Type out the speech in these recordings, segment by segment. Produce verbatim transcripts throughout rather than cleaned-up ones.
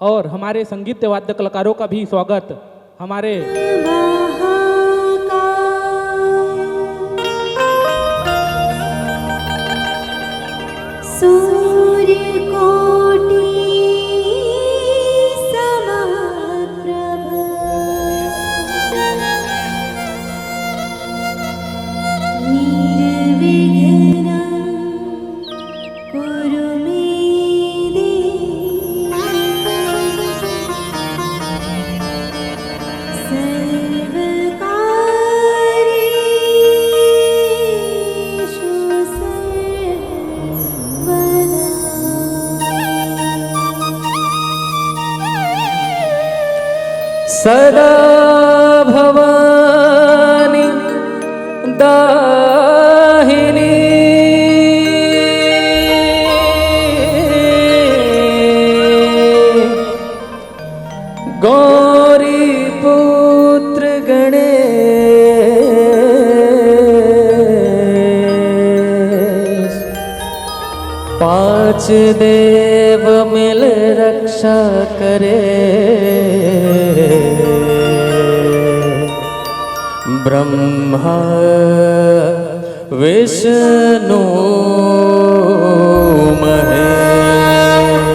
और हमारे संगीत वाद्य कलाकारों का भी स्वागत। हमारे सूर्यकोटि समप्रभ निर्विघ्नं कुरु मे देव सर्वकार्येषु सर्वदा। सदा भवानी दाहिनी गौरी पुत्र गणेश पांच देव मिल रक्षा करे ब्रह्मा विष्णु महेश।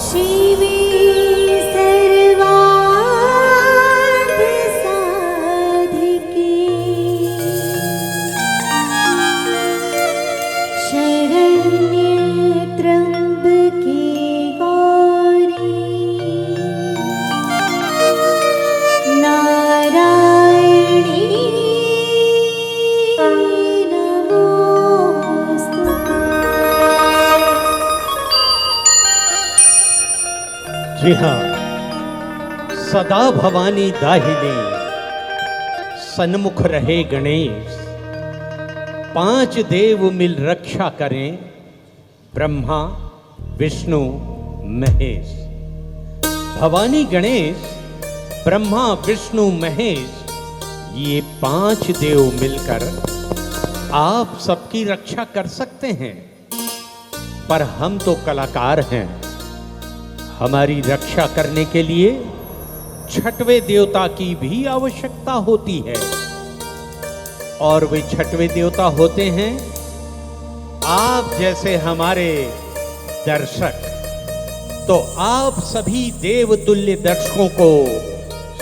शिवे सर्वार्थसाधिके शरण्ये त्र्यम्बके गौरी नारायणी नमोऽस्तु। जी हाँ, सदा भवानी दाहिनी सन्मुख रहे गणेश, पांच देव मिल रक्षा करें ब्रह्मा विष्णु महेश। भवानी गणेश, ब्रह्मा विष्णु महेश, ये पांच देव मिलकर आप सबकी रक्षा कर सकते हैं, पर हम तो कलाकार हैं, हमारी रक्षा करने के लिए छठवें देवता की भी आवश्यकता होती है। और वे छठवें देवता होते हैं आप जैसे हमारे दर्शक। तो आप सभी देवतुल्य दर्शकों को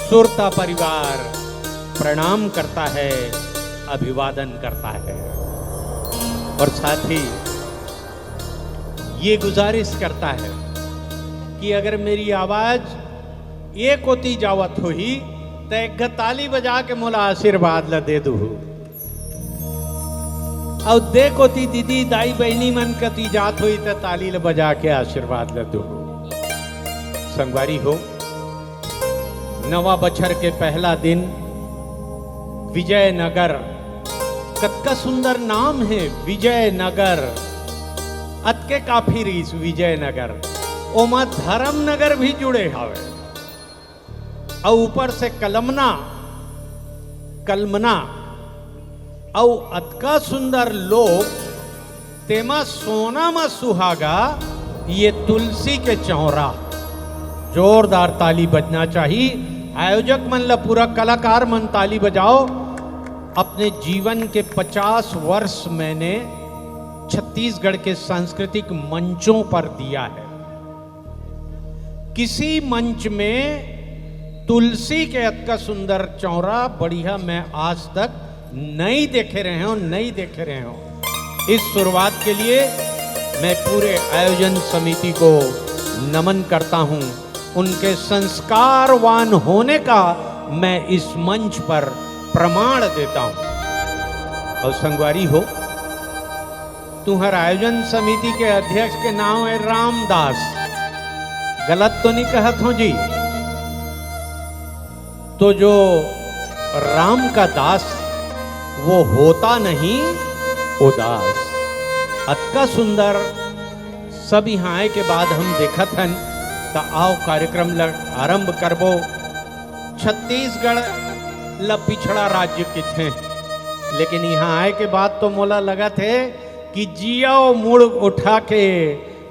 सुरता परिवार प्रणाम करता है, अभिवादन करता है और साथ ही ये गुजारिश करता है कि अगर मेरी आवाज ए कोती जावत होही त एक घ ताली बजा के मोला आशीर्वाद ल दे दुहू। अउ दे कोती दीदी दाई बहिनी मन कती जात होही त ताली ल बजा के आशीर्वाद ल दुहू। संगवारी हो, नवा बछर के पहला दिन विजयनगर, कतका सुंदर नाम हे विजयनगर। अतके काफी रहिस विजयनगर, ओमा धर्मनगर भी जुड़े हवे। अउ ऊपर से कलमना, कलमना, अउ अतका सुंदर लोग, तेमा सोना म सुहागा, ये तुलसी के चौरा। जोरदार ताली बजना चाही। आयोजक मन ल, पूरा कलाकार मन ताली बजाओ। अपने जीवन के पचास वर्ष मैंने छत्तीसगढ़ के सांस्कृतिक मंचों पर दिया है। किसी मंच में तुलसी के अतका सुंदर चौरा बढ़िया मैं आज तक नहीं देखे रहे हो, नहीं देखे रहे हो। इस शुरुआत के लिए मैं पूरे आयोजन समिति को नमन करता हूं। उनके संस्कारवान होने का मैं इस मंच पर प्रमाण देता हूं। और संगवारी हो, तुम्हार आयोजन समिति के अध्यक्ष के नाम है रामदास, गलत तो नहीं कहत हो जी? तो जो राम का दास, वो होता नहीं उदास। अतका सुंदर। सब यहाँ आए के बाद हम देखत हन, त आओ कार्यक्रम ल आरंभ करबो। छत्तीसगढ़ ला पिछड़ा राज्य किथे, लेकिन इहाँ आए के बाद तो मोला लगत हे कि जियाओ मुड़ उठा के,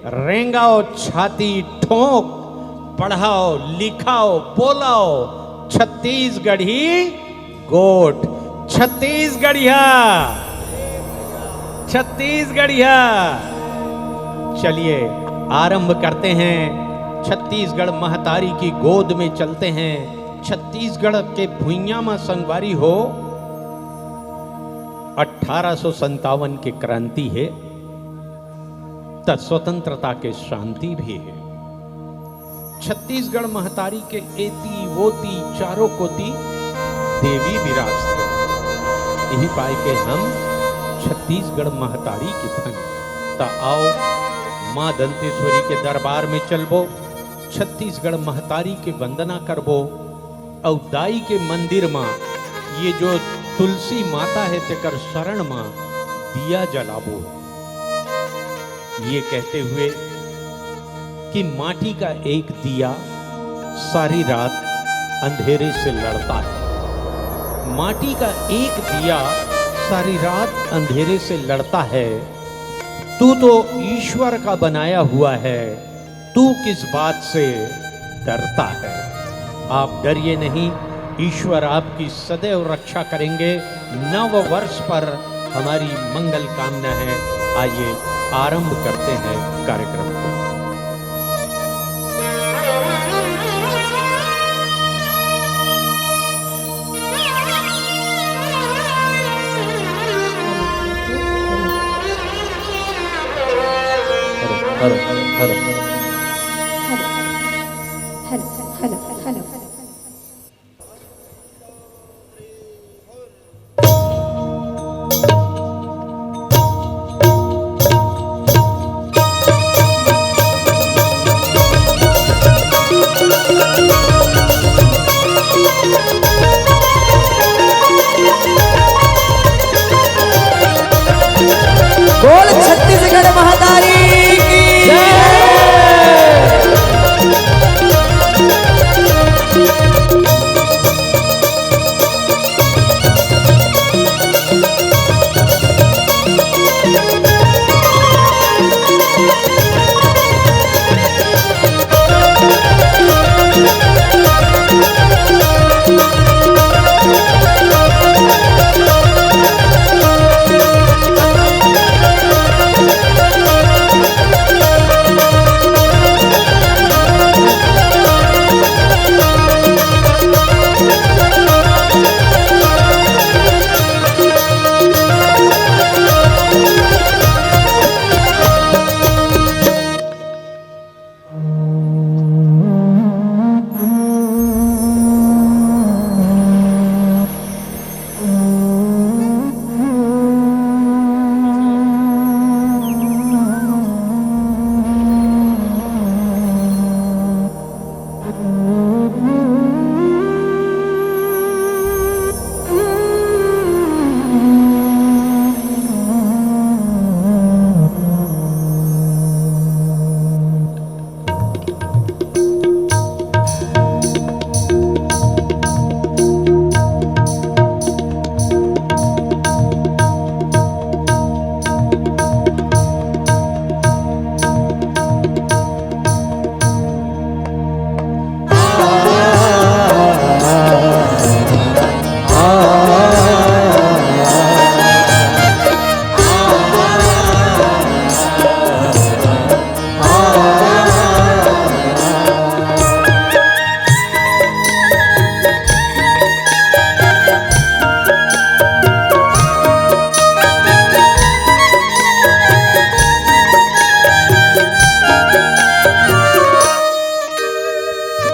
रेंगाओ छाती ठोंक, पढ़ाओ, लिखाओ, बोलाओ छत्तीसगढ़ी गोठ। छत्तीसगढ़िया, छत्तीसगढ़िया। चलिए, आरंभ करते हैं। छत्तीसगढ़ महतारी की गोद में चलते हैं। छत्तीसगढ़ के भुइयां म संगवारी हो, अठारह सौ संतावन के क्रांति हे, त स्वतंत्रता के शांति भी हे। छत्तीसगढ़ महतारी के एती ओती चारों कोती देवी विराजथे। इही पाय के हम छत्तीसगढ़ महतारी के थन। त आओ, माँ दंतेश्वरी के दरबार में चलबो, छत्तीसगढ़ महतारी के वंदना करबो, अउ दाई के मंदिर म ये जो तुलसी माता हे, तेकर शरण म दिया जलाबो। ये कहते हुए कि माटी का एक दिया सारी रात अंधेरे से लड़ता है, माटी का एक दिया सारी रात अंधेरे से लड़ता है। तू तो ईश्वर का बनाया हुआ है, तू किस बात से डरता है? आप डरिए नहीं, ईश्वर आपकी सदैव रक्षा करेंगे। नव वर्ष पर हमारी मंगल कामना है। आइए, आरंभ करते हैं कार्यक्रम को। Hello, hello, hello. Hello, hello, hello, hello. बोल छत्तीसगढ़ महतारी की जय।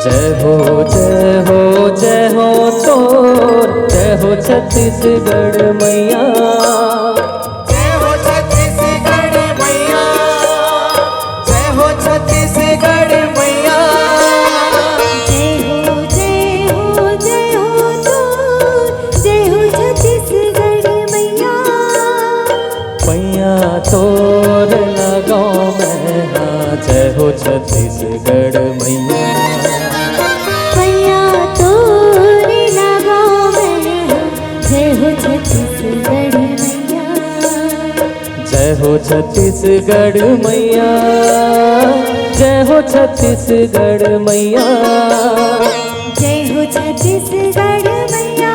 जय हो, जय हो, जय हो तोर, जय हो छत्तीसगढ़ मैया। जय हो छत्तीसगढ़ मैया, जय हो छत्तीसगढ़ मैया। जय हो, जय हो, जय हो तोर, जय हो छत्तीसगढ़ मैया। पैया तोर लगाओ मैं, हाँ, जय हो छत्तीसगढ़ मैया। पैया तोर लगाओ मैं, हो छत्तीसगढ़ मैया, जय हो छत्तीसगढ़ मैया। जय हो छत्तीसगढ़ मैया,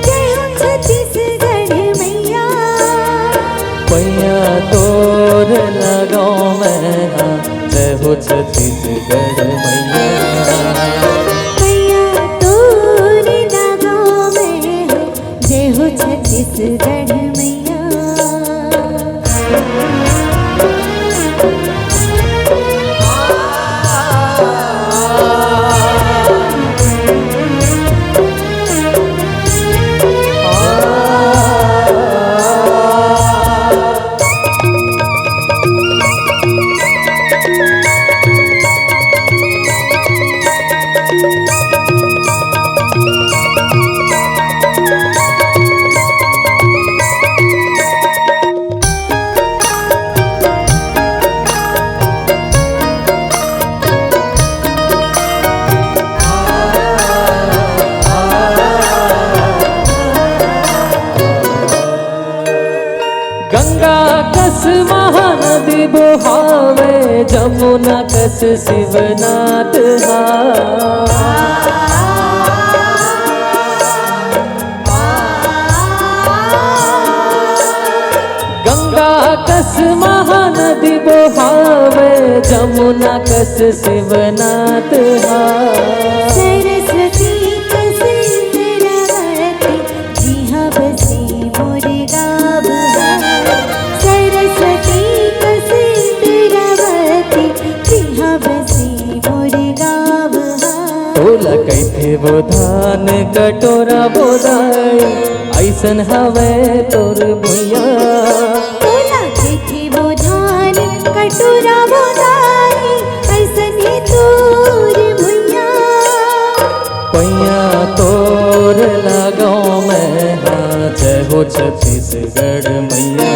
जय हो छत्तीसगढ़ मैया। पैया तोर लगाओ मैं हाँ, जय हो छत्तीसगढ़ मैया। पैया तोर लगाओ मैं हाँ, जय हो छत्तीसगढ़ मैया। गंगा कस महानदी बोहावे, जमुना कस शिवनाथ हा। गंगा कस महानदी बोहावे, जमुना कस शिवनाथ हा। सरस्वती कस इंद्रावती, जिहाँ बसे मोर गाँव हा। सरस्वती कस इंद्रावती, जिहाँ बसे मोर गाँव हा। तोला कहिथे वो धान कटोरा बोदाई, अइसन हवय तोर भुइयां। तोला कहिथे वो धान कटोरा बोदाई, अइसन हे तोर भुइयां। पैया तोर लगाओ मैं हाँ, जय हो छत्तीसगढ़ मैया।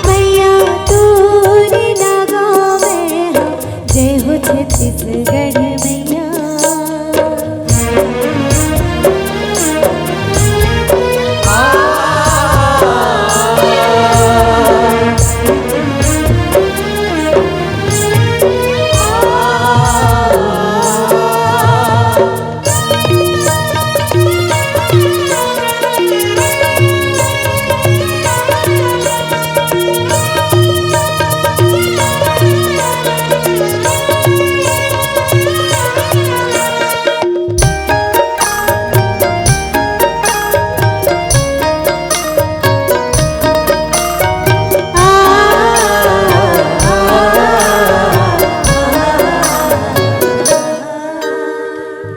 पैया तोर लगाओ मैं हाँ, जय हो छत्तीसगढ़ मैया।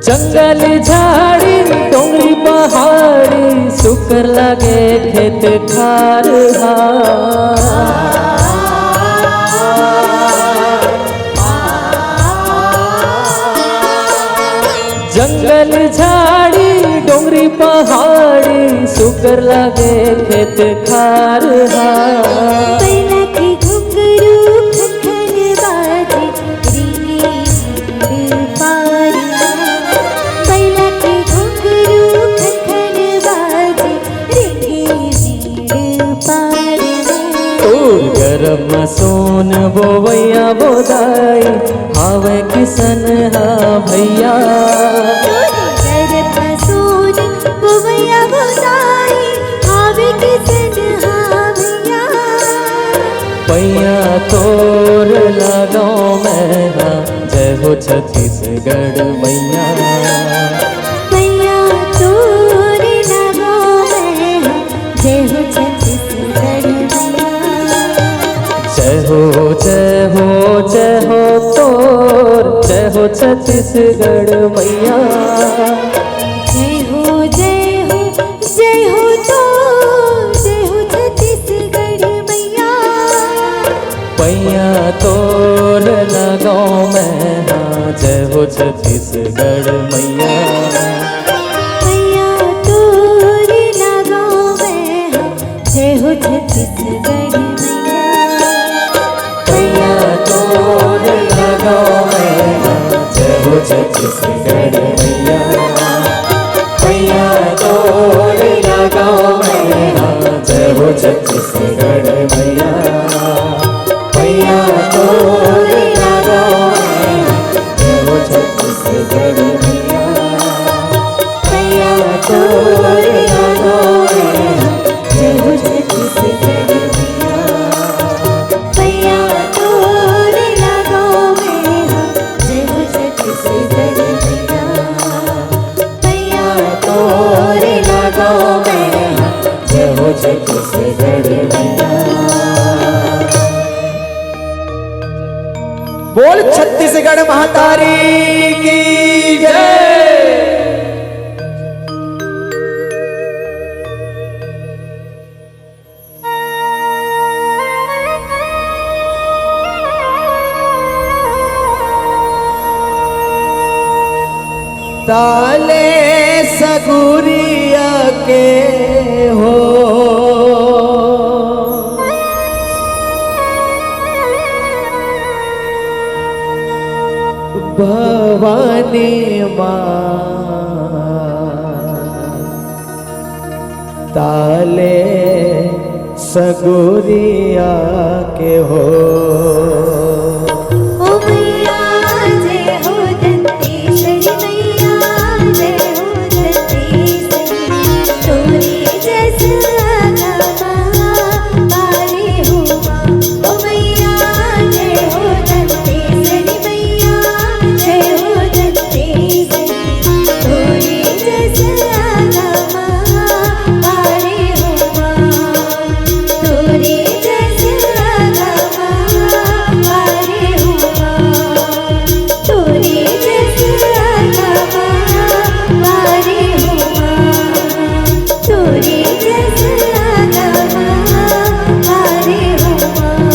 जंगल झाड़ी डोंगरी पहाड़ी, सुकर लागे खेत खार हा। जंगल झाड़ी डोंगरी पहाड़ी, सुकर लागे खेत खार हा। पैना के घुंघरू खनखन बाजे, रे पार हा। पैना के घुंघरू खनखन बाजे, रे पार हा। तोर गरब म सोन बोवैया बोदाई, हावय किसन हा भैया। तोर गरब म सोन बोवैया बोदाई, हावय किसन हा भैया। पैया तोर लगाओ मैं हा, जय हो छत्तीसगढ़ मैया। पैया तोर लगाओ मैं हा, जय हो छत्तीसगढ़ मैया। जय हो, जय हो, जय हो तोर, जय हो छत्तीसगढ़ मैया। जय हो, जय हो, जय हो तोर, जय हो छत्तीसगढ़ मैया। पैया तोर लगाओ मैं हा, जय हो छत्तीसगढ़ मैया। पैया तोर लगाओ मैं हा, जय हो छत्तीसगढ़ मैया। पैया तोर लगाओ मैं हा, जय हो छत्तीसगढ़ मैया। पैया तोर लगाओ मैं हा, जय हो छत्तीसगढ़ छत्तीसगढ़ महतारी की जय। ताले सगुरिया के हो भवानी माँ, ताले सगुरिया के हो। ओ मैया जय हो दंतेश्वरी मैया, जय हो दंतेश्वरी, तोरे जस आगा महापारी हो माँ। ओ मैया जय हो दंतेश्वरी मैया, जय हो दंतेश्वरी, तोरे जस आगा महापारी हो माँ। तोरे जस आगा महापारी हो माँ। तोरे जस आगा महापारी हो माँ। तोरे जस आगा महापारी हो माँ।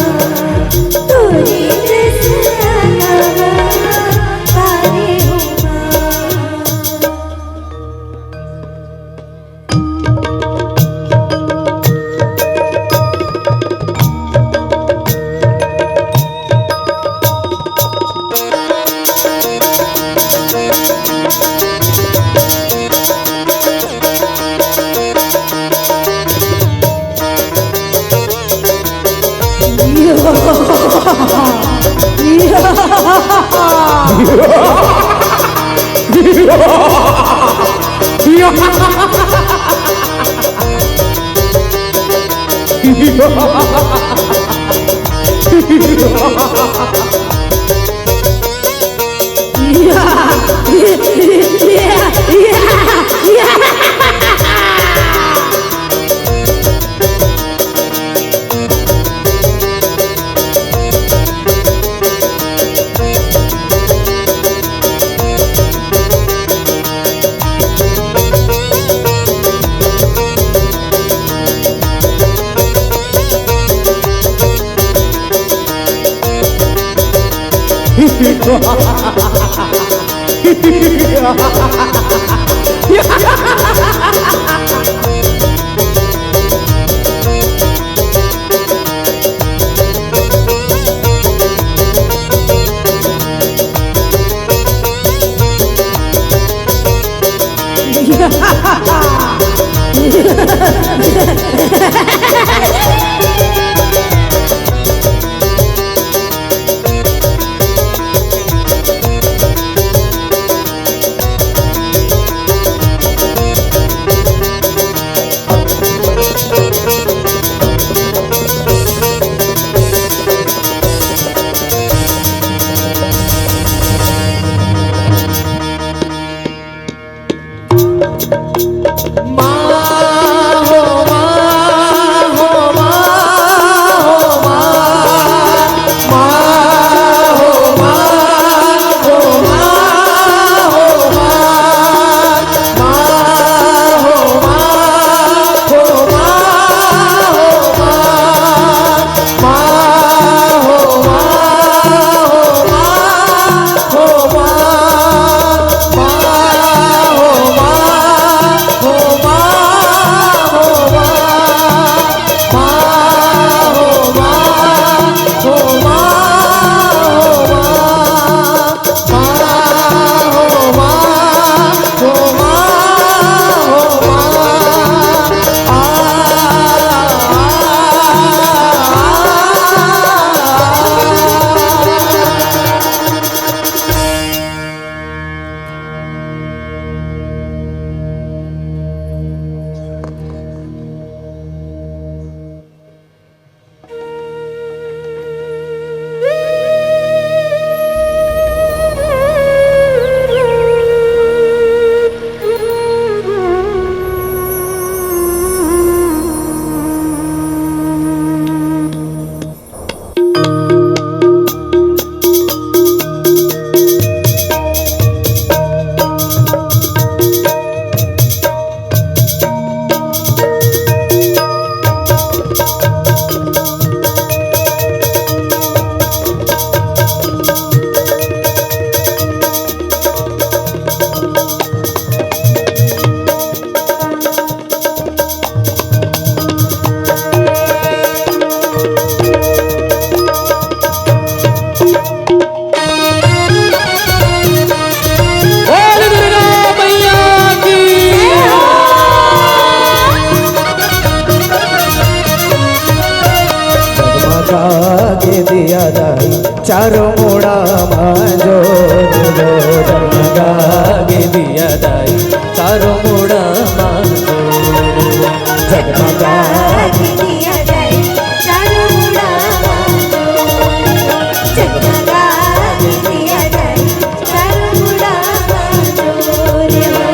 तोरे जस आगा महापारी हो माँ। जगमगागे दिया दाई, चारों मुड़ा मा जोर वो। जगमगागे दिया दाई, चारों मुड़ा मा जोर वो। जगमगागे दिया दाई, चारों मुड़ा मा जोर वो। जगमगागे दिया दाई, चारों मुड़ा मा जोर वो।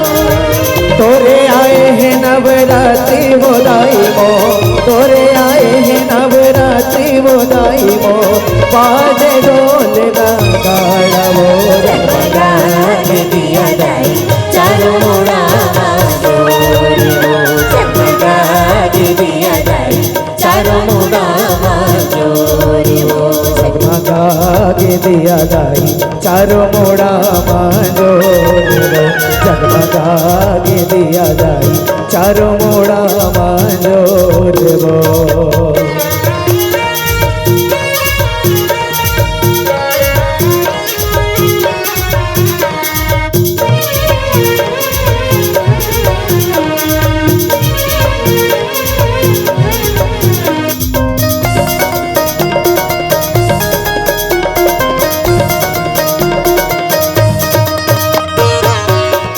तोरे आए हे नवरात्रि वो दाई मोर, तोरे आए हे नवरात्रि वो दाई मोर, बाजे ढोल नगाड़ा वो। जगमगागे दिया दाई, चारों मुड़ा मा जोर वो। जगमगागे दिया दाई, चारों मुड़ा मा जोर वो। जगमगागे दिया दाई, चारों मुड़ा मा जोर वो। जगमगागे दिया दाई, चारों मुड़ा मा जोर वो।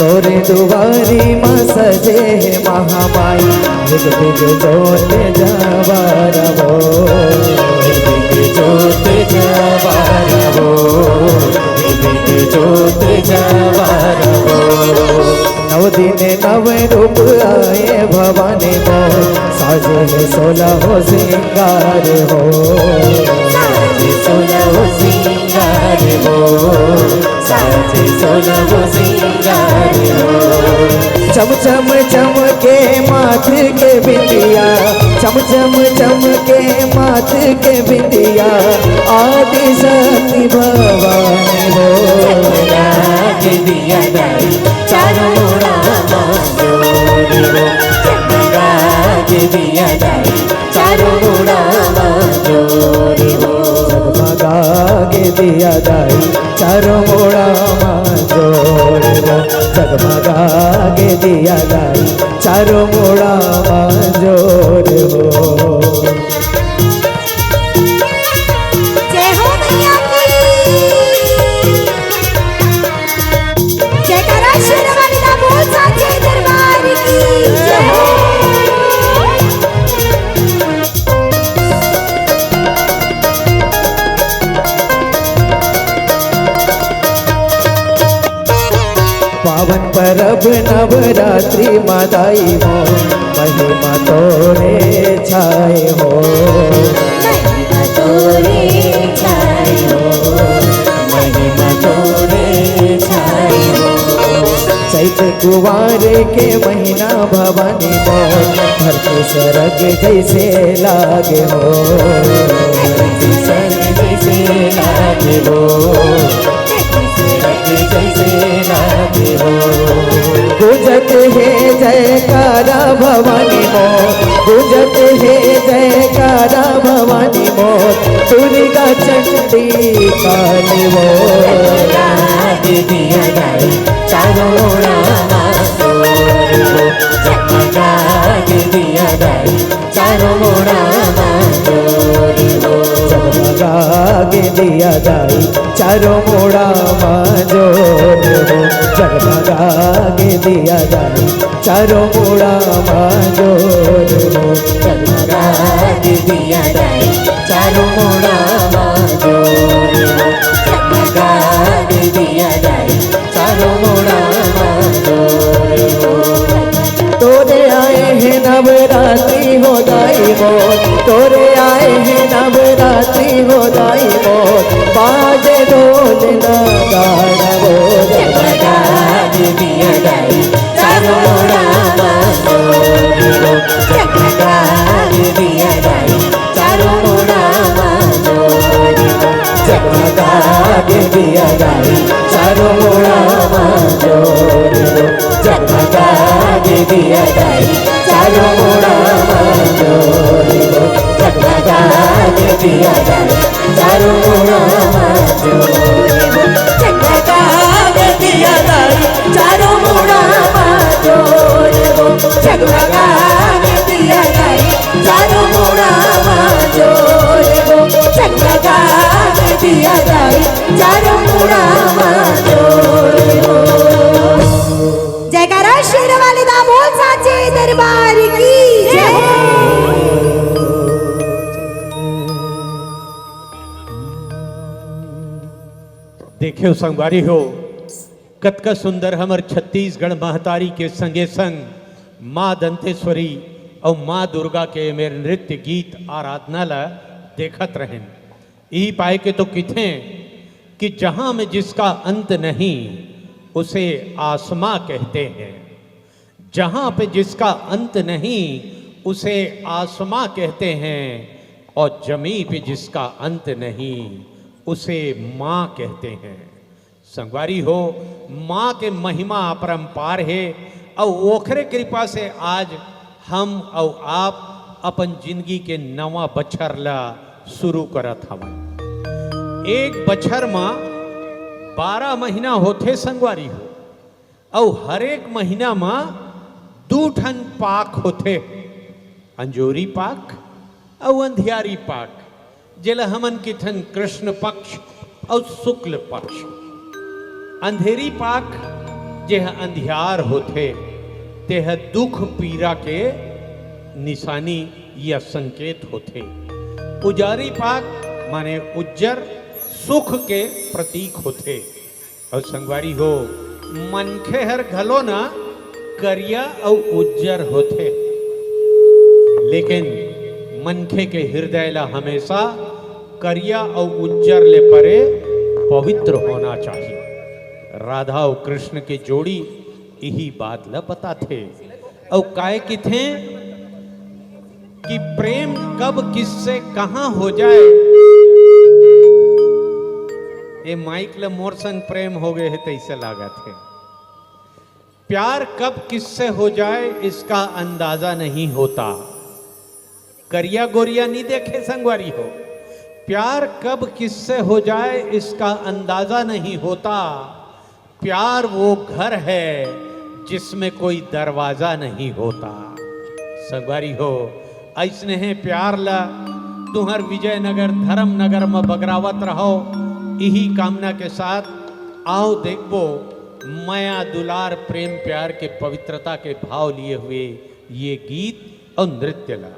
तोरे दुवारी मा सजे हे महामाई, भिग भिग जोत जवारा वो। भिग भिग जोत जवारा वो। भिग भिग जोत जवारा वो। नव दिन नव रूप आए भवानी मोर, साजे हे सोलह सिंगार वो। साजे सोलह सिंगार वो। साजे सोलह सिंगार वो। चम चम चमके माथ के बिंदिया, चम चम चमके माथ के बिंदिया, आदि शक्ति भवानी वो। जगमगागे दिया दाई, चारों मुड़ा मा जोर वो। जगमगागे दिया दाई, चारों मुड़ा मा जोर वो। जगमगागे दिया दाई, चारों मुड़ा मा जोर वो। जगमगागे दिया दाई, चारों मुड़ा मा जोर वो। जय हो मैया की। जयकारा शेरावाली दा बोल साचे दरबार की जय। पावन परब नवरात्रि मा दाई मोर, महिमा तोरे छाए हो। महिमा तोरे छाए हो। महिमा तोरे छाए हो। चैत कुवार के महीना भवानी मोर, धरती सरग जैसे लागे हो। धरती सरग जैसे लागे हो। जैसे लागे हो। गूंजत हे जयकारा भवानी मोर, गूंजत हे जयकारा भवानी मोर, दुर्गा चंडी काली मोर। जगमगागे दिया दाई, चारों मुड़ा मा जोर वो। जगमगागे दिया दाई, चारों मुड़ा मा जोर वो। जगमगागे दिया दाई, चारों मुड़ा मा जोर वो। जगमगागे दिया दाई, चारों मुड़ा मा जोर वो। जगमगागे दिया दाई, चारों मुड़ा मा जोर वो। जगमगागे दिया दाई, चारों मुड़ा मा जोर वो। तोरे आए हे नवरात्रि हो दाई मोर, तोरे आए हे नवरात्रि हो दाई मोर, बाजे ढोल नगाड़ा वो। जगमगागे दिया दाई, चारों मुड़ा मा जोर वो। जगमगागे दिया दाई, चारों मुड़ा मा जोर वो। जगमगागे दिया दाई, चारों मुड़ा मा जोर वो। जगमगागे दिया दाई, चारों मुड़ा मा जोर वो। जगमगागे दिया दाई, चारों मुड़ा मा जोर वो। जगमगागे दिया दाई, चारों मुड़ा मा जोर वो। जगमगागे दिया दाई, चारों मुड़ा मा जोर वो। देखेव संगवारी हो, कतका सुंदर हमर छत्तीसगढ़ महतारी के संगे संग माँ दंतेश्वरी अउ माँ दुर्गा के मेर नृत्य गीत आराधना ला देखत रहेन। इही पाए के तो किथे कि जहाँ में जिसका अंत नहीं, उसे आसमां कहते हैं। जहाँ पे जिसका अंत नहीं, उसे आसमां कहते हैं, और जमीन पे जिसका अंत नहीं, उसे माँ कहते हैं। संगवारी हो, माँ के महिमा अपरंपार हे, अउ ओखरे कृपा से आज हम अउ आप अपन जिंदगी के नवा बछर ला शुरू करत हवन। एक बछर म बारह महीना होथे संगवारी हो, अउ हर एक महीना म दू ठन पाख होथे, अंजोरी पाख अउ अंधियारी पाख, जेला हमन किथन कृष्ण पक्ष अउ शुक्ल पक्ष। अंधेरी पाख, जेह अंधियार होथे, तेह दुख पीरा के निशानी या संकेत होथे। उजारी पाख माने उज्जर सुख के प्रतीक होथे। अउ संगवारी हो, मनखे हर घलो ना करिया अउ उज्जर होथे, लेकिन मनखे के हृदय ला हमेशा करिया अउ उज्जर ले परे पवित्र होना चाहिए। राधा अउ कृष्ण के जोड़ी इही बात ला बताथे। अउ काय किथे कि प्रेम कब किससे कहाँ हो जाए। ए माइक ल मोर संग प्रेम हो गए हे तैसे लागत हे। प्यार कब किससे हो जाए इसका अंदाजा नहीं होता। करिया गोरिया नहीं देखे संगवारी हो, प्यार कब किससे हो जाए इसका अंदाजा नहीं होता। प्यार वो घर है जिसमें कोई दरवाजा नहीं होता। संगवारी हो, अइसने हे प्यार ला तुहर विजयनगर धर्मनगर म बगरावत रहो। इही कामना के साथ आओ देखबो मया दुलार प्रेम प्यार के पवित्रता के भाव लिए हुए ये गीत अउ नृत्य ला।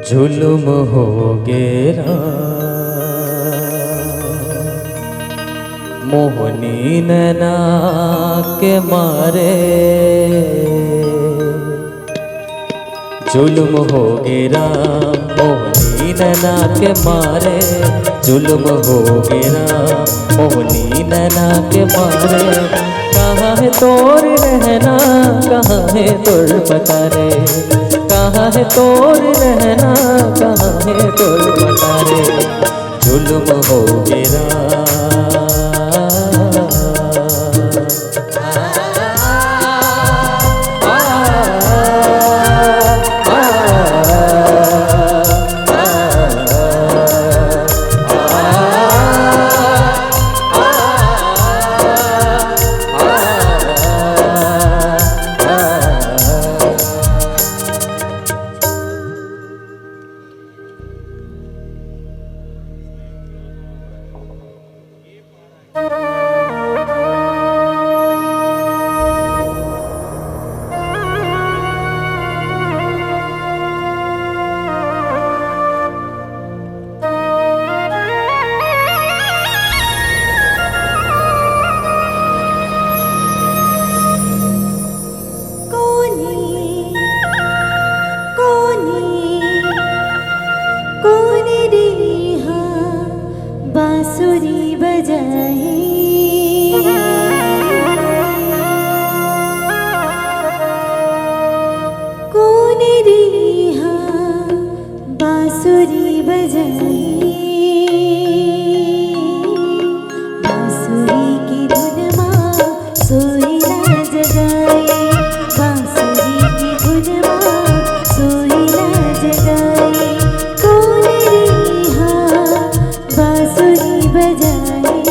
जुलुम हो गे राम, मोहनी नैना के मारे। जुलुम हो गे राम, मोहनी नैना के मारे। जुलुम हो गे राम, मोहनी नैना के मारे। कहाँ है तोर रहना, कहाँ है तोर पता रे? कहाँ है तोर रहना, कहाँ है तोर पता रे? जुलुम हो गे राम। कोनी, कोनी, कोनी रे हा बांसुरी बजाए। कोनी रे हा बांसुरी बजाए। बांसुरी की धुन मा सोइला जगाए। बांसुरी की धुन मा सोइला जगाए। कोन रे हा बांसुरी बजाए।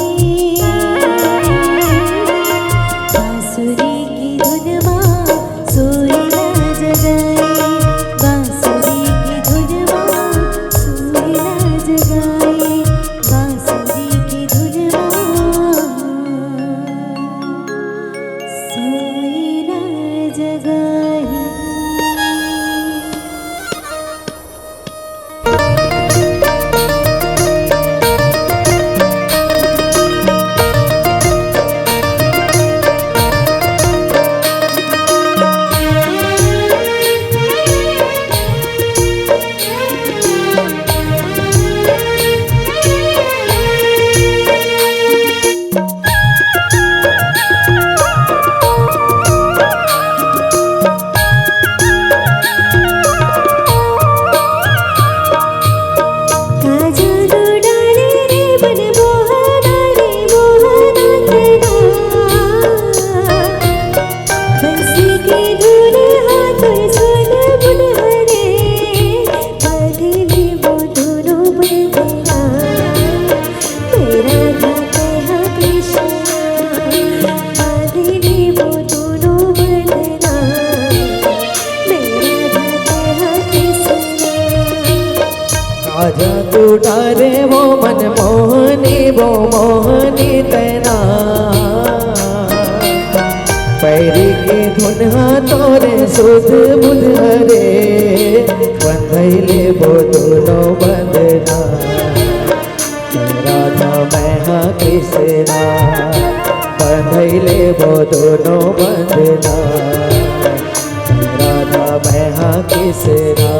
आजा तू डारे वो मन मोहनी, वो मोहनी तैना। पैरी के धुन हा तोरे सुध बुध हरे, बंधई लेबो दुनो बंधना। राधा मैं हा कृष्णा, बंधई लेबो दुनो बंधना। राधा मैं हा कृष्णा।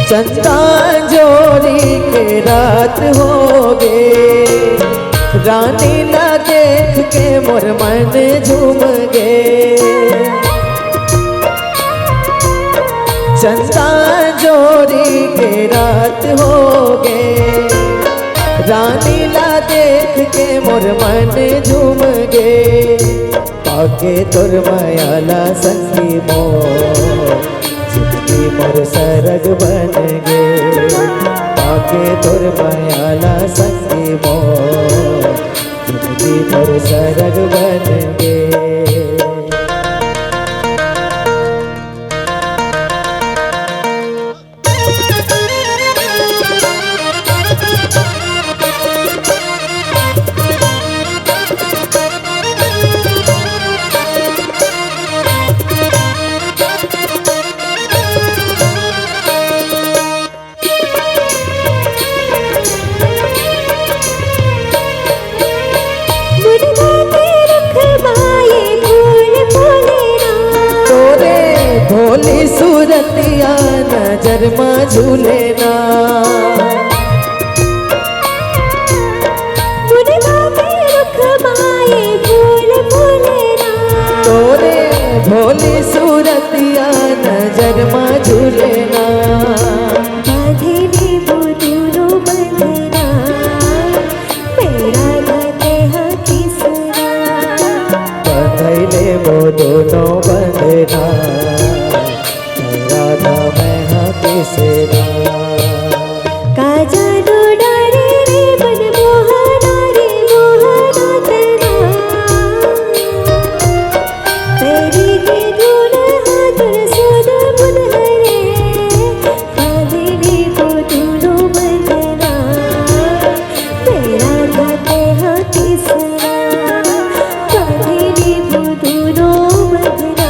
चंदा जोड़ी के रात होगे, रानी ला देख के मोर मन झूम गे। चंदा जोड़ी के रात होगे, रानी ला देख के मोर मन झूम गे। पाके तोर मया ला संगी मोर, जिंदगी मोर सरग बन गे। पाके तोर मया ला संगी मोर, जिंदगी मोर सरग बन गे। मुनगा के रुख माये फूल फूले ना। तोरे भोली सूरतिया नजर मा झूले ना। मुनगा के रुख माये फूल फूले ना। तोरे भोली सूरतिया नजर मा झूले ना। बांधे लेबो दुनो बंधना, मैं राधा तैं हा कृष्णा। बंधई लेबो दुनो बंधना, मैं राधा मैं हा कृष्णा। का जानो डारे रे मन मोहना रे मोहना तना। पैरी के धुन हा तोर सुध बुध हरे। बांधे लेबो दुनो बंधना, मैं राधा तैं हा कृष्णा। बांधे लेबो दुनो बंधना,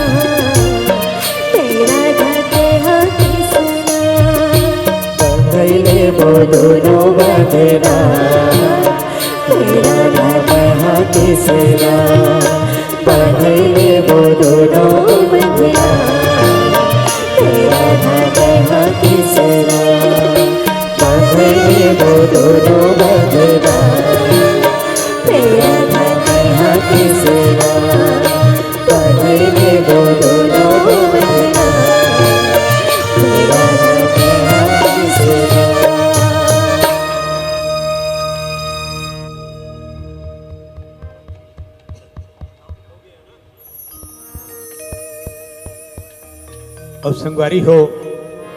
अउ संगवारी हो,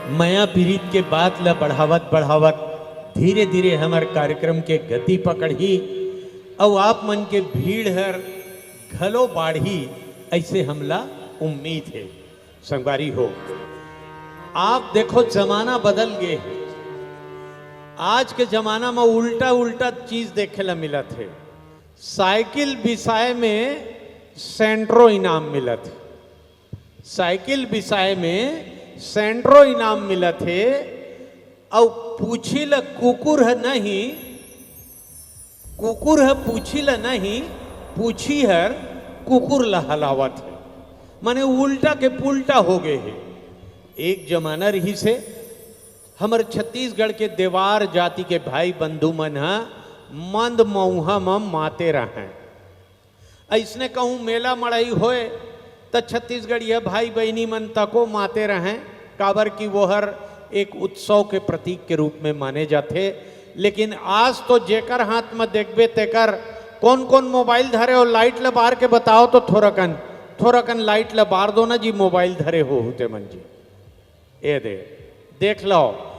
मया पीरित के बात ल बढ़ावत बढ़ावत धीरे धीरे हमर कार्यक्रम के गति पकड़ही, अउ आप मन के भीड़ हर घलो बाढ़ही, ऐसे हमला उम्मीद हे। संगवारी हो, आप देखो, जमाना बदल गे हे। आज के जमाना म उल्टा उल्टा चीज देखे ल मिलत हे। साइकिल बिसाए में सैकड़ों इनाम मिलत हे। साइकिल बिसाए में सैकड़ों इनाम मिलत हे। अउ पूछी ल कुकुर ह नहीं, कुकुर ह पूछी ल नहीं, पूछी हर कुकुर ल हलावत हे। माने उल्टा के पुल्टा हो गए हे। एक जमाना रहिस हे, हमर छत्तीसगढ़ के देवार जाति के भाई बंधु मन ह मंद मऊहा म माते रहंय। अइसने कहूँ मेला मड़ई होय, त छत्तीसगढ़िया भाई बहिनी मन तको माते रहंय, काबर कि वो हर एक उत्सव के प्रतीक के रूप में माने जाथे। लेकिन आज तो जेकर हाथ म देखबे तेकर, कौन कौन मोबाइल धरे हो, लाइट ल बार के बताओ तो थोरकन, थोरकन लाइट ल बार दो ना जी, मोबाइल धरे हो होते मन जी। ए दे, देख लो,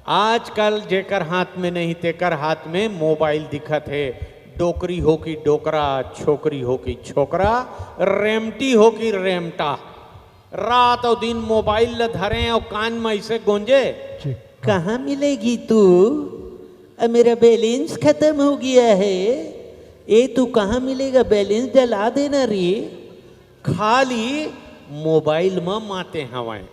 आजकल जेकर हाथ में नहीं, तेकर हाथ में मोबाइल दिखत हे। डोकरी हो कि डोकरा, छोकरी हो कि छोकरा, रेमटी हो कि रेमटा, रात अउ दिन मोबाइल ल धरे अउ कान म अइसे गोंजे, जी। "कहाँ मिलेगी तू? अब मेरा बैलेंस खत्म हो गया है। ए, तू कहाँ मिलेगा? बैलेंस डला देना रे।" खाली मोबाइल म माते हवंय।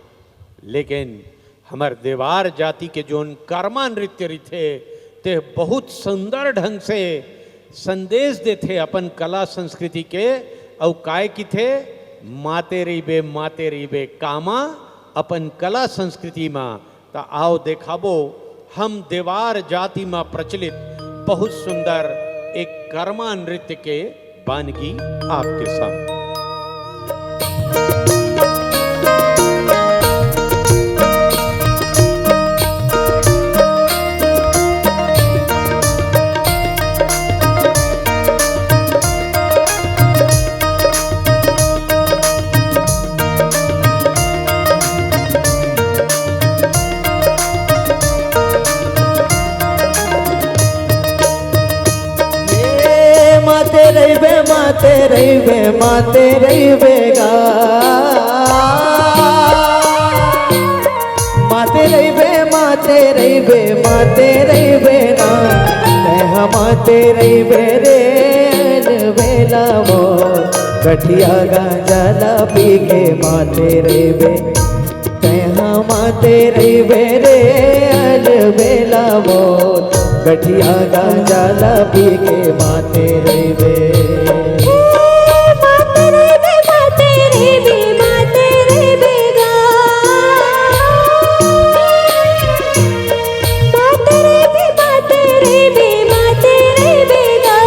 लेकिन हमर देवार जाति के जोन कर्मा नृत्य रहिथे, ते बहुत सुंदर ढंग से संदेश देथे अपन कला संस्कृति के। अउ काय किथे, "माते रहिबे, माते रहिबे कामा अपन कला संस्कृति मा।" त आओ देखाबो हम देवार जाति मा प्रचलित बहुत सुंदर एक कर्मा नृत्य के बानगी आपके सामने। ए, माते रहिबे, माते रहिबे, माते रहिबे गा। माते रहिबे, माते रहिबे, माते रहिबे ना। तैं हा माते रहिबे रे, अलबेला मोर। गठिया गांजा ला पी के माते रहिबे। तैं हा माते रहिबे रे, अलबेला मोर। गठिया गांजा ला पी के माते रहिबे। माते रहिबे, माते रहिबे, माते रहिबे गा। माते रहिबे, माते रहिबे, माते रहिबे गा।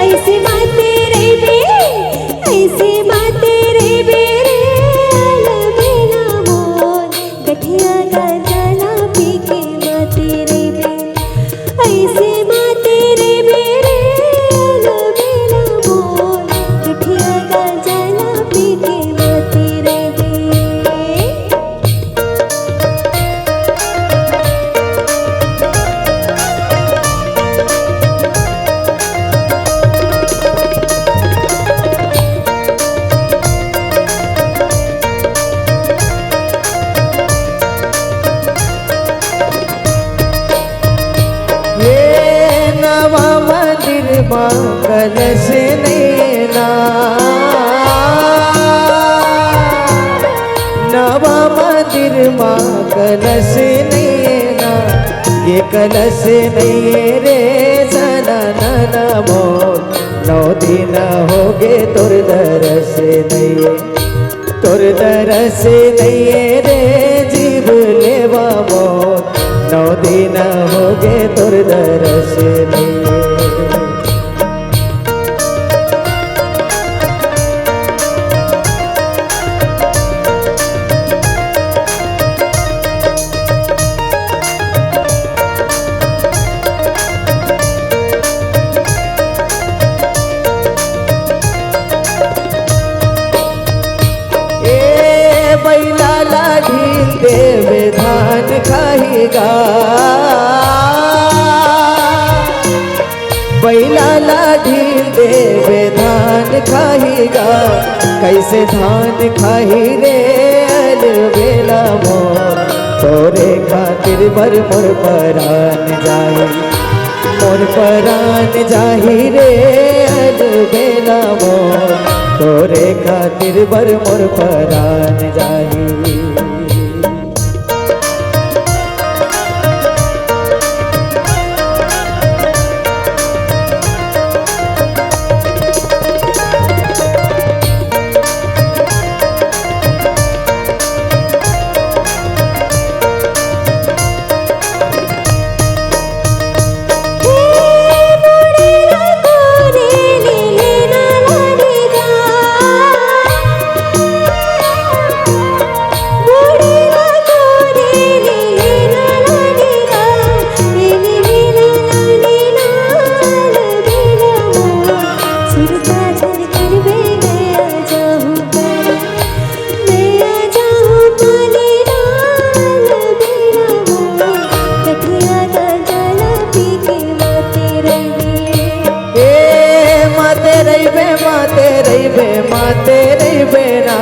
अइसे माते रहिबे, अइसे माते रहिबे रे, अलबेला मोर। गठिया गांजा ला पी के माते रहिबे, अइसे माते रहिबे रे, अलबेला मोर। गठिया गांजा ला पी के माते रहिबे। ये नवा मंदिर मा कलश नैना, नवा मंदिर मा कलश नैना, ये कलश नैये रे सना नना मोर, नौ दिन होगे तोर दरस नैये। तोर दरस नैये रे जीव लेवा मोर, नौ दिन होगे तोर दरस नैये। ए बैला ला ढील देबे धान खाही गा, बइला ला ढील देबे धान खाही गा। कइसे धान खाही रे अलबेला मोर, तोरे खातिर बर मोर परान जाही। मोर परान जाही रे अलबेला मोर, तोरे खातिर बर मोर परान जाही। ए माते रहिबे, माते रहिबे, माते रहिबे ना।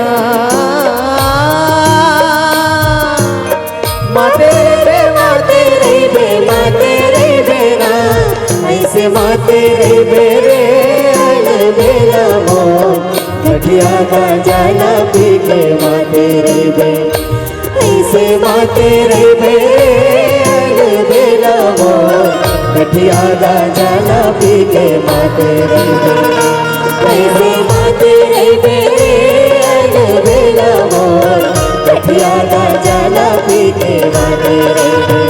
माते रहिबे, माते रहिबे, माते रहिबे ना। अइसे माते रहिबे रे अलबेला मोर, गठिया गांजा ला पी के माते रहिबे। अइसे माते रहिबे रे अलबेला मोर, गठिया गांजा ला पी के माते रहिबे। अइसे माते रहिबे रे अलबेला मोर, गठिया गांजा ला पी के माते रहिबे।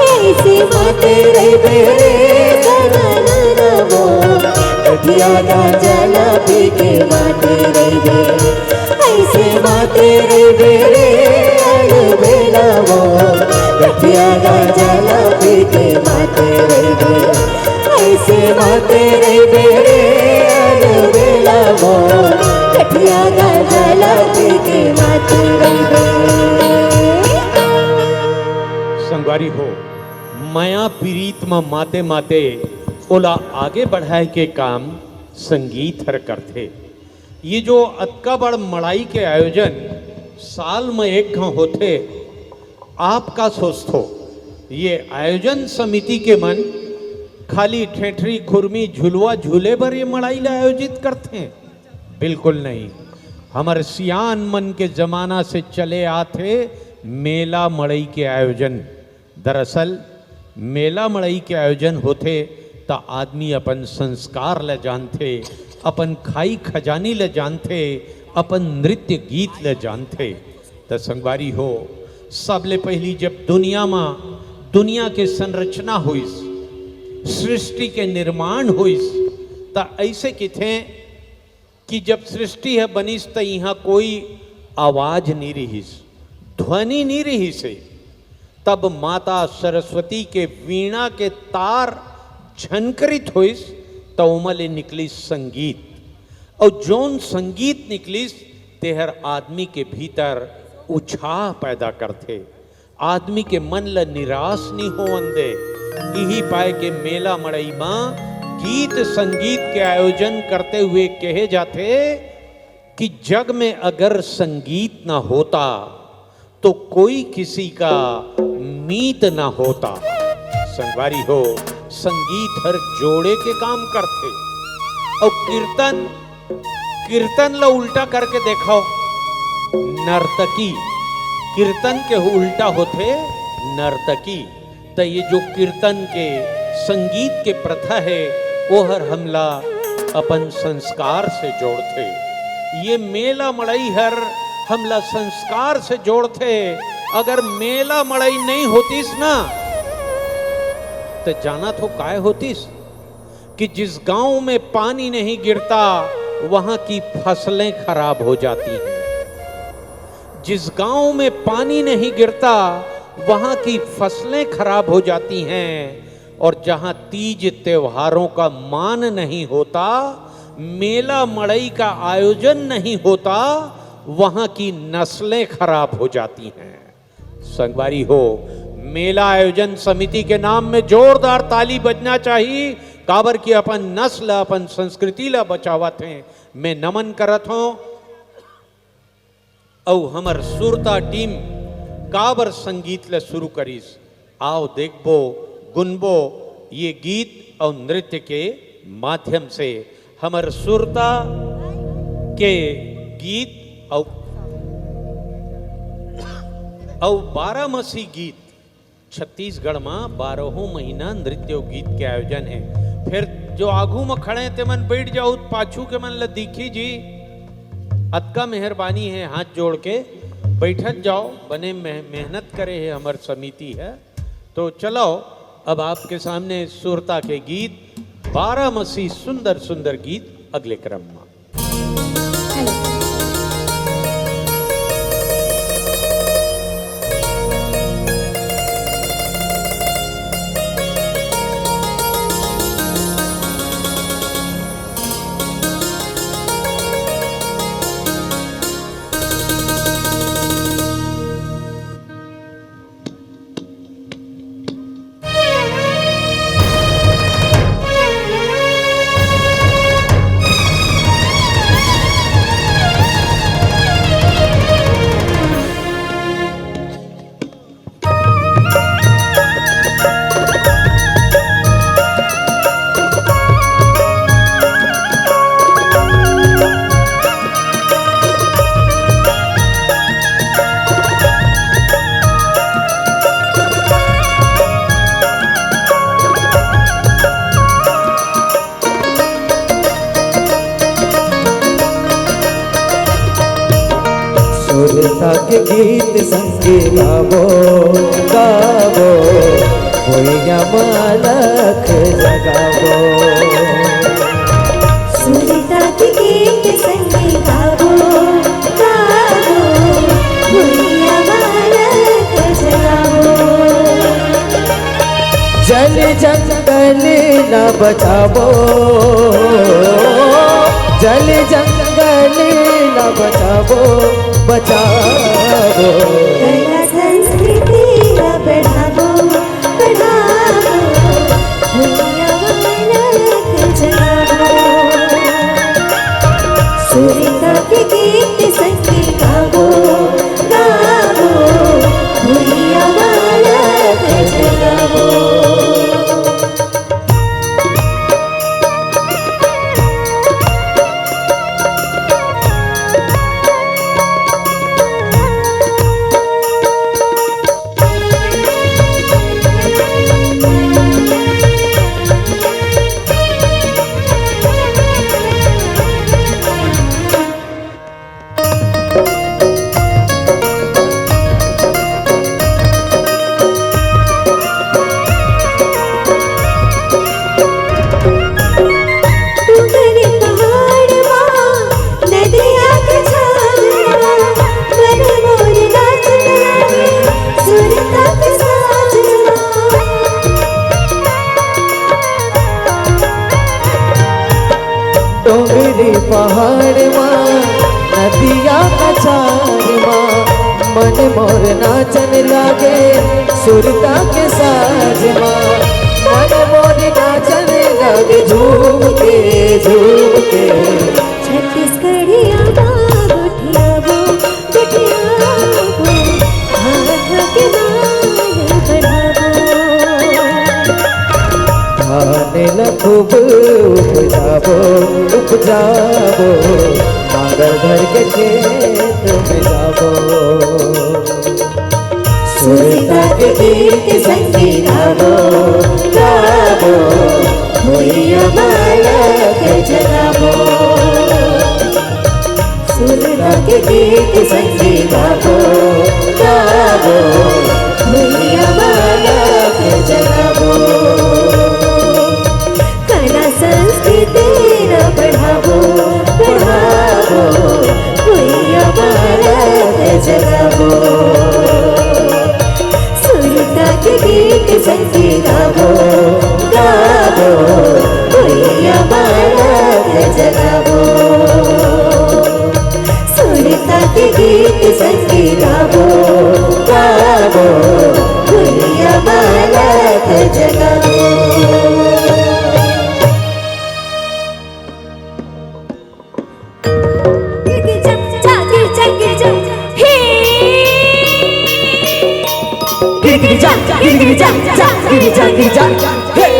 अइसे माते रहिबे रे सजना मोर, गठिया गांजा ला पी के माते रहिबे। अइसे माते रहिबे रे अलबेला मोर, गठिया गांजा ला पी के माते रहिबे। अइसे माते रहिबे रे अलबेला मोर, गठिया गांजा ला पी के माते रहिबे। संगवारी हो, मया पीरीत म माते माते ओला आगे बढ़ाए के काम संगीत हर करथे। ये जो अतका बड़ मड़ई के आयोजन साल म एक घांव होथे, आप का सोचथो, ये आयोजन समिति के मन खाली ठेठरी, खुरमी, झुलवा झूले बर ये मड़ई ला आयोजित करथे? बिल्कुल नहीं। हमर सियान मन के जमाना से चले आथे मेला मड़ई के आयोजन। दरअसल मेला मड़ई के आयोजन होथे, त आदमी अपन संस्कार ल जानथे, अपन खाई खजानी ल जानथे, अपन नृत्य गीत ल जानथे। त संगवारी हो, सबले पहिली जब दुनिया म, दुनिया के संरचना होइस, सृष्टि के निर्माण होइस, त अइसे किथे कि जब सृष्टि ह बनिस, त इहां कोई आवाज नी रिहिस, ध्वनि नी रिहिस हे। तब माता सरस्वती के वीणा के तार झनकरित होइस, त ओमा ले निकलिस संगीत। अउ जौन संगीत निकलिस, तेहर आदमी के भीतर उछाह पैदा करथे, आदमी के मन ल निराश नी होवन दे। इही पाय के मेला मड़ई म गीत संगीत के आयोजन करते हुए कहे जाथे कि जग में अगर संगीत ना होता, तो कोई किसी का मीत ना होता। संगवारी हो, संगीत हर जोड़े के काम करथे। अउ कीर्तन, कीर्तन ला उल्टा करके देखव, नर्तकी। कीर्तन के उल्टा होथे नर्तकी। त ये जो कीर्तन के, संगीत के प्रथा हे, ओहर हमला अपन संस्कार से जोड़थे। ये मेला मड़ई हर हमला संस्कार से जोड़थे। अगर मेला मड़ई नहीं होतिस ना, त जानत हो काय होतिस? कि जिस गांव में पानी नहीं गिरता, वहां की फसलें खराब हो जाती हैं। जिस गांव में पानी नहीं गिरता, वहां की फसलें खराब हो जाती हैं। और जहां तीज त्योहारों का मान नहीं होता, मेला मड़ई का आयोजन नहीं होता, वहां की नस्लें खराब हो जाती हैं। संगवारी हो, मेला आयोजन समिति के नाम में जोरदार ताली बजना चाहिए, काबर कि अपन नस्ल, अपन संस्कृति ला बचावत हैं। मैं नमन करत हूं। अउ हमर सुरता टीम काबर संगीत ल शुरू करिस, आओ देखबो, गुनबो ये गीत अउ नृत्य के माध्यम से। हमर सुरता के गीत अउ, अउ बारामसी गीत। छत्तीसगढ़ म बारहों महीना नृत्य अउ गीत के आयोजन हे। फेर जो आगू म खड़े हे, तेमन बइठ जाओ, पाछू के मन ल दिखी जी। अतका मेहरबानी हे, हाथ जोड़ के बइठत जाओ। बने मेह-, मेहनत करे हे हमर समिति ह। तो चलो, अब आपके सामने सुरता के गीत, बारामसी सुंदर सुंदर गीत अगले क्रम म। सुरता के गीत संगे गाबो, गाबो, भुइयां म अलख जगाबो। सुरता के गीत संगे गाबो, गाबो, भुइयां म अलख जगाबो। जल जंगल ला बचाबो, जल जंगल ला बचाबो, बचाबो। कला संस्कृति ला बढ़ाबो, बढ़ाबो। भुइयां म अलख जगाबो। सुरता के गीत संगे गाबो, गाबो। भुइयां म अलख जगाबो। डोंगरी पहाड़ मा, नदिया के छाया, मन मोर नाच लागे, सुरता के साज मा। डोंगरी पहाड़ मा, नदिया कछार मा, मन मोर नाचन लागे, सुरता के साज मा। मन मोर नाचन लागे, झूम के, झूम के। छत्तीसगढ़िया बा गोठिया बा, गोठिया बा, हाथ के बाल बढ़ाबो। धान ल खूब उपजाबो, उपजाबो, नांगर धर के खेत में जाबो। सुरता के गीत संगे गाबो, गाबो, भुइयां म अलख जगाबो। सुरता के गीत संगे गाबो, गाबो, भुइयां म अलख जगाबो। कला संस्कृति ला बढ़ाबो, बढ़ाबो, भुइयां म अलख जगाबो। सुरता के गीत संगे गाबो, गाबो, भुइयां म अलख जगाबो। सुरता गीत संगे गाबो, गाबो, भुइयां माला जगाबो। गिर गिर जा, जा, गिर जा, गिर जा। हे। गिर गिर जा, गिर गिर जा, जा, गिर जा, गिर जा। हे।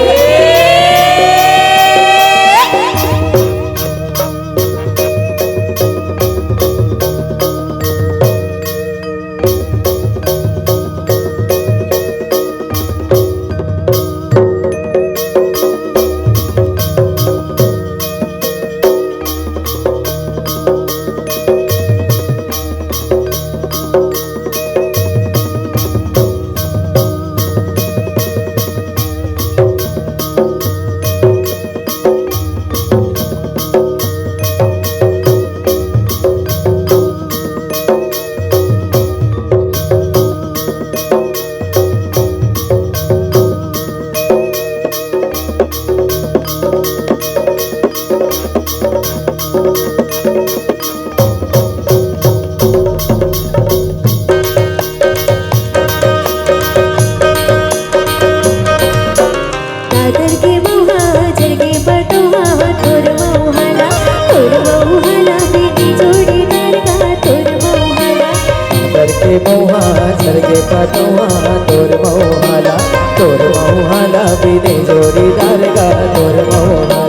दादर के मउहा, झरगे पटउहा, तोर मउहा ला, तोर मउहा ला, बिने जोड़ीदार गा, तोर मउहा ला। दादर के मउहा, झरगे पटउहा, तोर मउहा ला, तोर मउहा ला, बिने जोड़ीदार गा, तोर मउहा ला।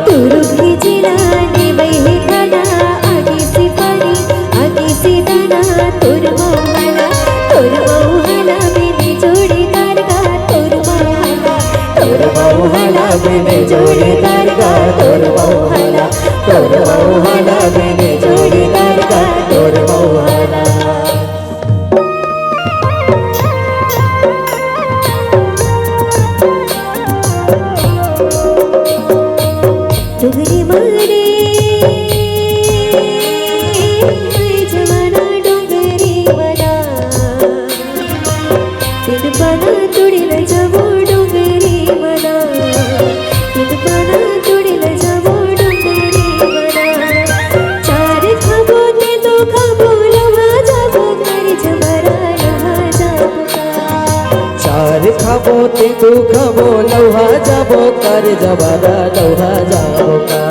तोर भेजे ला नेवई हे खाना, आगे से पानी, आगे से दाना, तोर मउहा ला, तोर मउहा ला, बिने जोड़ीदार गा, तोर मउहा ला, तोर मउहा ला, बिने जोड़ीदार गा, तोर मउहा ला, तोर मउहा ला, बिने जोड़ीदार गा, तोर मउहा ला। डोंगरी मा रे, जवाना डोंगरी मा ना। तिनपना तुड़िल जाबो डोंगरी मा ना। तिनपना तुड़िल जाबो डोंगरी मा ना। चार खाबो ते दो खाबो लउहा जाबो कर जबरा लउहा जाबो का। चार खाबो ते दो खाबो लउहा जाबो कर जबरा लउहा जाबो का।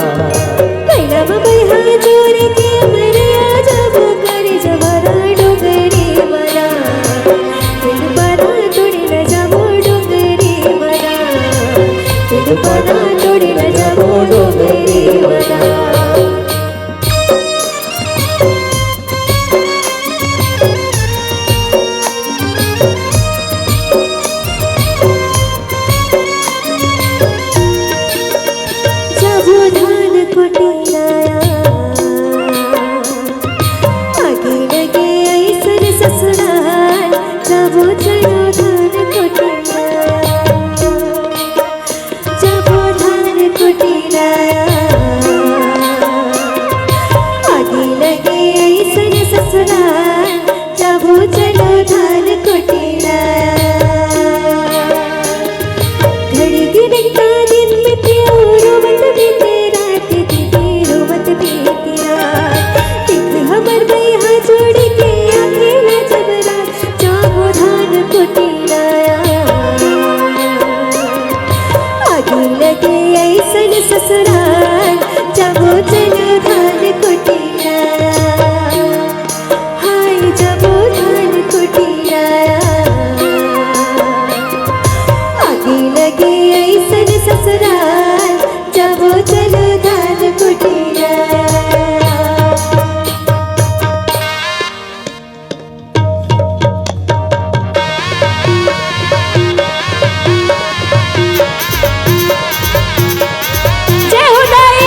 पहिला मा बइहा जोर के मरिया जाबो कर जबरा डोंगरी मा ना। तिनपना तुड़िल जाबो डोंगरी मा ना। तिनपना तुड़िल जाबो डोंगरी मा ना। जाबो धान कुटी लाया, आगी लगे अइसन ससुराल, जाबो चलो धान कुटी लाया। जाबो धान कुटी लाया, आगी लगे अइसन ससुराल, जाबो चलो धान कुटी लाया। घड़ी गिनता दिन में ते रोवत बीते रात, दीदी रोवत बीते रात। देख हमर बइहा जोड़ी के आँखें ला जबरा, जाबो धान कुटी लाया। आगी लगे अइसन ससुराल, जाबो चलो धान कुटी लाया। हाय जाबो धान कुटी लाया। आगी लगे अइसन ससुराल, जाबो चलो धान कुटी लाया। जय हो दाई।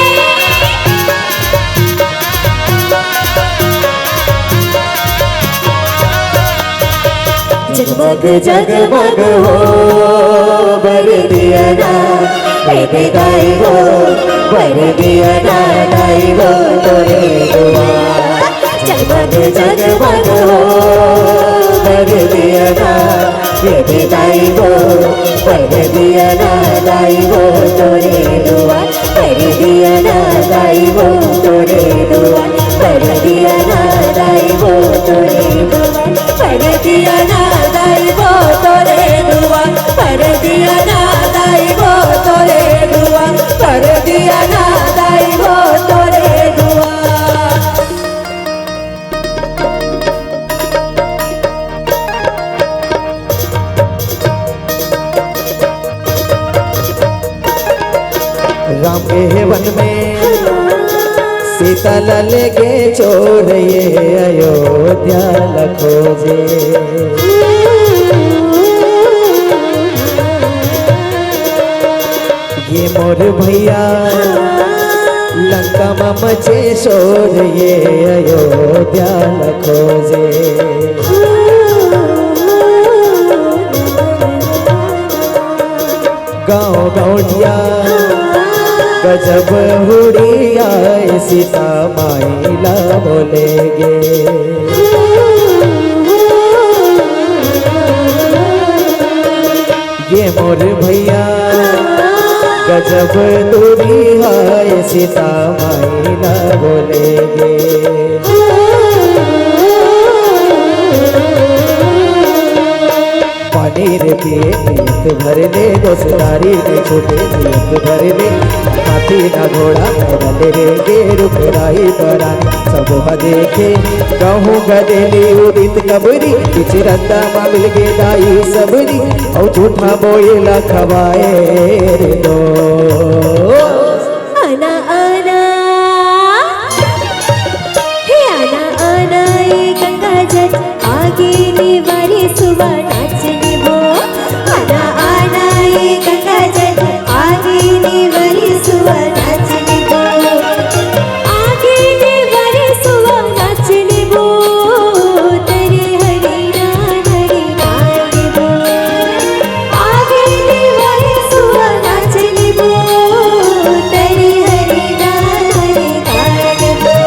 जगमग जगमग हो बर दिया ना, रे दे दाई हो, बर दिया ना दाई हो तोरे दुआ। जगमग जगमग हो बर दिया ना, ये दे दाई हो, बर दिया ना दाई हो तोरे दुआ, बर दिया ना दाई हो तोरे दुआ, बर दिया ना दाई के वन में सीता ला लेगे चोर, ये अयोध्या ला खोजे। ये मोर भैया लंका म मचे शोर, ये अयोध्या ला खोजे। गाँव गौंडिया गजब हुड़िया, सीता माई ला बोले गे। ये मोर भैया गजब दूरी है, सीता माई ला बोले गे। पानी रे पिए नियत भर ले, दोस्तारी में छूटे नियत भर ले। हाथी ना घोड़ा पैदल रे गे, रुख राही परान सब ह देखे। कहूँ गदेली उदित कबरी, पिछरंदा मा मिल गे दाई सबरी। अउ झूठा बोइला खवाए रे दो। आना आना, हे आना आना, ए गंगा जल आगे ने वारे सुवा नाचने बो। आना आना, ए गंगा जल आगे ने वारे सुवा नाचने बो। आगे ने वारे सुवा नाचने बो। तेरे हरे राम हरे राम बो। आगे ने वारे सुवा नाचने बो। तेरे हरे राम हरे राम बो।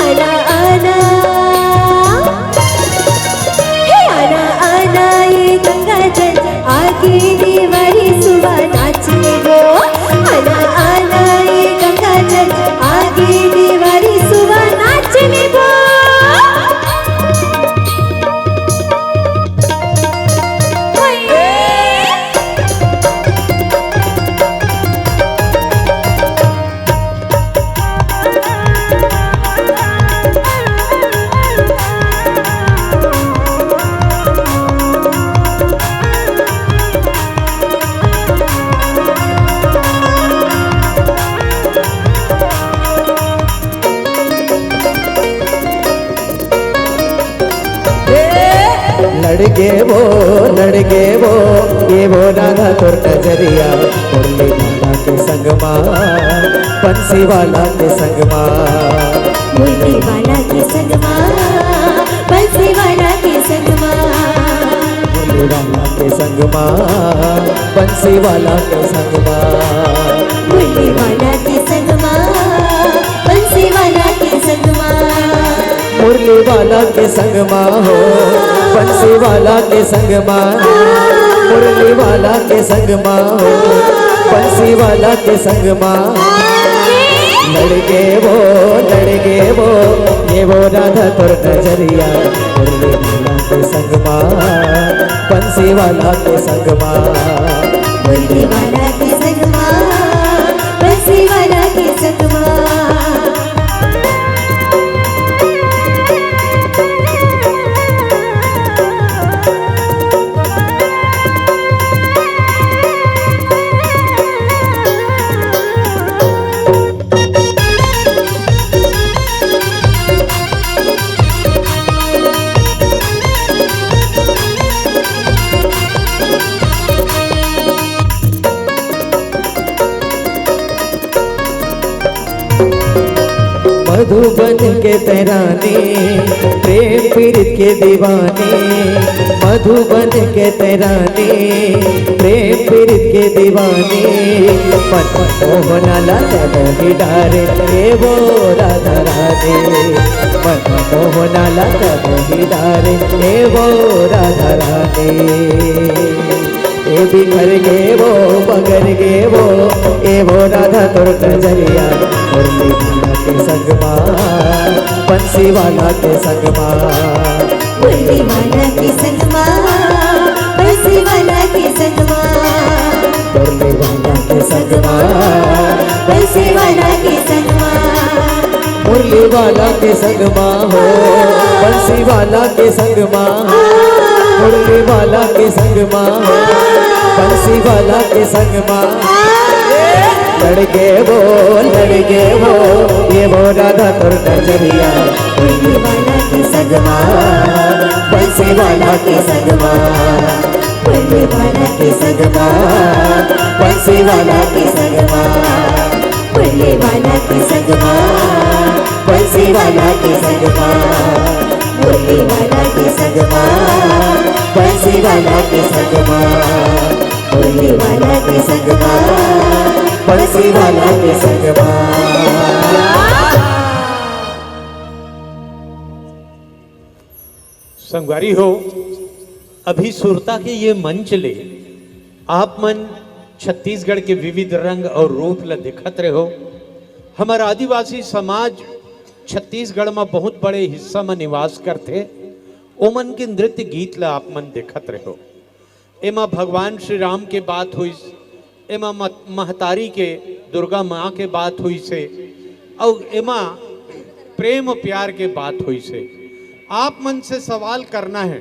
आना आना, हे आना आना, ए गंगा जल आगे ने वारे सुवा नाचने बो। आना आना, ए गंगा जल आगे ने वारे सुवा नाचने बो। लड़गे वो, लड़गे वो, ये वो राधा तोर नजरिया, मुरली वाला के संग मा, बंसी वाला के संग मा। मुरली वाला के संग मा, बंसी वाला के संग मा। मुरली वाला के संग मा, बंसी वाला के संग मा। मुरली वाला के संग मा, बंसी वाला के संग मा। मुरली वाला के संग मा हो, बंसी वाला के संग मा। मुरली वाला के संग मा हो, बंसी वाला के संग मा। लड़गे वो, लड़गे वो, ये वो राधा तोर नजरिया। मुरली वाला के संग मा, बंसी वाला के संग मा। मुरली वाला के संग मा, बंसी वाला के संग मा। मधुबन के तैं रानी, प्रेम पीरित के दीवानी। मधुबन के तैं रानी, प्रेम पीरित के दीवानी। मन मोहना ला तब ही डारे, ए वो राधा रानी। मन मोहना ला तब ही डारे, ए वो राधा रानी। ए बिखर गे वो, बगर गे वो, ए वो राधा तोर नजरिया। मुरली वाला के संग मा, बंसी वाला के संग मा। मुरली वाला के संग मा, बंसी वाला के संग मा। मुरली वाला के संग मा, बंसी वाला के संग मा। मुरली वाला के संग मा हो, बंसी वाला के संग मा। मुरली वाला के संग मा हो, बंसी वाला के संग मा। लड़के वो, लड़के वो, ये वो राधा तुर नजरिया। बंसी वाला के संगमा, बंसी वाला के संगमा, बंसी वाला के संगमा, बंसी वाला के संगमा, बंसी वाला के संगमा, बंसी वाला के संगमा, बंसी वाला के संगमा, बंसी वाला के संगमा। बोले वाला के संगमा, बंसी वाला के संगमा। संगवारी हो, अभी सुरता के ये मंच ले आप मन छत्तीसगढ़ के विविध रंग और रूप ल देखत रहे हो। हमर आदिवासी समाज छत्तीसगढ़ म बहुत बड़े हिस्सा म निवास करथे, ओमन के नृत्य गीत ल आप मन देखत रहे हो। एमा भगवान श्री राम के बात होइस, एमा मत-, महतारी के, दुर्गा माँ के बात होइस हे, अउ एमा प्रेम प्यार के बात होइस हे। आप मन से सवाल करना है,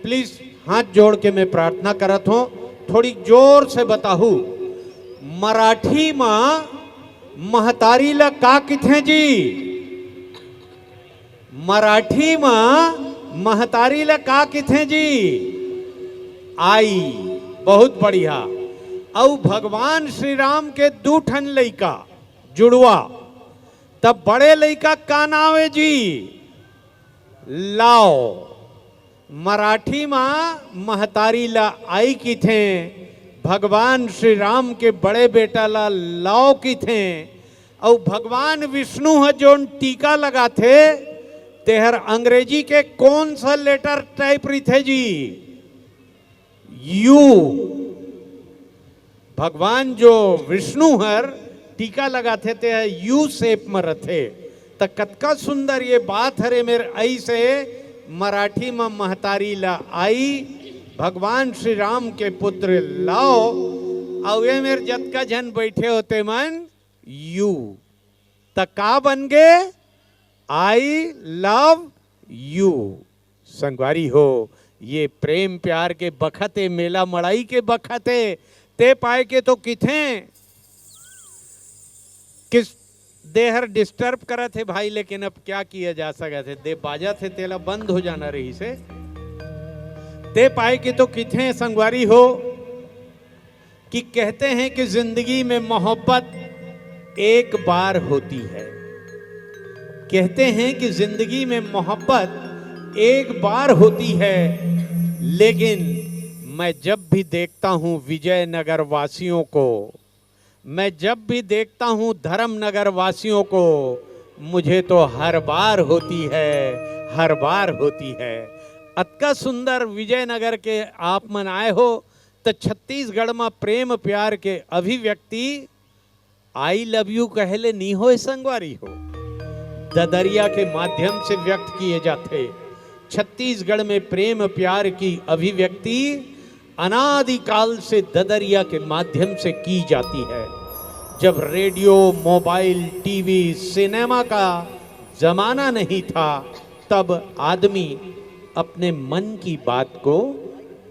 प्लीज हाथ जोड़ के मैं प्रार्थना करत हूँ, थोड़ी जोर से बताहू, मराठी मा महतारी ला का किथे जी? मराठी म महतारी ल का किथे जी? आई। बहुत बढ़िया। अउ भगवान श्री राम के दू ठन लइका जुड़वा, त बड़े लइका का नाव हे जी? लाव। मराठी म महतारी ल आई किथे, भगवान श्री राम के बड़े बेटा ल लाव किथे। अउ भगवान विष्णु ह जोन टीका लगाथे, तेहर अंग्रेजी के कौन सा लेटर टाइप रहिथे जी? यू। भगवान जो विष्णु हर टीका लगाथे, ते ह यू शेप म रथे। त कतका सुंदर ये बात हरे मेर, ऐसे मराठी म महतारी ला आई, भगवान श्री राम के पुत्र लाव, अउ ये मेर जतका झन बैठे होते मन यू, त का बन गे? I love you. संगवारी हो, ये प्रेम प्यार के बखत हे, मेला मड़ई के बखत हे, ते पाए के तो किथे किस देहर डिस्टर्ब करत हे भाई, लेकिन अब क्या किया जा सकत हे, दे बाजत हे, तेला बंद हो जाना रहिस हे। ते पाए के तो किथे संगवारी हो, कि कहते हैं कि जिंदगी में मोहब्बत एक बार होती है, कहते हैं कि जिंदगी में मोहब्बत एक बार होती है, लेकिन मैं जब भी देखता हूँ विजयनगर वासियों को, मैं जब भी देखता हूँ धर्मनगर वासियों को, मुझे तो हर बार होती है, हर बार होती है। अतका सुंदर विजयनगर के आप मन आए हो, त छत्तीसगढ़ म प्रेम प्यार के अभिव्यक्ति आई लव यू कहे ले नी होय संगवारी हो, ददरिया के माध्यम से व्यक्त किए जाथे। छत्तीसगढ़ में प्रेम प्यार की अभिव्यक्ति अनादिकाल से ददरिया के माध्यम से की जाती है। जब रेडियो, मोबाइल, टीवी, सिनेमा का जमाना नहीं था, तब आदमी अपने मन की बात को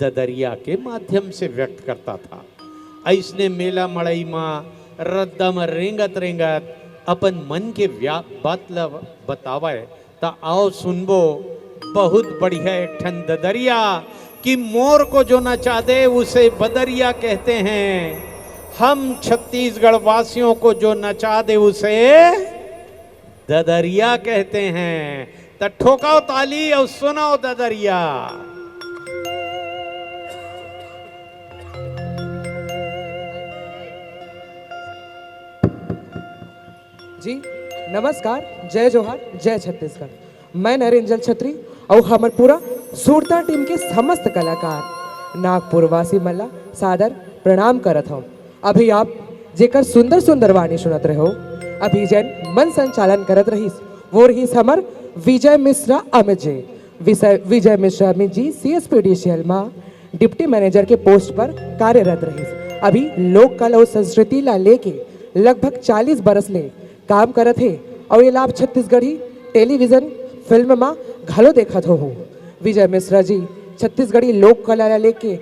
ददरिया के माध्यम से व्यक्त करता था। अइसने मेला मड़ई म, रद्दा म रेंगत रेंगत अपन मन के व्या-, बात ल बतावय, त आओ सुनबो बहुत बढ़िया एक ठन ददरिया, कि मोर को जो नचा दे उसे बदरिया कहते हैं, हम छत्तीसगढ़ वासियों को जो नचा दे उसे ददरिया कहते हैं। त ठोकाओ ताली अउ सुनाओ ददरिया। जी, नमस्कार, जय जोहार, जय छत्तीसगढ़। मैं नरेंजल छत्री अउ हमर पूरा सुरता टीम के समस्त कलाकार नागपुर वासी मन ला सादर प्रणाम करत हौं। अभी आप जेकर सुंदर सुंदर वाणी सुनत रहे हो, अभी जेन मन संचालन करत रहिस, वो रहिस हमर विजय मिश्रा अमित जी। विजय, विजय मिश्रा अमित जी सीएसपीडीसीएल मा डिप्टी मैनेजर के पोस्ट पर कार्यरत रहिस। अभी लोक कला अउ संस्कृति ला लेके लगभग चालीस बरस ले काम करत हे अउ एला आप छत्तीसगढ़ी टेलीविजन फिल्म मा घलो देखत होहू। विजय मिश्रा जी छत्तीसगढ़ी लोक कला ला लेके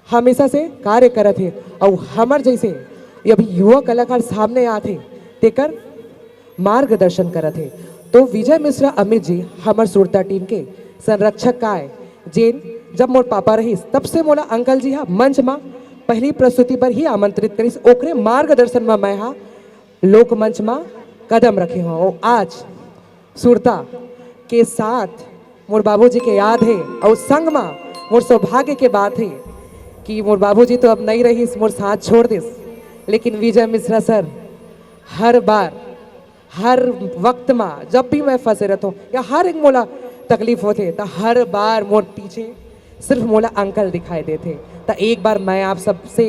हमेशा से कार्य करत हे अउ हमर जैसे अभी युवा कलाकार सामने आथे, तेकर मार्गदर्शन करत हे। तो विजय मिश्रा अमित जी हमर सुरता टीम के संरक्षक काय, जेन जब मोर पापा रहिस, तब से मोला अंकल जी हा मंच मा पहली प्रस्तुति पर ही आमंत्रित करिस। ओकरे मार्गदर्शन मा मैं हा लोकमंच मा कदम रखे हूँ। आज सुरता के साथ मोर बाबूजी के याद हे, अउ संग मा मोर सौभाग्य के बात हे कि मोर बाबूजी तो अब नइ रहिस, मोर साथ छोड़ दिस, लेकिन विजय मिश्रा सर हर बार, हर वक्त मा, जब भी मैं फंसे रहता हूँ या हर एक मोला तकलीफ होथे, त हर बार मोर पीछे सिर्फ मोला अंकल दिखाई देथे। त एक बार मैं आप सबसे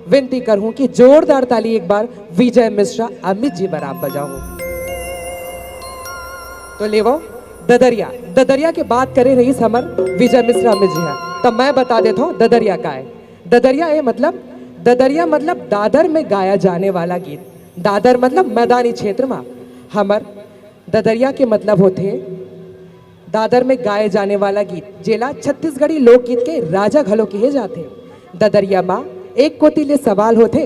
विनती करहूं कि जोरदार ताली एक बार विजय मिश्रा अमित जी बर आप बजाओ। तो लेवो ददरिया, ददरिया के बात करे रहिस हमर विजय मिश्रा अमित जी ह, त मैं बता देता हूँ ददरिया का है। ददरिया ए मतलब, ददरिया मतलब दादर में गाया जाने वाला गीत। दादर मतलब मैदानी क्षेत्र मा। हमर ददरिया के मतलब होथे दादर में गाए जाने वाला गीत, जेला छत्तीसगढ़ी लोकगीत के राजा घलो कहे जाथे। ददरिया मा एक कोती ले सवाल होथे,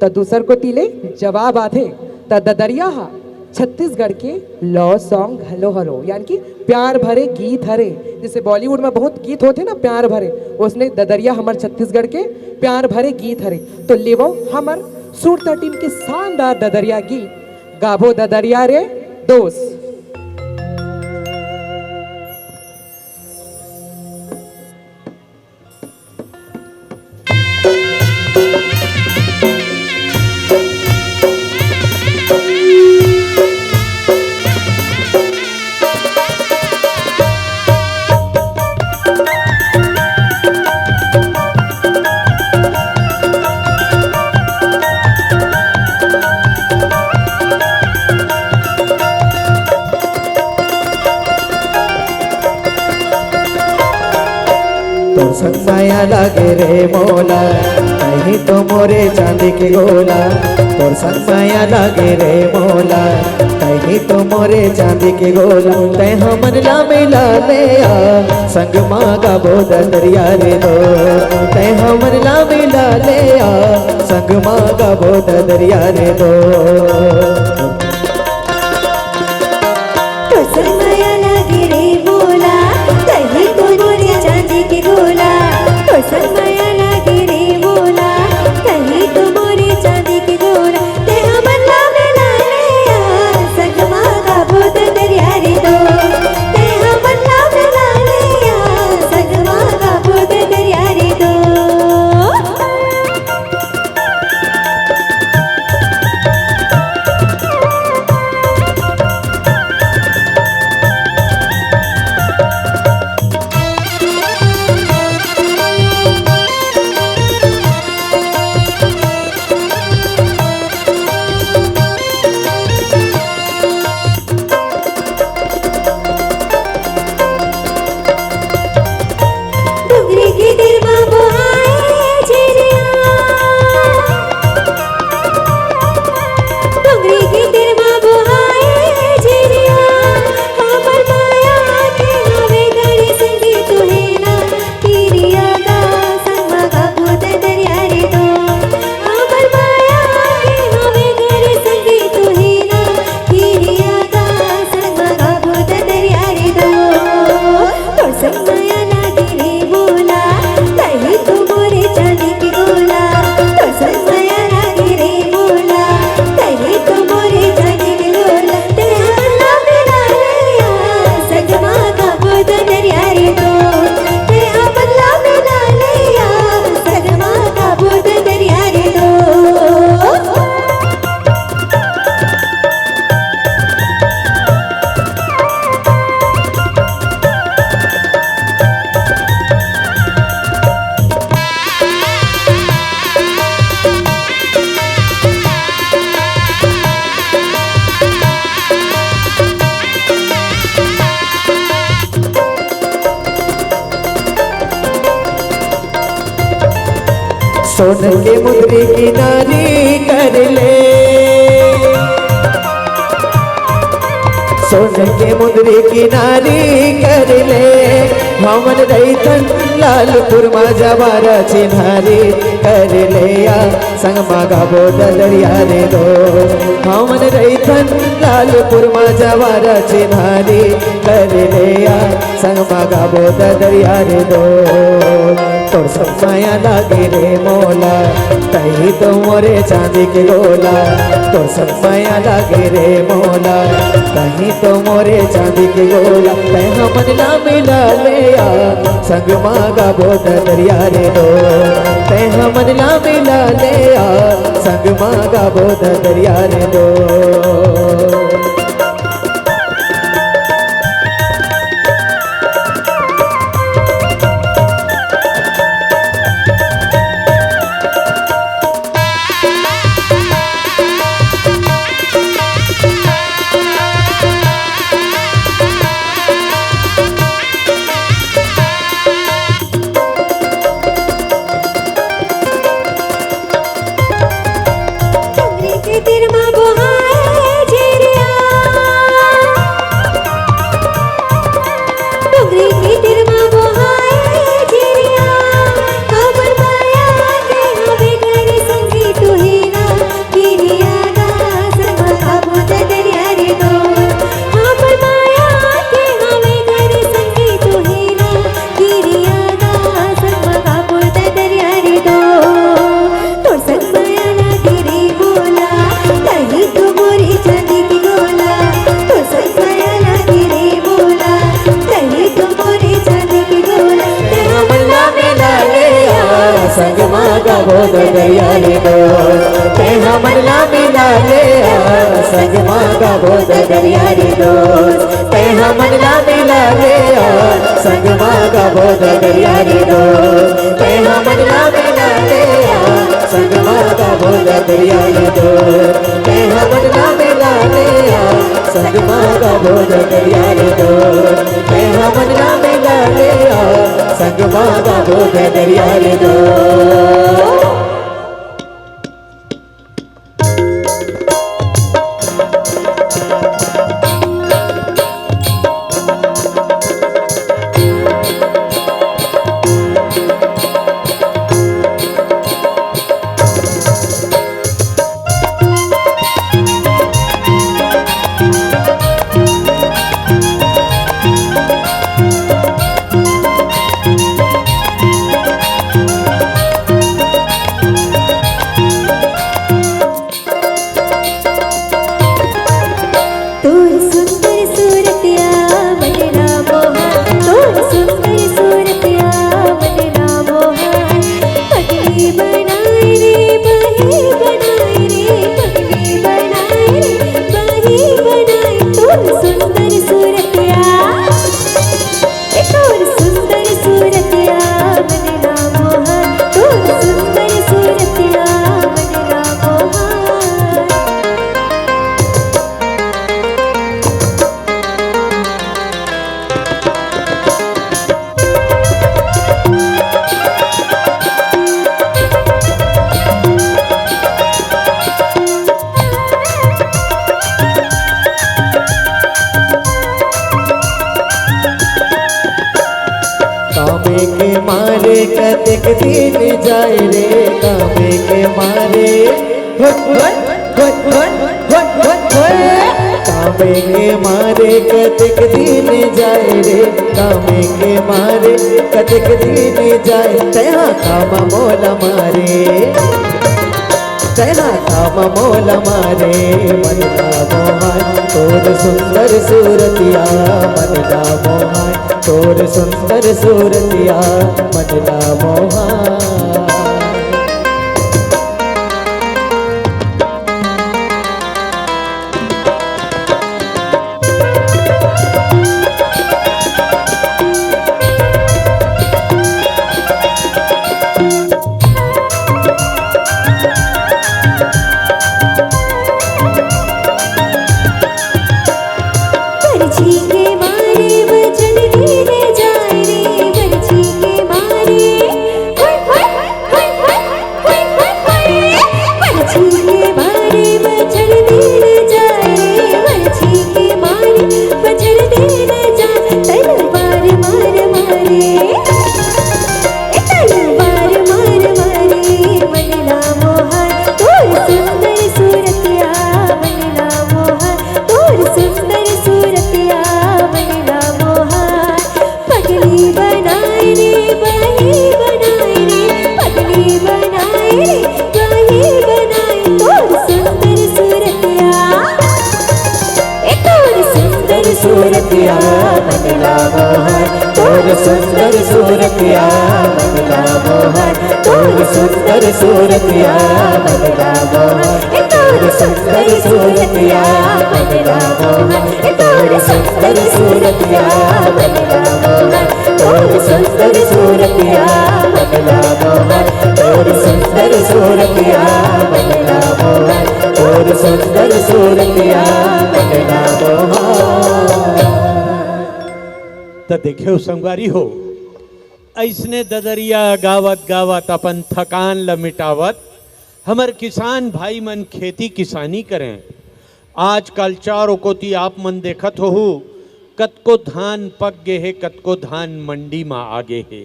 त दूसर कोती ले जवाब आथे। त ददरिया हा छत्तीसगढ़ के लव सॉन्ग घलो हरो, यानी कि प्यार भरे गीत हरे। जैसे बॉलीवुड में बहुत गीत होथे ना प्यार भरे, उसने ददरिया हमर छत्तीसगढ़ के प्यार भरे गीत हरे। तो लेवो हमर सुरता टीम के शानदार ददरिया गीत, गाबो ददरिया रे दोस्त। तोर संग माया लागे रे मोला, कहीं तो मोरे चांदी के गोला। तोर संग माया लागे रे मोला, कहीं तो मोरे चांदी के गोला। तै हमन ला मिला ले आ, संग मा गाबो ददरिया रे दो। तै हमन ला मिला ले आ, संग मा गाबो ददरिया रे दो। तोर संग माया लागे रे मोला, कहीं तो मोरे चांदी के गोला। तोर संग माया लागे रे मोला, कहीं तो मोरे चांदी के गोला। तै हमन ला मिला ले आ, संग मा गाबो ददरिया रे दो। तै हमन ला मिला ले आ, संग मा गाबो ददरिया रे दो। डोंगरी के तीर म बोहाए झिरिया। डोंगरी के तीर म बोहाए झिरिया। हमर माया के हवे गढ़ संगी तुहे ना। किरिया का संग म गाबो ददरिया रे दो। हमर माया के हवे गढ़ संगी तुहे ना। किरिया का संग म गाबो ददरिया रे दो। तोर संग माया लागे रे मोला, तही तो मोरे चांदी के गोला। तोर संग माया लागे रे मोला, तही तो मोरे चांदी के गोला। तै हमन ला मिला ले आ, संग मा गाबो ददरिया रे दो। तै हमन ला मिला ले आ, संग मा गाबो ददरिया रे दो। सोन के मुंदरी किनारी कर ले, सोन के मुंदरी किनारी कर ले, हमन रहिथन लालपुर मा जवारा चिन्हारी कर ले आ, संग मा गाबो ददरिया रे दो। हमन रहिथन लालपुर मा जवारा चिन्हारी कर ले आ, संग मा गाबो ददरिया रे दो। तोर संग मया लागे रे मोला, तही तो मोरे चांदी के गोला। तोर संग मया लागे रे मोला, तही तो मोरे चांदी के गोला। तै हमन ला मिला ले आ, संग मा गाबो ददरिया रे दो। तै हमन ला मिला ले आ, संग मा गाबो ददरिया रे दो। डोंगरी के तीर मा बोहाए झिरिया, डोंगरी के तीर मा बोहाए झिरिया, काबर माया के हवे घर संगी तुही ना, किरिया गा संग मा गाबो ददरिया रे दो। काबर माया के हवे घर संगी तुही ना, किरिया गा संग मा गाबो ददरिया रे दो। तोर संग मया लागे रे मोला, तही तो मोरे चांदी के गोला। तोर संग मया लागे रे मोला, तही तो मोरे चांदी के गोला। तै हमन ला मिला ले आ, संग मा गाबो ददरिया रे दो। तै हमन ला मिला ले आ, संग मा गाबो ददरिया रे दो। तै हमन ला मिला ले आ, संग मा गाबो ददरिया रे दो। तै हमन ला मिला ले आ, संग मा गाबो ददरिया रे दो। तै हमन ला मिला ले आ, संग मा गाबो ददरिया रे दो। तै हमन ला मिला ले आ, संग मा गाबो ददरिया रे दो। तोर सुंदर सूरतिया मन ला मोहा, तोर सुंदर सूरतिया मन ला मोहा। पगली बनाए रे, बही बनाए रे, पगली बनाए रे, बही बनाए। तोर सुंदर सूरतिया, ए तोर सुंदर सूरतिया मन ला मोहा, तोर सुंदर सूरतिया मन ला मोहा। कामे के मारे कतेक दिन जाए रे, कामे के मारे। होय, होय, होय। कामे के मारे कतेक दिन जाए रे, कामे के मारे कतेक दिन जाए। तैहा काम मोला मारे, तैहा काम मोला मारे, मन ला मोहाय। तोर सुंदर सूरतिया मन ला मोहाय, तोर सुंदर सूरतिया मन ला मोहाय। बरछी के मारे वचन दीने जाए रे, बरछी के मारे। होय, होय। सुंदर सूरतिया मन का मोहन, तोर सुंदर सूरतिया मन का मोहन, ए तोर सुंदर सूरतिया मन का मोहन, ए तोर सुंदर सूरतिया मन का मोहन, तोर सुंदर सूरतिया मन का मोहन, तोर सुंदर सूरतिया मन का मोहन, तोर सुंदर सूरतिया मन का मोहन। त देखेव संगवारी हो, अइसने ददरिया गावत गावत अपन थकान ल मिटावत हमर किसान भाई मन खेती किसानी करें। आजकल चारों कोती आप मन देखत होहू, कतको धान पक गे हे, कतको धान मंडी म आ गे हे।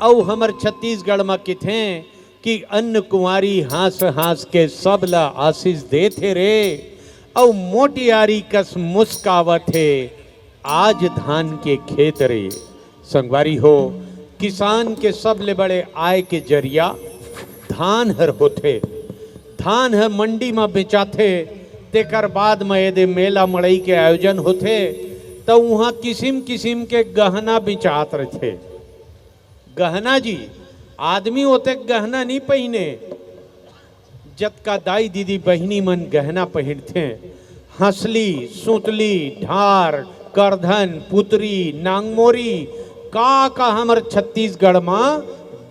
अउ हमर छत्तीसगढ़ म किथें कि अन्न कुंवारी हाँस हाँस के सब ल आशीष देत हे रे, अउ मोटियारी कस मुस्कावत हे आज धान के खेत रे। संगवारी हो, किसान के सबले बड़े आय के जरिया धान हर होथे। धान ह मंडी म बेचाथे, तेकर बाद म एदे मेला मड़ई के आयोजन होथे, त उहाँ किसिम किसिम के गहना बेचात रहिथे। गहना जी, आदमी ओतेक गहना नी पहिने, जतका दाई दीदी बहिनी मन गहना पहिरथे। हंसली, सुतली, ढार, करधन, पुतरी, नांगमोरी, का का हमर छत्तीसगढ़ म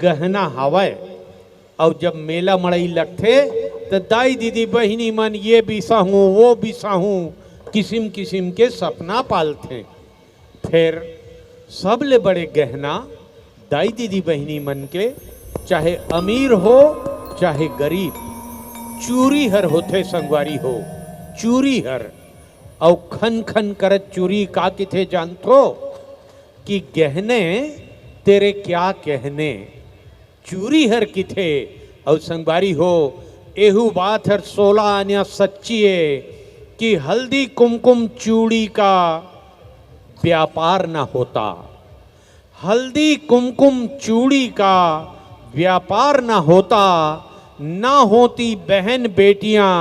गहना हवय। अउ जब मेला मड़ई लगथे, त दाई दीदी बहिनी मन ये बिसाहूं, वो बिसाहूं, किसिम किसिम के सपना पालथे। फेर सबले बड़े गहना दाई दीदी बहिनी मन के, चाहे अमीर हो चाहे गरीब, चूरी हर होथे संगवारी हो, चूरी हर। अउ खन खन करत चूरी का किथे जानथो कि गहने तेरे क्या कहने। चूरी हर किथे। अउ संगवारी हो, एहू बात हर सोला आन्या सच्ची ए कि हल्दी कुमकुम चूड़ी का व्यापार ना होता, हल्दी कुमकुम चूड़ी का व्यापार ना होता, ना होती बहन बेटियां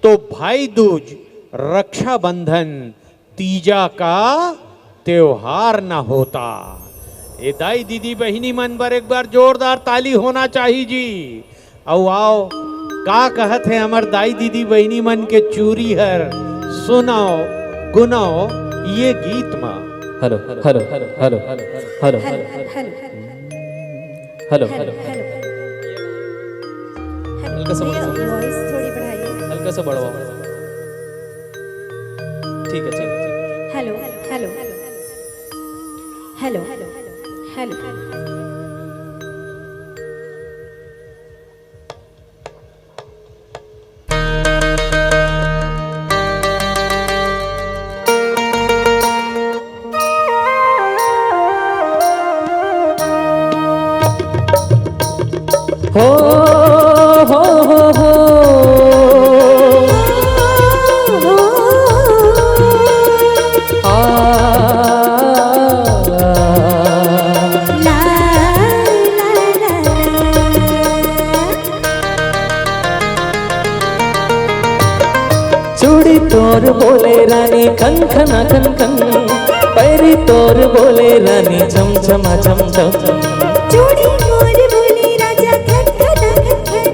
तो भाई दूज, रक्षाबंधन, तीजा का त्योहार ना होता। ए दाई दीदी बहिनी मन बर एक बार जोरदार ताली होना चाही जी। अउ आओ, का कहत हे हमर दाई दीदी बहिनी मन के चूरी हर, सुनाओ, गुनाओ ये गीत मा। Hello, hello, hello, hello, hello, hello, hello, hello. Hello, hello, hello. हल्का सा भैया, बढ़ाओ। Voice थोड़ी बढ़ाइए। हल्का सा बढ़ाओ। ठीक है, ठीक है, ठीक है। Hello, hello, hello, hello. हो, हो, हो, हो। आ, ला, ला, ला, ला। चूड़ी तोर बोले रानी खन खना खन खन, पैरी तोर बोले रानी छम छमा छम छम। चूड़ी मोर बोले राजा खन खना खन खन,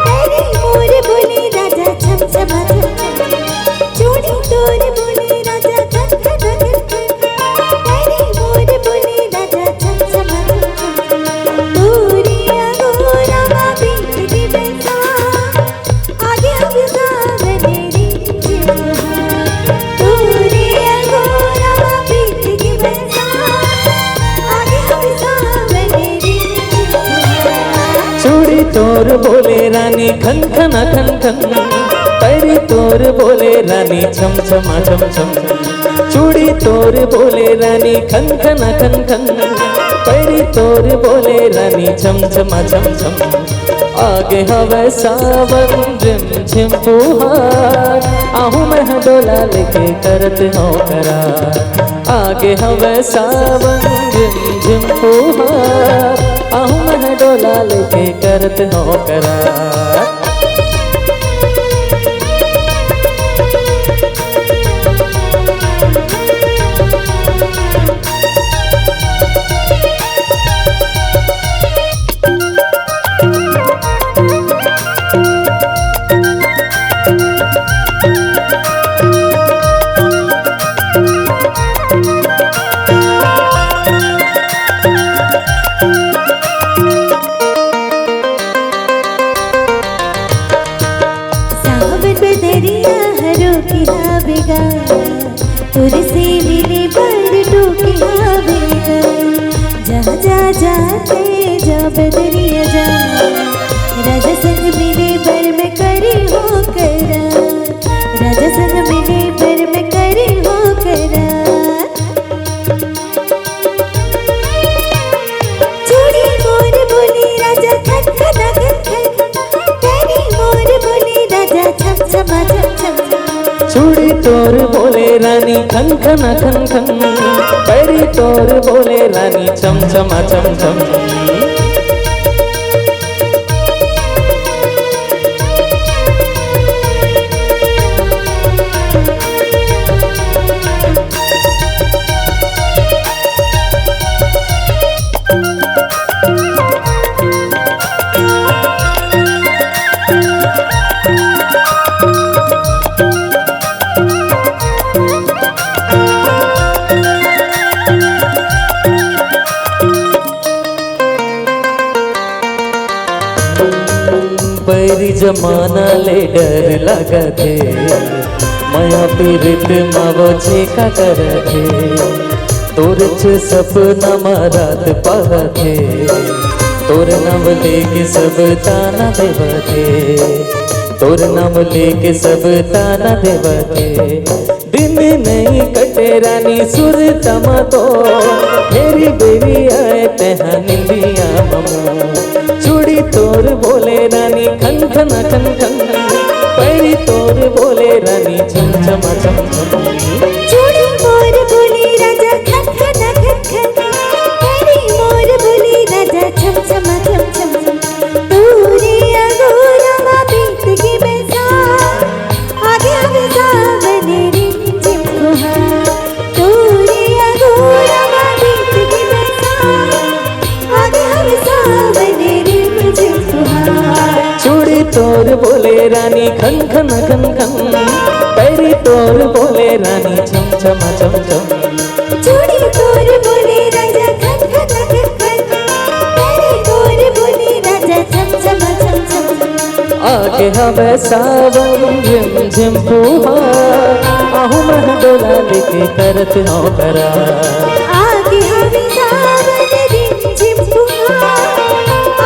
पैरी मोर बोले राजा छम छमा छम छम। चूड़ी तोर बोले राजा खन खना खन खन, पैरी मोर बोले राजा छम छमा छम छम। तोरे अगोरा मा बीत दिवसा आगे अब सावन रे जुहा, तोरे अगोरा बीत के बरसा, आगे अब सावन रे जुहा। चूड़ी तोर बोले रानी खन खना खन खन, पैरी तोर बोले रानी छम छमा छम छम। चूड़ी तोर बोले रानी खन खना खन खन, पैरी तोर बोले रानी छम छमा छम छम। आगे हवै सावन रिम झिम फुहार, आहू मैं डोला लेके करत हौं करार। आगे हवै सावन रिम झिम फुहार, आहू मैं डोला लेके करत हौं करार। जा बदरिया जा, राजा संग मिले बर मैं करे हो करा, राजा संग मिले बर मैं करे हो करा। चूड़ी मोर बोले राजा खन खना खन खन, पैरी मोर बोले राजा छम छमा छम छम। चूड़ी तोर बोले रानी खन खना खन खन, पैरी तोर बोले रानी चम चमा चम चम। बैरी जमाना ले डर लगथे, मया पीरित म वो छेका करथे। तोर च सपना म रात पाथे, तोर नाम लेके सब ताना देवथे, तोर नाम लेके सब ताना देवथे। दिन नहीं कटे रानी सुरता म तो, बेरी बेरी आए तेहा निंदिया म मोर। चूड़ी तोर बोले रानी खन खन खन खन, पैरी तोर बोले रानी छम छम छम छम। चूड़ी मोर बोले राजा खन खन खन खन, पैरी मोर बोले राजा छम छम छम छम। तोरे अगोरा मा बीत गे बैसाख, आगे आगे सावन रिमझिम फुहार। तोरे अगोरा मा बीत गे बैसाख, आगे आगे सावन रिमझिम फुहार। चूड़ी तोर बोले रानी खन खन खन खन, पैरी तोर बोले रानी छम छम छम छम। चूड़ी तोर बोले राजा खन खन खन खन, पैरी तोर बोले राजा छम छम छम छम। आगे हवे सावन रिमझिम फुहार, आहू मैं डोला लेके करत हौं करार। आगे हवे सावन रिमझिम फुहार,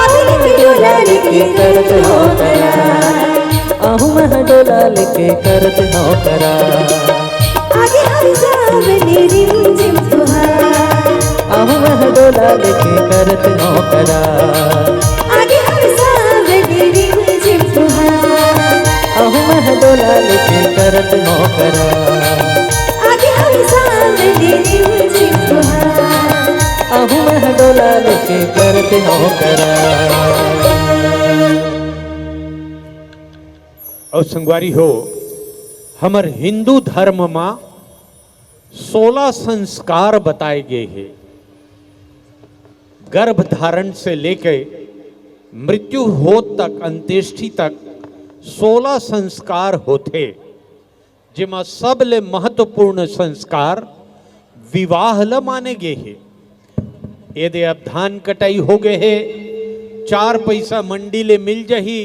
आहू मैं डोला लेके करत हौं करार। आहू मैं डोला लेके करत हौं करार। आगे हवे सावन रिमझिम फुहार। आहू मैं डोला लेके करत हौं करार। आगे हवे सावन रिमझिम फुहार। आहू मैं डोला लेके करत हौं करार। आगे हवे सावन रिमझिम फुहार। आहू मैं डोला लेके करत हौं करार। अउ संगवारी हो, हमर हिंदू धर्म मा सोलह संस्कार बताए गे हे। गर्भ धारण से लेके मृत्यु होत तक, अंत्येष्टि तक सोलह संस्कार होथे, जेमा सबले महत्वपूर्ण संस्कार विवाह ल माने गे हे। यदि अब धान कटाई हो गे हे, चार पैसा मंडी ले मिल जही,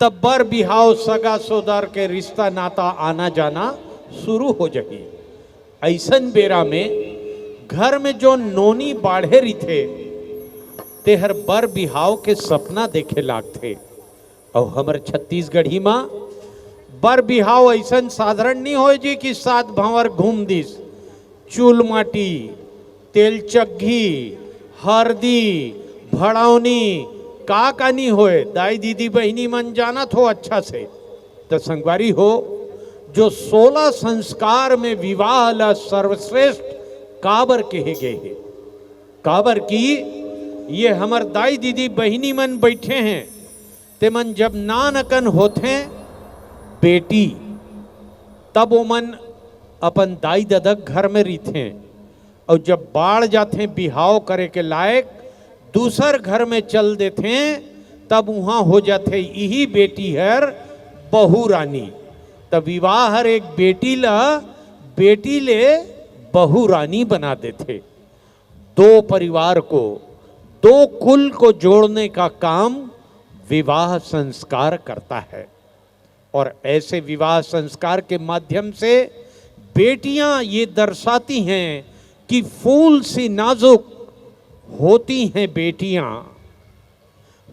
तब बर बिहाव, सगा सोदर के रिश्ता नाता आना जाना शुरू हो जही। अइसन बेरा में घर में जो नोनी बाढ़े रिथे, तेहर बर बिहाव के सपना देखे लागथे। अउ हमर छत्तीसगढ़ी मा बर बिहाव अइसन साधारण नी होय जी कि सात भंवर घूम दिस। चूल माटी, तेल चग्घी, हरदी, भड़ौनी, का का नी होय, दाई दीदी बहिनी मन जानत हो अच्छा से। त संगवारी हो, जो सोलह संस्कार में विवाह ला सर्वश्रेष्ठ काबर कहे गए हे? काबर कि ये हमर दाई दीदी बहिनी मन बैठे हैं, ते मन जब नान अकन होथें बेटी, तब ओमन अपन दाई ददा घर में रहिथें, अउ जब बाढ़ जाथें बिहाव करे के लायक, दूसर घर में चल देथें, तब उहाँ हो जाथे इही बेटी हर बहू रानी। त विवाह हर एक बेटी ला, बेटी ले बहू रानी बना देथे। दो परिवार को, दो कुल को जोड़ने का काम विवाह संस्कार करता है। और ऐसे विवाह संस्कार के माध्यम से बेटियां ये दर्शाती हैं कि फूल सी नाजुक होती हैं बेटियां,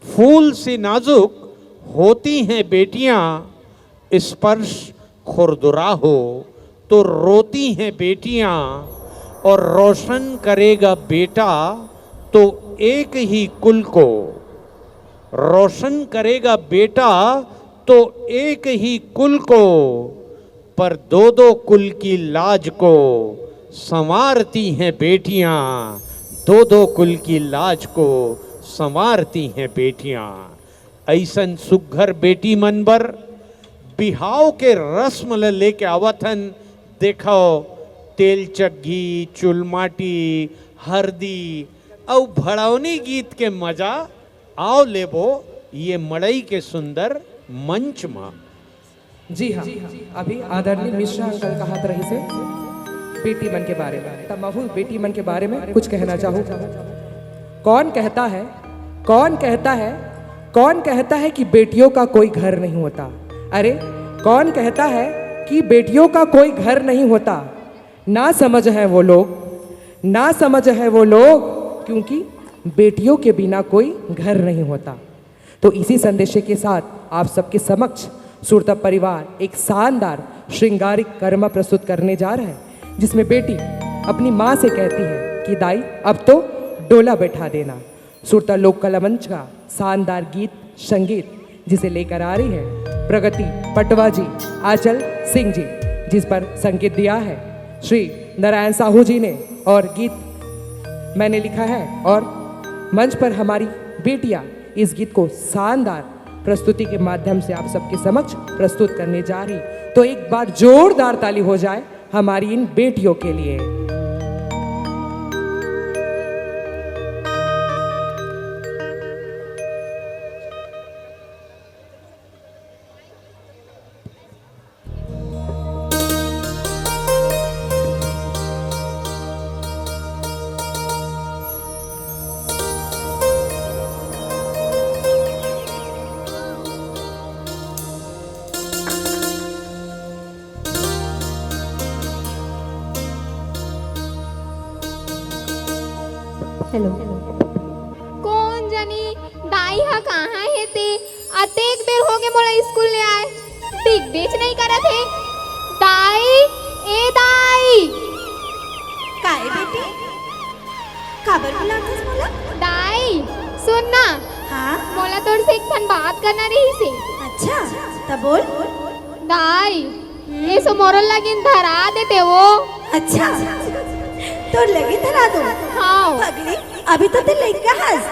फूल सी नाजुक होती हैं बेटियां, स्पर्श खुरदुरा हो तो रोती हैं बेटियां, और रोशन करेगा बेटा तो एक ही कुल को, रोशन करेगा बेटा तो एक ही कुल को, पर दो दो कुल की लाज को संवारती हैं बेटियां, दो दो कुल की लाज को संवारती हैं बेटियां। अइसन सुघर बेटी मन बर बिहाव के रस्म ल लेके आवत हन। देखव, तेल चग्गी, चुलमाटी, हरदी अउ भड़ौनी गीत के मजा। आव लेबो ये मड़ई के सुंदर मंच म। जी हाँ, अभी आदरणीय मिश्रा अंकल कहत रहिसे बेटी मन के बारे में, त महू बेटी मन के बारे में कुछ कहना चाहूँ। कौन कहता है, कौन कहता है, कौन कहता है कि बेटियों का कोई घर नहीं होता? अरे, कौन कहता है कि बेटियों का कोई घर नहीं होता? ना समझ है वो लोग, ना समझ है वो लोग, क्योंकि बेटियों के बिना कोई घर नहीं होता। तो इसी संदेश के साथ आप सबके समक्ष सुरता परिवार एक शानदार श्रृंगारिक करमा प्रस्तुत करने जा रहा है, जिसमें बेटी अपनी माँ से कहती है कि दाई, अब तो डोला बैठा देना। सुरता लोक कला मंच का शानदार गीत संगीत जिसे लेकर आ रही है प्रगति पटवा जी, आंचल सिंह जी, जिस पर संगीत दिया है श्री नारायण साहू जी ने और गीत मैंने लिखा है और मंच पर हमारी बेटियां इस गीत को शानदार प्रस्तुति के माध्यम से आप सबके समक्ष प्रस्तुत करने जा रही। तो एक बार जोरदार ताली हो जाए हमारी इन बेटियों के लिए। हेलो। कोन जनी दाई ह कहाँ हे ते? अतेक बेर होगे मोला स्कूल ले आए, दिखबेच नइ करत हे। दाई, ए दाई। काय बेटी? काबर बुलाथस मोला? दाई, सुन ना। हाँ? मोला तोर से एक ठन बात करना रहिस हे। अच्छा, त बोल। दाई, हम्म। एसो मोरो लगिन धरा देते वो। अच्छा, तोर लगिन धरा दो? हाँ। पगली, अभी तो ते लइका हस,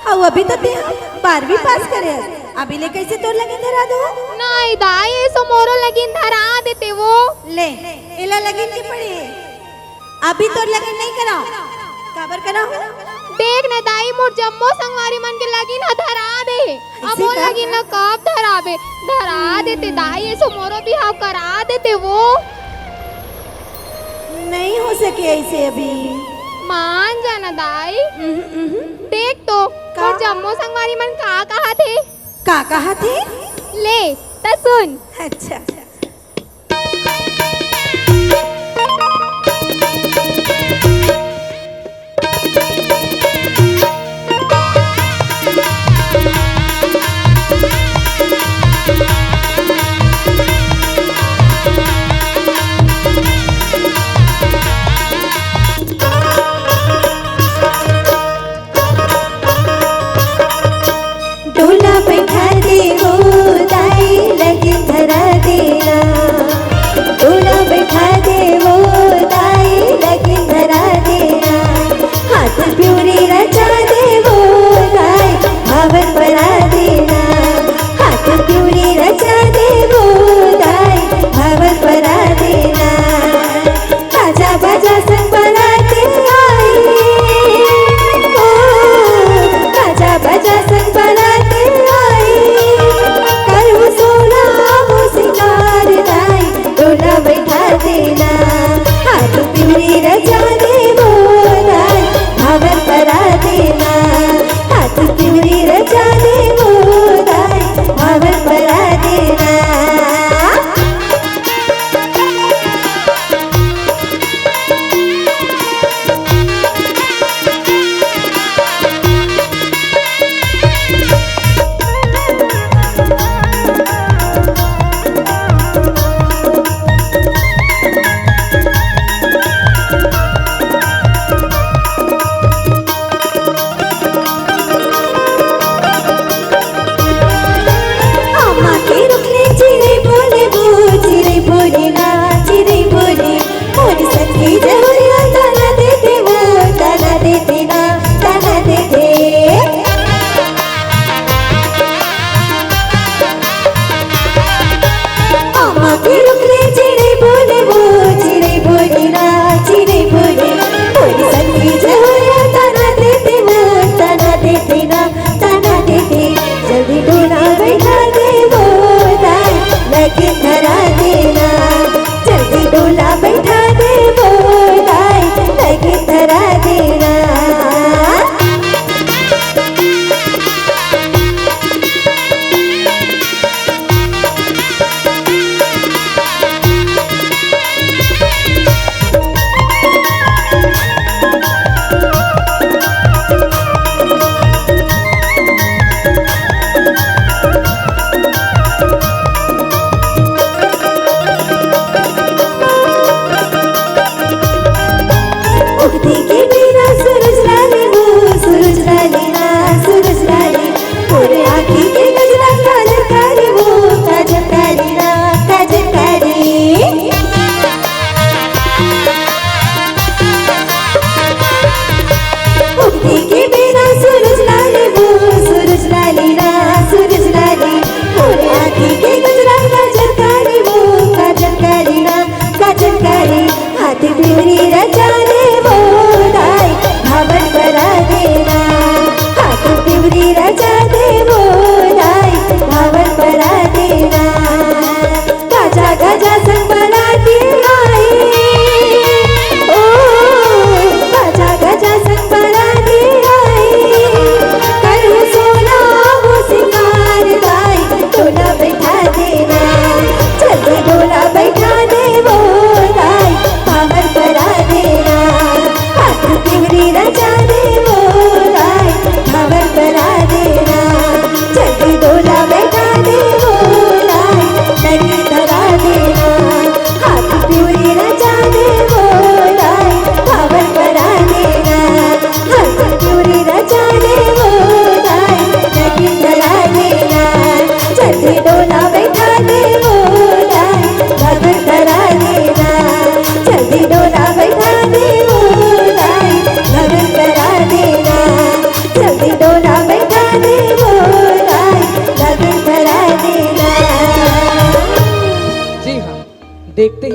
अउ अभी तो ते बारहवीं पास करे हस, अभी ले कैसे तोर लगिन धरा दो? नहीं दाई, एसो मोरो लगिन धरा देते वो। ले, एला लगिन के पड़े हे। अभी तोर लगिन नहीं कराओ। काबर कराओ? देख न दाई, मोर जम्मो संगवारी मन के लगिन ह धरा दे। अब ऐसे मोर का? लगिन ल कब धराबे? धरा देते दाई, एसो मोरो बिहाव करा देते वो। नहीं हो सके ऐसे अभी। मान जाना दाई। उहुं, उहुं। देख तो, का? मोर जम्मो संगवारी मन का कहा थे? का कहा थे? ले, त सुन। अच्छा। डोला बैठा दे वो दाई, लगिन धरा दे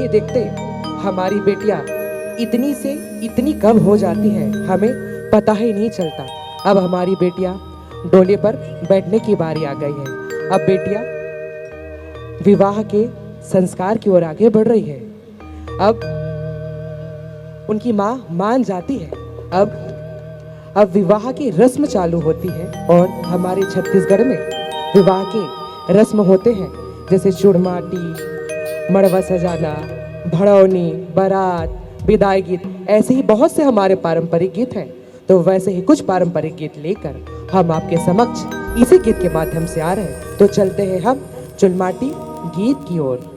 देखते हमारी बेटियां इतनी से इतनी कब हो जाती हैं, हमें पता ही नहीं चलता। अब हमारी बेटियां डोले पर बैठने की बारी आ गई है। अब बेटियां विवाह के संस्कार की ओर आगे बढ़ रही है। अब उनकी माँ मान जाती है। अब अब विवाह की रस्म चालू होती है और हमारे छत्तीसगढ़ में विवाह के रस्म होते हैं, जैसे चुड़माटी, मड़वा सजाना, भड़ौनी, बारात, विदाई गीत, ऐसे ही बहुत से हमारे पारंपरिक गीत हैं। तो वैसे ही कुछ पारंपरिक गीत लेकर हम आपके समक्ष इसी गीत के माध्यम से आ रहे हैं। तो चलते हैं हम चुलमाटी गीत की ओर।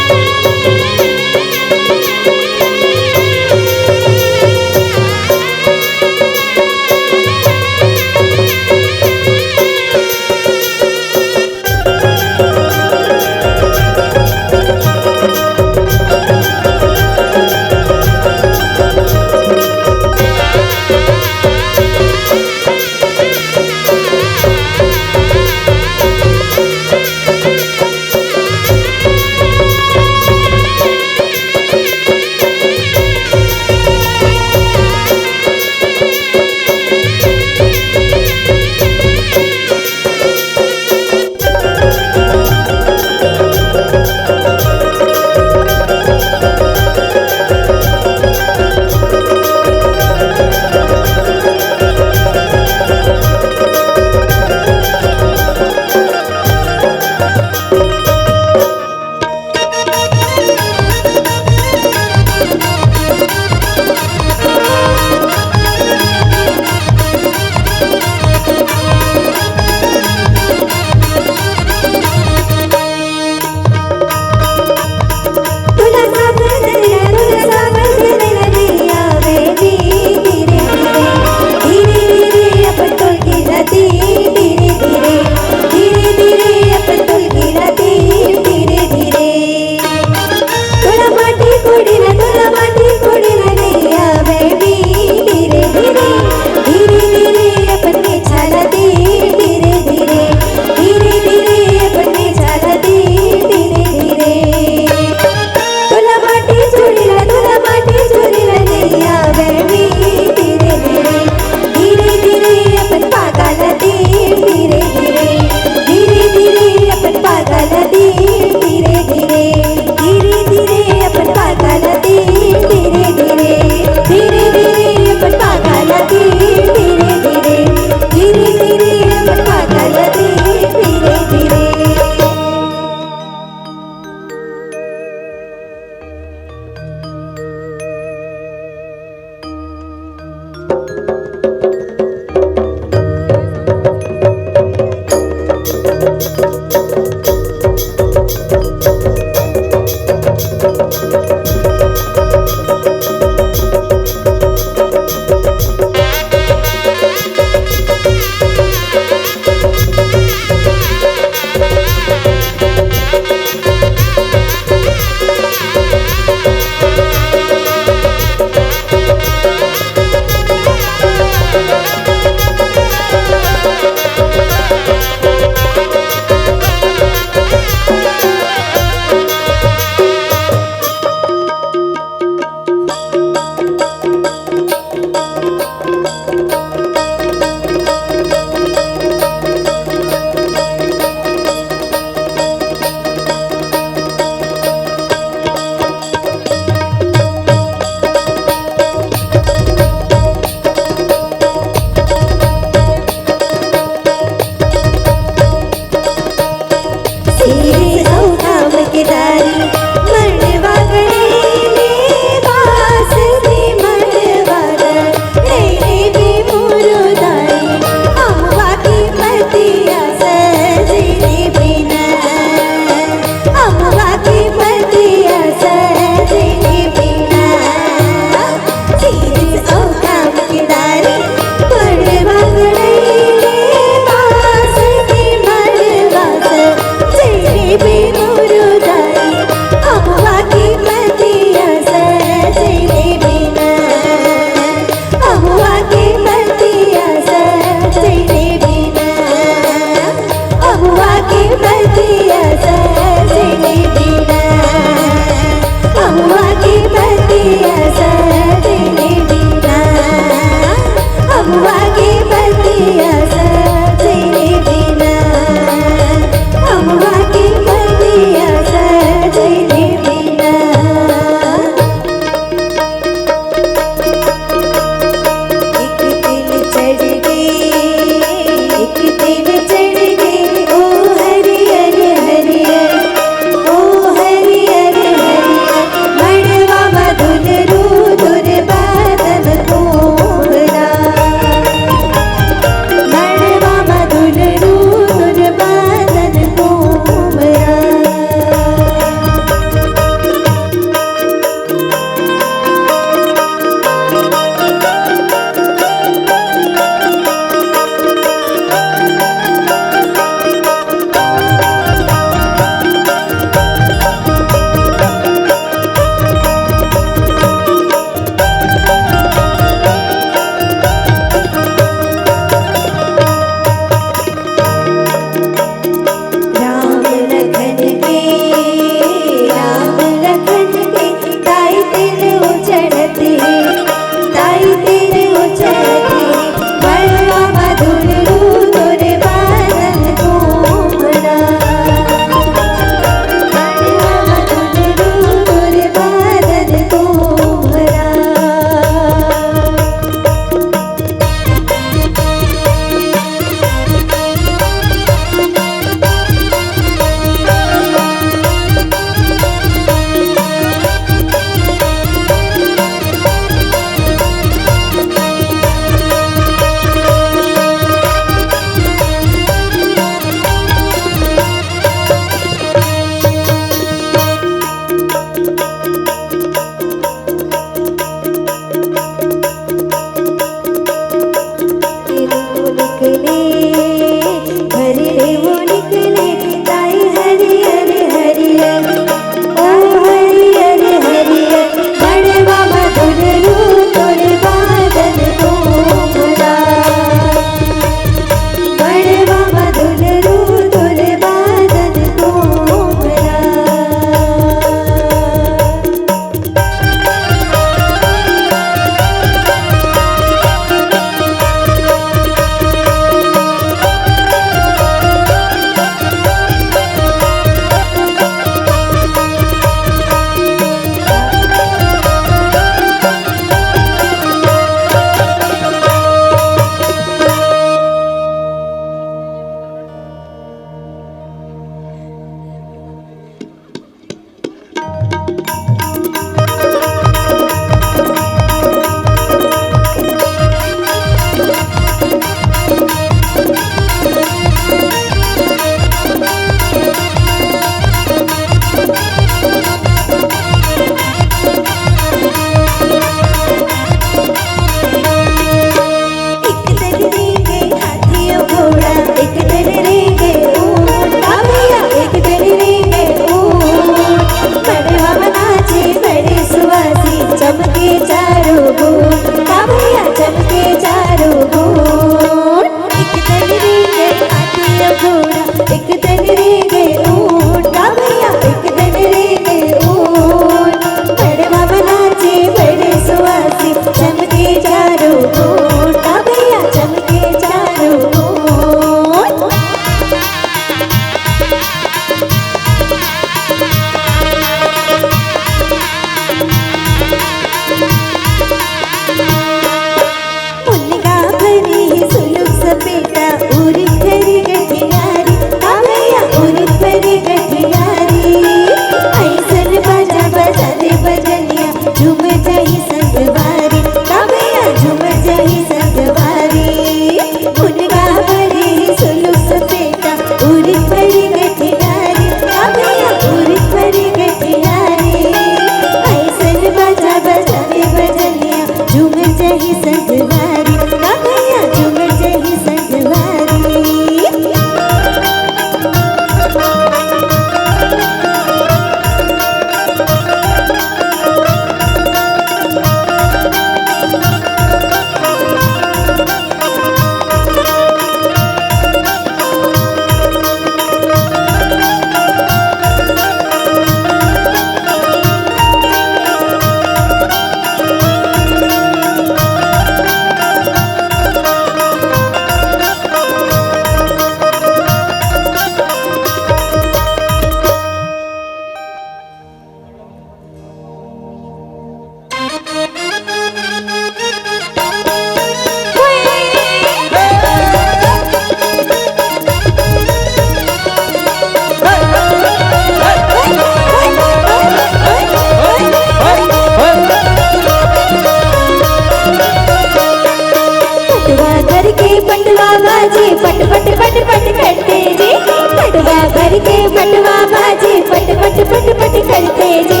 पट पट पट पट करथे जी, पटवा भर के पटवा बाजे, पट पट पट पट करथे जी।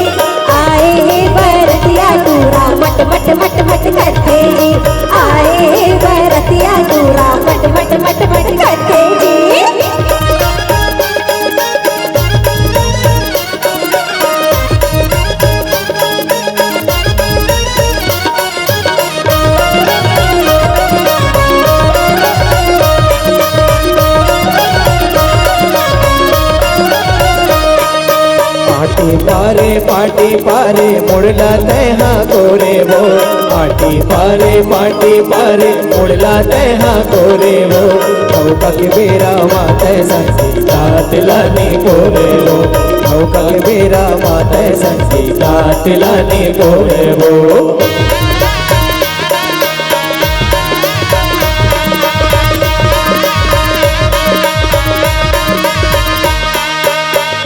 आए हे बरतिया टूरा, मट मट मट मट करथे जी। आए हे बरतिया टूरा, मट मट मट मट करथे जी। पाटी पारे, पाटी पारे, मुड़ला तैहा कोरे वो। पाटी पारे, पाटी पारे, मुड़ला तैहा कोरे वो। चौका के बेरा मा तै संग तात लानी कोरे वो। चौका के बेरा मा तै संग तात लानी कोरे वो।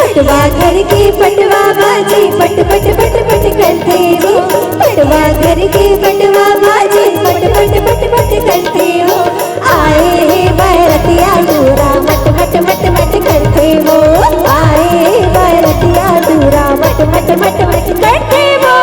पटवा घर के पटवा बाजे, पट पट पट पट करथे वो। पटवा घर के पटवा बाजे, पट पट पट पट करथे वो। आए हे बरतिया टूरा, मट मट मट मट करथे वो। आए हे बरतिया टूरा, मट मट मट मट करथे वो।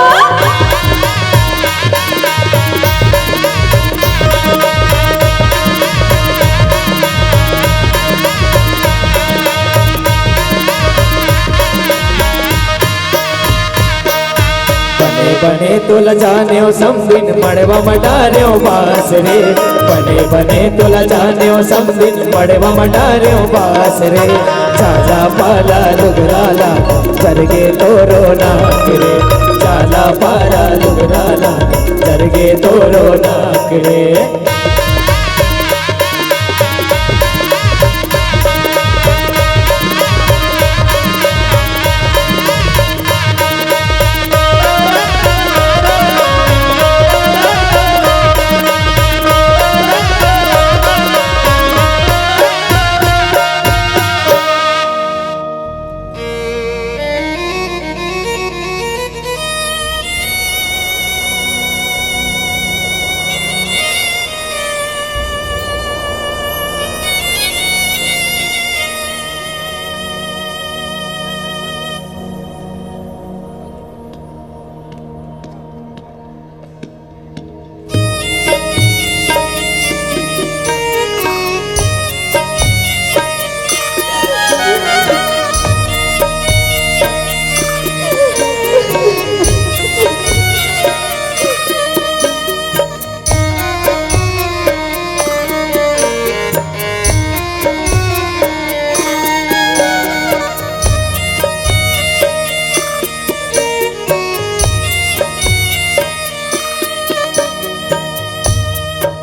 बने बने तोला जानेव समधिन, मड़वा म डारेव बास रे। बने बने तोला जानेव समधिन, मड़वा म डारेव बास रे। जाला पाला लुगरा ला, जरगे तोरो नाक रे। जाला पाला लुगरा ला, जरगे तोरो नाक रे।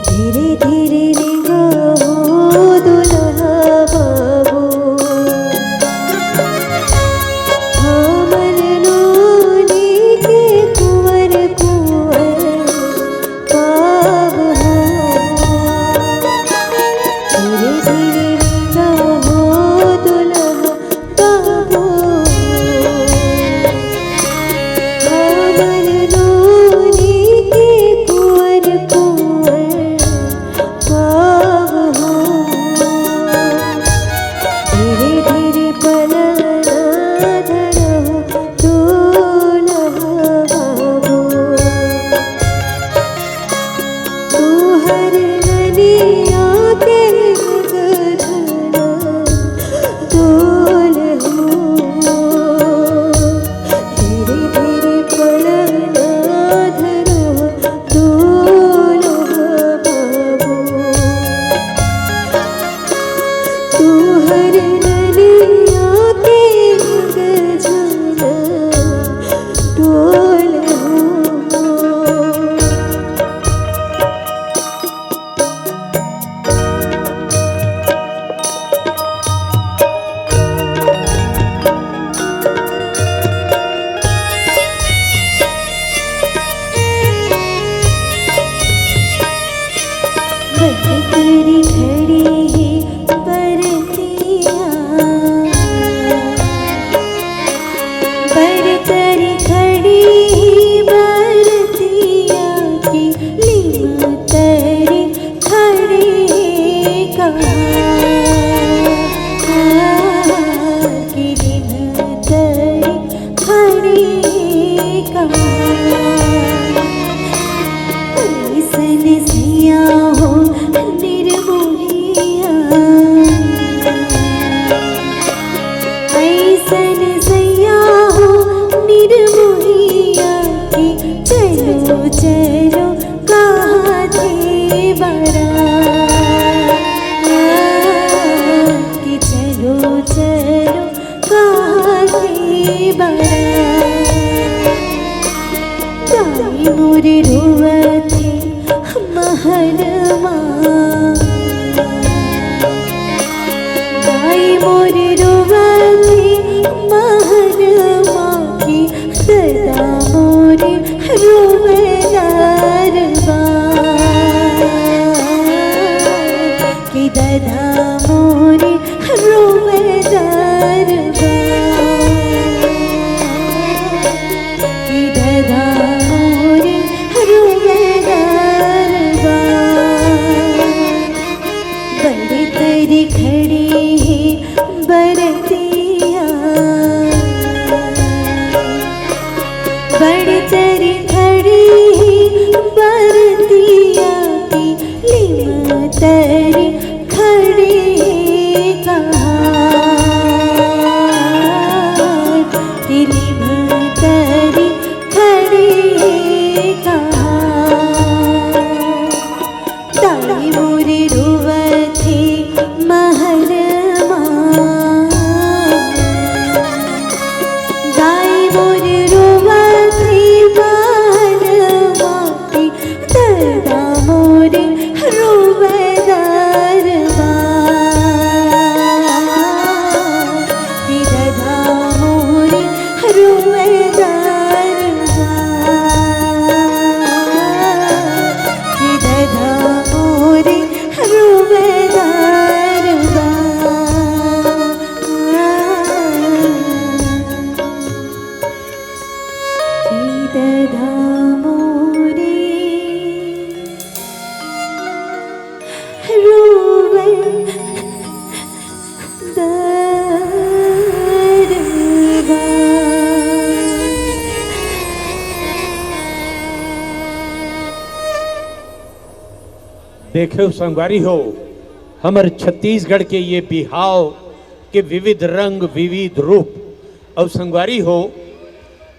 धीरे धीरे रेंगा हो दुल्हा बाबू, हमर नोनी के कुंवर कुंवर पाव हो। धीरे धीरे रेंगा हो दुल्हा बाबू, हमर नोनी के कुंवर कुंवर पाव हो। धीरे धीरे पलना धरहु दुल्हा बाबू। तुहर ननिया के गधना तोल हो। धीरे धीरे पलना धरो तोल हो बाबू। तुहर ननिया के गधना तोल हो। बंद करी खड़ी हे बरतिया। मोरे रोवै दरबा, कि ददा मोरे रोवै दरबा। बड़ तरी खड़ी हे बरतिया, बड़ तरी खड़ी हे बरतिया, कि लिम तरी खड़ी हे कहाँ, कि लिम तरी खड़ी हे कहाँ। दाई मोरे रोवत हे महल मा, दाई मोरे रोवत हे महल मा, कि ददा मोरे रोवै दरबा, कि ददा मोरे रोवै दरबा, कि ददा मोरे रोवै दरबा। कि ददा मोरे रोवै दरबा। देखेव संगवारी हो, हमर छत्तीसगढ़ के ये बिहाव के विविध रंग, विविध रूप। अउ संगवारी हो,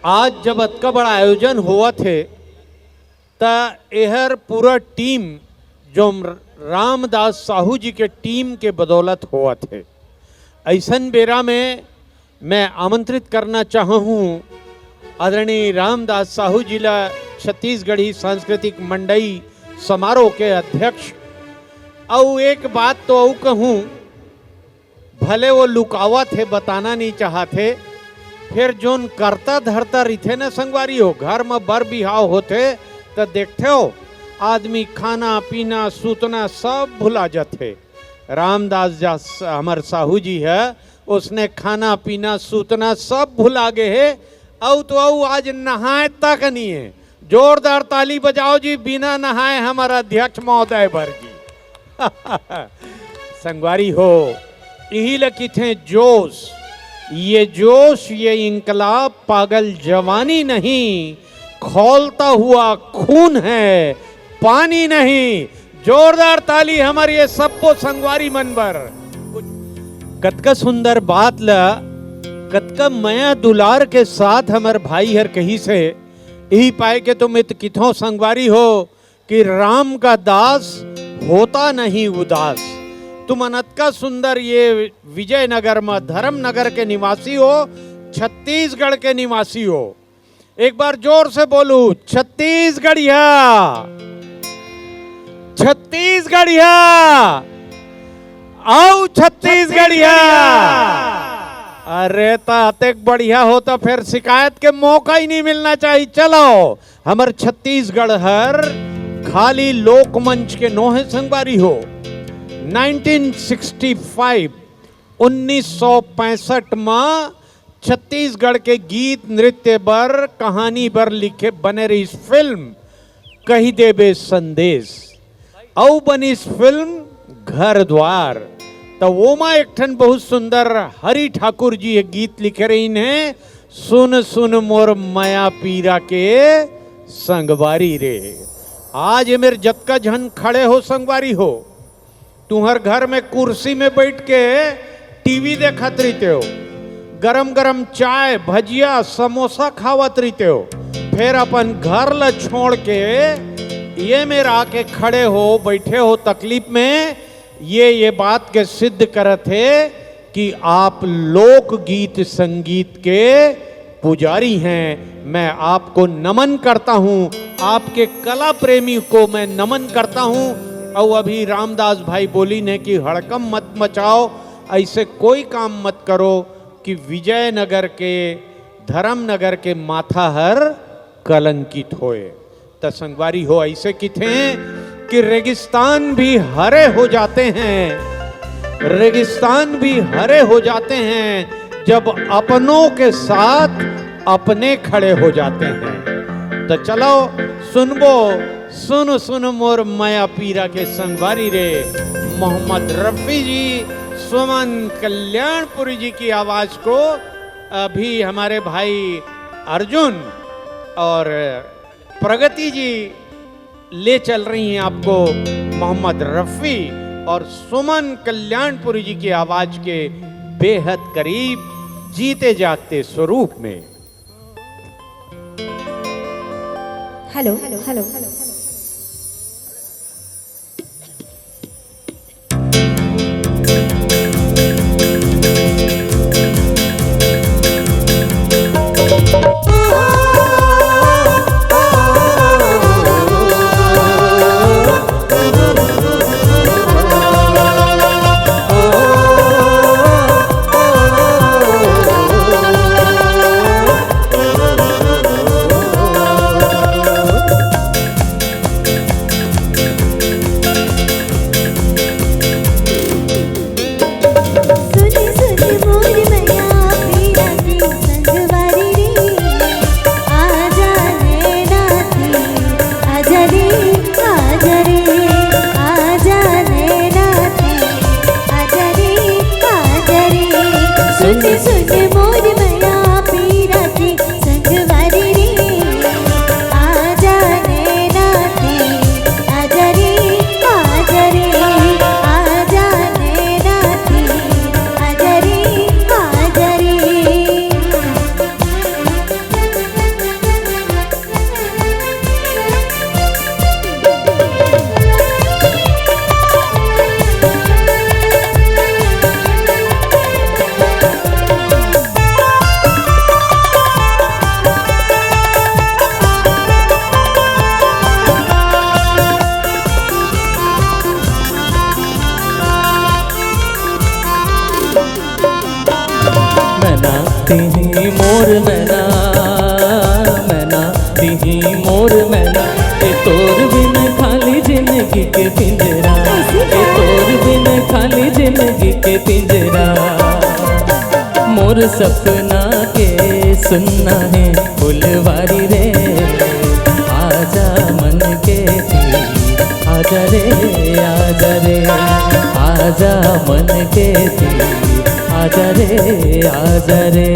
आज जब अतका बड़ा आयोजन होवत हे, त एहर पूरा टीम, जो रामदास साहू जी के टीम के बदौलत होवत हे। अइसन बेरा में मैं आमंत्रित करना चाहूँ आदरणीय रामदास साहू जी ला, छत्तीसगढ़ी सांस्कृतिक मंडई समारोह के अध्यक्ष। अउ एक बात तो अउ कहूँ, भले वो लुकावत हे, बताना नहीं चाहत हे, फिर जोन करता धरता रहिथे न संगवारी हो, घर म बर बिहाव होथे त देखथे हो, आदमी खाना पीना सूतना सब भुला जथे। रामदास जा हमर साहू जी है, उसने खाना पीना सूतना सब भुला गे हे। अउ तो अउ आज नहाए तक नहीं है। जोरदार ताली बजाओ जी, बिना नहाए हमर अध्यक्ष महोदय बर जी। संगवारी हो, इही ल किथे जोश। ये जोश, ये इंकलाब, पागल जवानी नहीं, खौलता हुआ खून है, पानी नहीं। जोरदार ताली हमर ये सब्बो संगवारी मन बर। कतका सुंदर बात ल, कतका मया दुलार के साथ हमर भाई हर कहिस हे। इही पाए के तो मैं तो किथों संगवारी हो कि राम का दास होता नहीं उदास। तुमन अतका सुंदर ये विजयनगर म धर्मनगर के निवासी हो, छत्तीसगढ़ के निवासी हो। एक बार जोर से बोलू, छत्तीसगढ़िया, छत्तीसगढ़िया, अउ छत्तीसगढ़िया। अरे त अतेक बढ़िया हो त फिर शिकायत के मौका ही नहीं मिलना चाहिए। चलो, हमर छत्तीसगढ़ हर खाली लोकमंच के नोहे संगवारी हो। नाइनटीन सिक्सटी फाइव, उन्नीस सौ पैंसठ म छत्तीसगढ़ के गीत नृत्य बर, कहानी बर लिखे बने रहिस फिल्म कहि देबे संदेश। अउ बनिस फिल्म घर द्वार। त ओमा एक ठन बहुत सुंदर हरि ठाकुर जी ये गीत लिखे रहिन हे, सुन सुन मोर मया पीरा के संगवारी रे। आज ये मेर जतका झन खड़े हो संगवारी हो, तुहर घर में कुर्सी में बैठ के टीवी देखत रहिते हो, गरम गरम चाय, भजिया, समोसा खावत रहिते हो, फिर अपन घर ल छोड़ के ये मेर आके खड़े हो, बैठे हो तकलीफ में। ये ये बात के सिद्ध करत हे कि आप लोकगीत संगीत के पुजारी हैं। मैं आपको नमन करता हूँ, आपके कला प्रेमी को मैं नमन करता हूँ। अउ अभी रामदास भाई बोलिन हे कि हड़कम मत मचाओ, ऐसे कोई काम मत करो कि विजयनगर के, धर्मनगर के माथा हर कलंकित होए। त संगवारी हो, ऐसे किथे कि रेगिस्तान भी हरे हो जाते हैं, रेगिस्तान भी हरे हो जाते हैं जब अपनों के साथ अपने खड़े हो जाते हैं। तो चलो सुनबो, सुन सुन मोर मया पीरा के संगवारी रे, मोहम्मद रफी जी, सुमन कल्याणपुरी जी की आवाज को अभी हमारे भाई अर्जुन और प्रगति जी ले चल रही हैं आपको मोहम्मद रफी और सुमन कल्याणपुरी जी की आवाज के बेहद करीब जीते जागते स्वरूप में। Hello, hello, hello. मैना तिही मोर मैना, मैना तिही मोर मैना, ए तोर बिन खाली जिंदगी के पिंजरा, ए तोर बिन खाली जिंदगी के पिंजरा। मोर सपना के सुनना हे फुलवारी रे, आजा मन के तीर, आजा रे, आजा रे, आजा मन के तीर, आजा रे, आजा रे।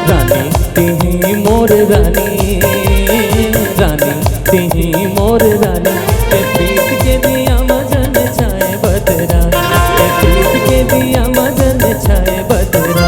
रानी तिही मोर रानी, रानी तिही मोर रानी, ते प्रीत के दिया मजन छाए बदरा, ते प्रीत के दिया मजन छाए बदरा।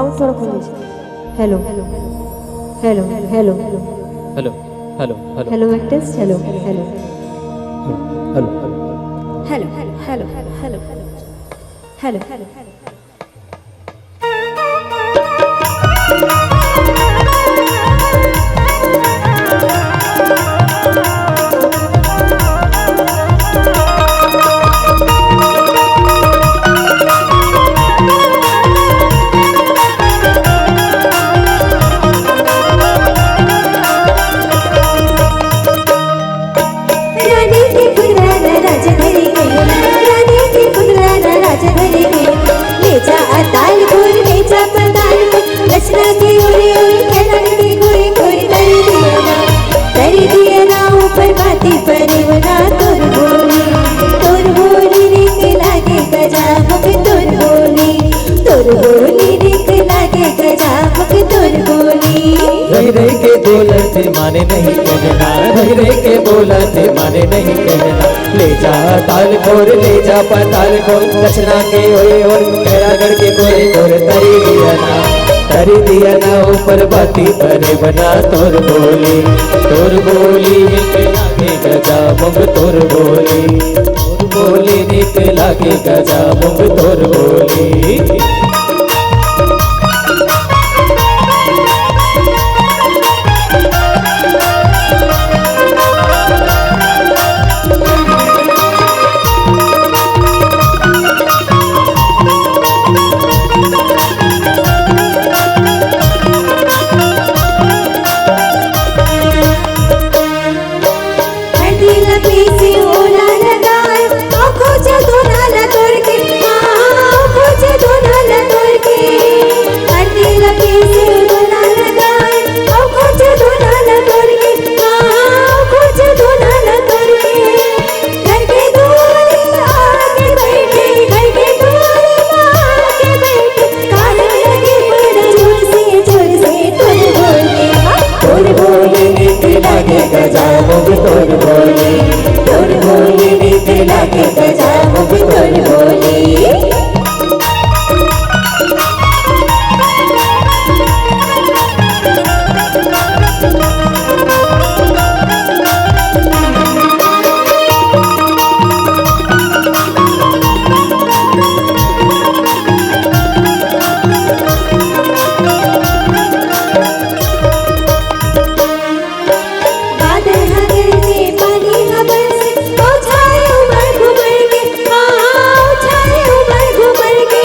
साउंड थोड़ा कम दीजिए। Hello, hello, hello, hello. Hello, hello, hello. Hello, mic test. Hello, hello. Hello, hello. Hello, hello, hello, hello. Hello, hello, hello. रानी के खुदरा ला राजा धरे गए, रानी के खुदरा ला राजा धरे गए। ले जा अतालपुर, ले जा पतालपुर, रचना के ओरे ओरे, कैलाश के गोरे गोरे, तरी दिया ना, तरी दिया ना, ऊपर बाती परे बना। तोर बोली, तोर बोली नीक लागे गजा, मुख तोर बोली, तोर बोली नीक लागे गजा, मुख तोर बोली। रह रह के बोलत माने नहीं कहना, रह रह के बोलत माने नहीं कहना। ले जा अतालपुर, ले जा पतालपुर, रचना के ओए ओए, खैरागढ़ के गोरे गोरे, तरी दिया ना, तरी दिया ना, ऊपर बाती परे बना। तोर बोली, तोर बोली नीक लागे गजा, मुख तोर बोली, तोर बोली नीक लागे गजा, मुख तोर बोली। हल्दी ला पीसे ओला लगाए, आँखों से धुना ला तोड़ के, हाँ, आँखों से धुना ला गजामुख तोर बोली, तोर बोली नीक लागे गजामुख तोर बोली। बादल ह गरजे, पानी ह बरसे, ओ छाए उमड़ घुमड़ के, हाँ, हाँ, ओ छाए उमड़ घुमड़ के।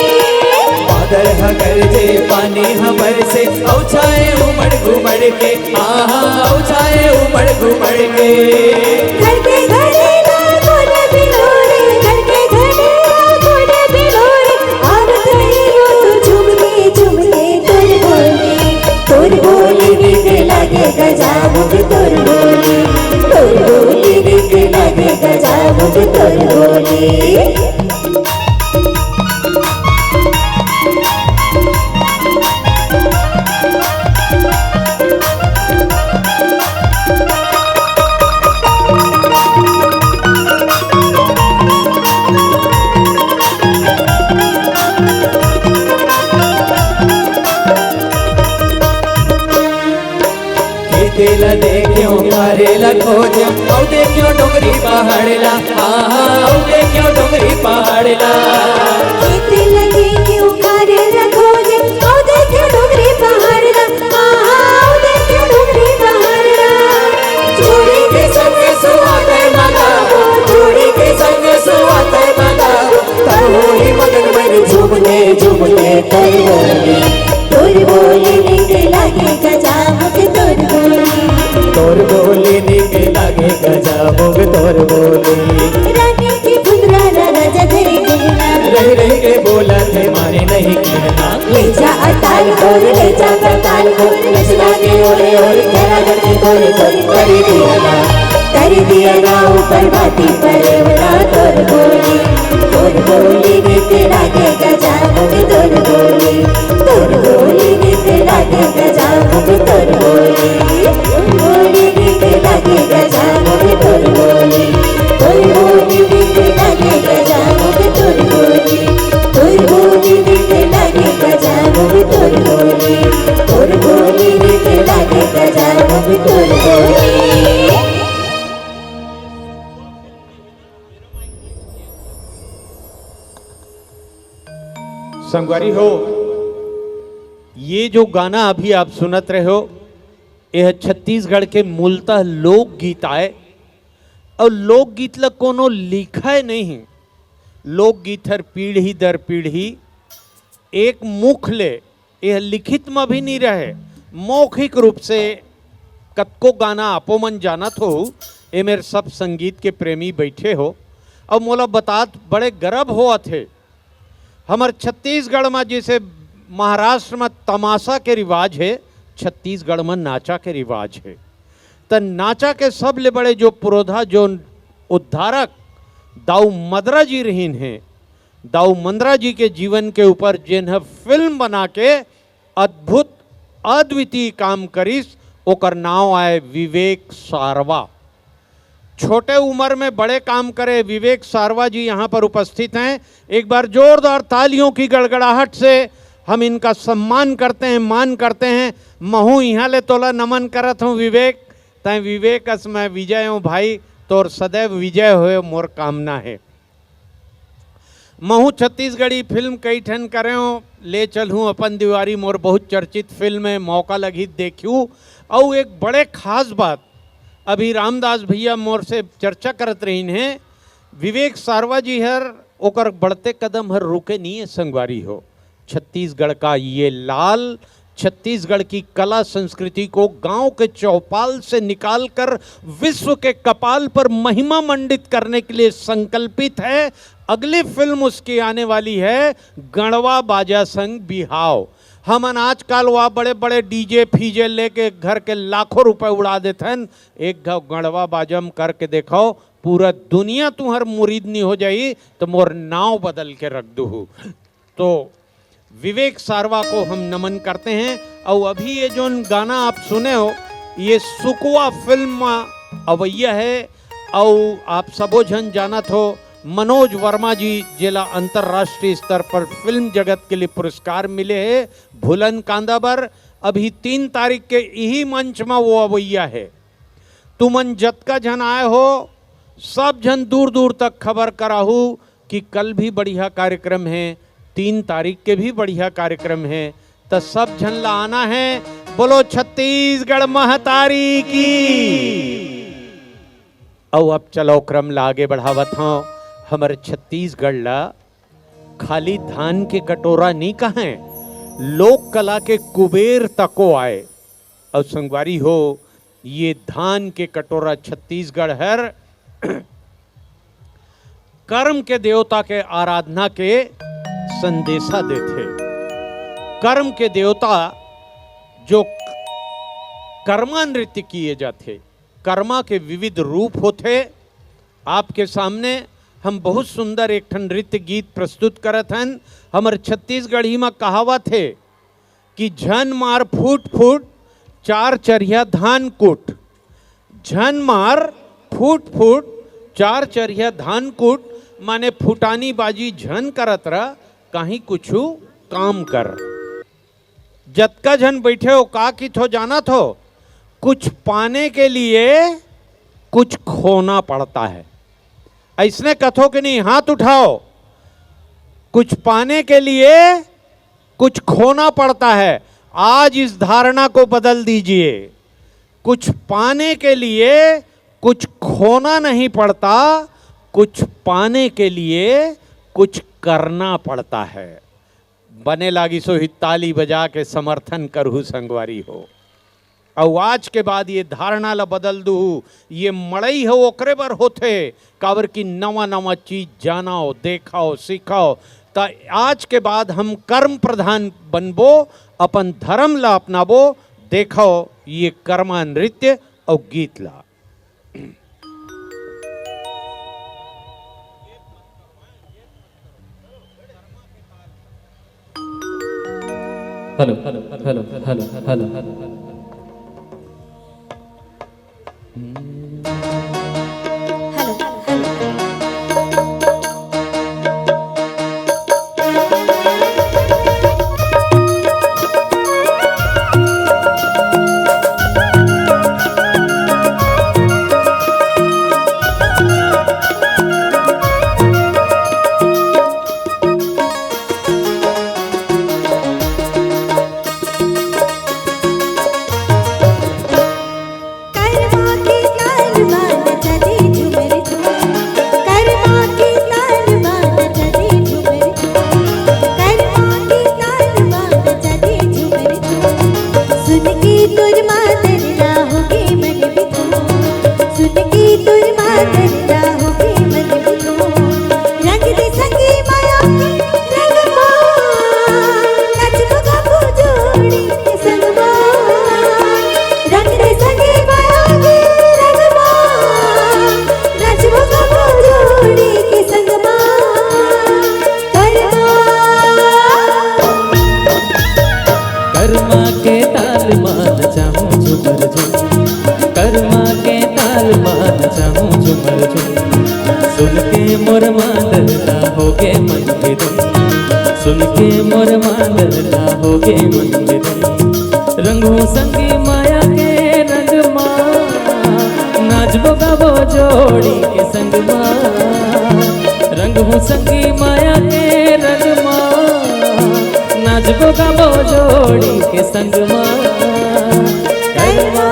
बादल ह गरजे, पानी ह बरसे, ओ छाए उमड़ घुमड़ के, हाँ, हाँ, ओ छाए उमड़ घुमड़ के। घर के घड़ेला कोने बिलोरे, घर के घड़ेला कोने बिलोरे, आवत रही हो झुमके झुमके तोर बोली। तोर बोली नीक लागे गजामुख तोर बोली, तोर बोली नीक लागे गजामुख तोर बोली। खेते ला देख्यो, खारे ला खोज्यो, अउ देख्यो डोंगरी पहाड़ ला, आहा, अउ देख्यो डोंगरी पहाड़ ला। खेते ला देख्यो, खारे ला खोज्यो, अउ देख्यो डोंगरी पहाड़ ला, आहा, अउ देख्यो डोंगरी पहाड़ ला। जोड़ी के संग सुहाते मनाबो, जोड़ी के संग सुहाते मनाबो, तब होही मगन मन झूमते झूमते तोर बोली। तोर बोली नीक लागे गजामुख तोर बोली। तोर बोली नीक लागे गजामुख तोर बोली। रानी के फुकरा ला राजा धरे गहना। रहि रहि के बोलथे माने नहीं कहना। ले जा अताल कोर, ले जा पताल कोर, लचका के ओरे ओरे, घेरा करके कोरे कोरे, कर दिया ना, कर दिया ना ऊपर बाती परेवना तोर बोली। तोर बोली नीक लागे गजामुख तोर बोली, तोर बोली नीक लागे गजामुख तोर बोली, तोर बोली नीक लागे गजामुख तोर बोली, तोर बोली नीक लागे गजामुख तोर बोली, तोर बोली नीक लागे गजामुख तोर बोली, तोर बोली नीक लागे गजामुख तोर बोली। संगवारी हो, ये जो गाना अभी आप सुनत रहे हो, यह छत्तीसगढ़ के मूलतः लोकगीत आय। अउ लोकगीत ल कोनो लिखय नहीं, लोकगीत हर पीढ़ी दर पीढ़ी एक मुख ले, यह लिखित म भी नहीं रहे, मौखिक रूप से कतको गाना आपो मन जानत हो। ए मेर सब संगीत के प्रेमी बैठे हो, अउ मोला बतात बड़े गर्व होवत हे। हमर छत्तीसगढ़ म जैसे महाराष्ट्र म तमाशा के रिवाज हे, छत्तीसगढ़ म नाचा के रिवाज हे। त नाचा के सबले बड़े जो पुरोधा, जो उद्धारक दाऊ मदरा जी रहिन हे, दाऊ मंदरा जी के जीवन के ऊपर जेन ह फिल्म बना के अद्भुत, अद्वितीय काम करिस, ओकर नाव आय विवेक सारवा। छोटे उम्र में बड़े काम करे विवेक सारवा जी यहाँ पर उपस्थित हैं। एक बार जोरदार तालियों की गड़गड़ाहट से हम इनका सम्मान करते हैं, मान करते हैं। महू यहाँ ले तोला नमन करत हूँ विवेक, तैं विवेक अस मैं विजय हूँ भाई, तोर सदैव विजय होए मोर कामना है। महू छत्तीसगढ़ी फिल्म कई ठन करे हूँ, ले चलहूँ अपन दुआरी मोर बहुत चर्चित फिल्म है, मौका लगही देखियो। अउ एक बड़े खास बात, अभी रामदास भैया मोर से चर्चा करत रहिन हे, विवेक सारवा जी हर ओकर बढ़ते कदम हर रुके नहीं है संगवारी हो। छत्तीसगढ़ का ये लाल छत्तीसगढ़ की कला संस्कृति को गांव के चौपाल से निकालकर विश्व के कपाल पर महिमा मंडित करने के लिए संकल्पित है। अगली फिल्म उसकी आने वाली है गणवा बाजा संग बिहाव। हमन आजकल वा बड़े बड़े डीजे फीजे लेके घर के लाखों रुपए उड़ा देथन। एक घाव गणवा बाजा म करके देखो, पूरा दुनिया तुहर मुरीद नहीं हो जाई तो मोर नाव बदल के रख दूहू। तो विवेक सारवा को हम नमन करते हैं। और अभी ये जो गाना आप सुने हो, ये सुकवा फिल्म म अवैया हे। अउ आप सबो झन जानत हो, मनोज वर्मा जी, जेला अंतर्राष्ट्रीय स्तर पर फिल्म जगत के लिए पुरस्कार मिले हे भूलन कांदा बर, अभी तीन तारीख के इही मंच म वो अवैया हे। तुमन जतका झन आए हो, सब झन दूर दूर तक खबर कराहू कि कल भी बढ़िया कार्यक्रम हे, तीन तारीख के भी बढ़िया कार्यक्रम हे, त सब झन ला आना हे। बोलो छत्तीसगढ़ महतारी की। अउ अब चलो क्रम ला आगे बढ़ावत हंव। हमर छत्तीसगढ़ ला खाली धान के कटोरा नी कहें, लोक कला के कुबेर तको आय। अउ संगवारी हो, ये धान के कटोरा छत्तीसगढ़ हर कर्म के देवता के आराधना के संदेशा देथे। कर्म के देवता जो कर्मा नृत्य किए जाथे, कर्मा के विविध रूप होथे। आपके सामने हम बहुत सुंदर एक ठन नृत्य गीत प्रस्तुत करत हन। हमर छत्तीसगढ़ी म कहावत हे कि झन मार फूट फूट, चार चरिया धान कूट। झन मार फूट फूट, चार चरिया धान कूट, माने फुटानी बाजी झन करत रह, कहीं कुछु काम कर। जतका झन बैठे हो, का किथो जानत हो, कुछ पाने के लिए कुछ खोना पड़ता है। अइसने कथो कि नहीं? हाथ उठाओ। कुछ पाने के लिए कुछ खोना पड़ता है। आज इस धारणा को बदल दीजिए। कुछ पाने के लिए कुछ खोना नहीं पड़ता, कुछ पाने के लिए कुछ करना पड़ता है। बने लागिस होही, ताली बजा के समर्थन करहू संगवारी हो। अउ आज के बाद ये धारणा ला बदल दूहू, ये मड़ई ह ओकरे बर होथे, काबर कि नवा नवा चीज जानव, देखव, सीखव। त आज के बाद हम कर्म प्रधान बनबो, अपन धर्म ला अपनाबो। देखव ये कर्मा नृत्य अउ गीत ला। Hello, hello, hello, hello, hello. Hello, hello. Karma के ताल मा नचाहूं झुमर झुम, करमा के ताल मा नचाहूं झुमर झुम। सुन के मोर मांदर ला होगे मन के धुन, सुन के मोर मांदर ला होगे मन के धुन। रंगहूं संगी माया के रंग मा, नाचबो गाबो जोड़ी के संग मा। रंगहूं संगी माया के रंग मा, नाचबो गाबो जोड़ी के संग मा। करमा,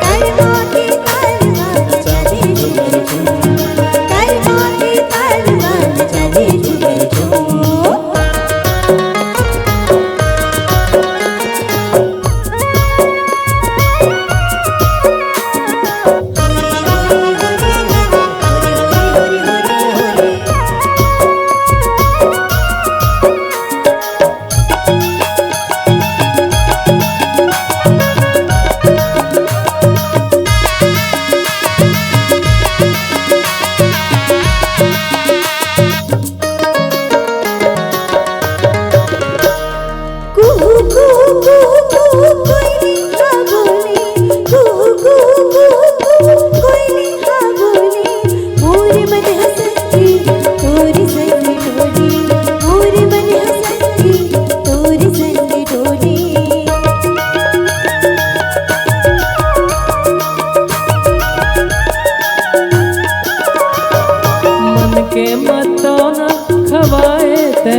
करमा के ताल मा नचाबो झुमर झुम, करमा के ताल मा नचाबो झुमर झुम।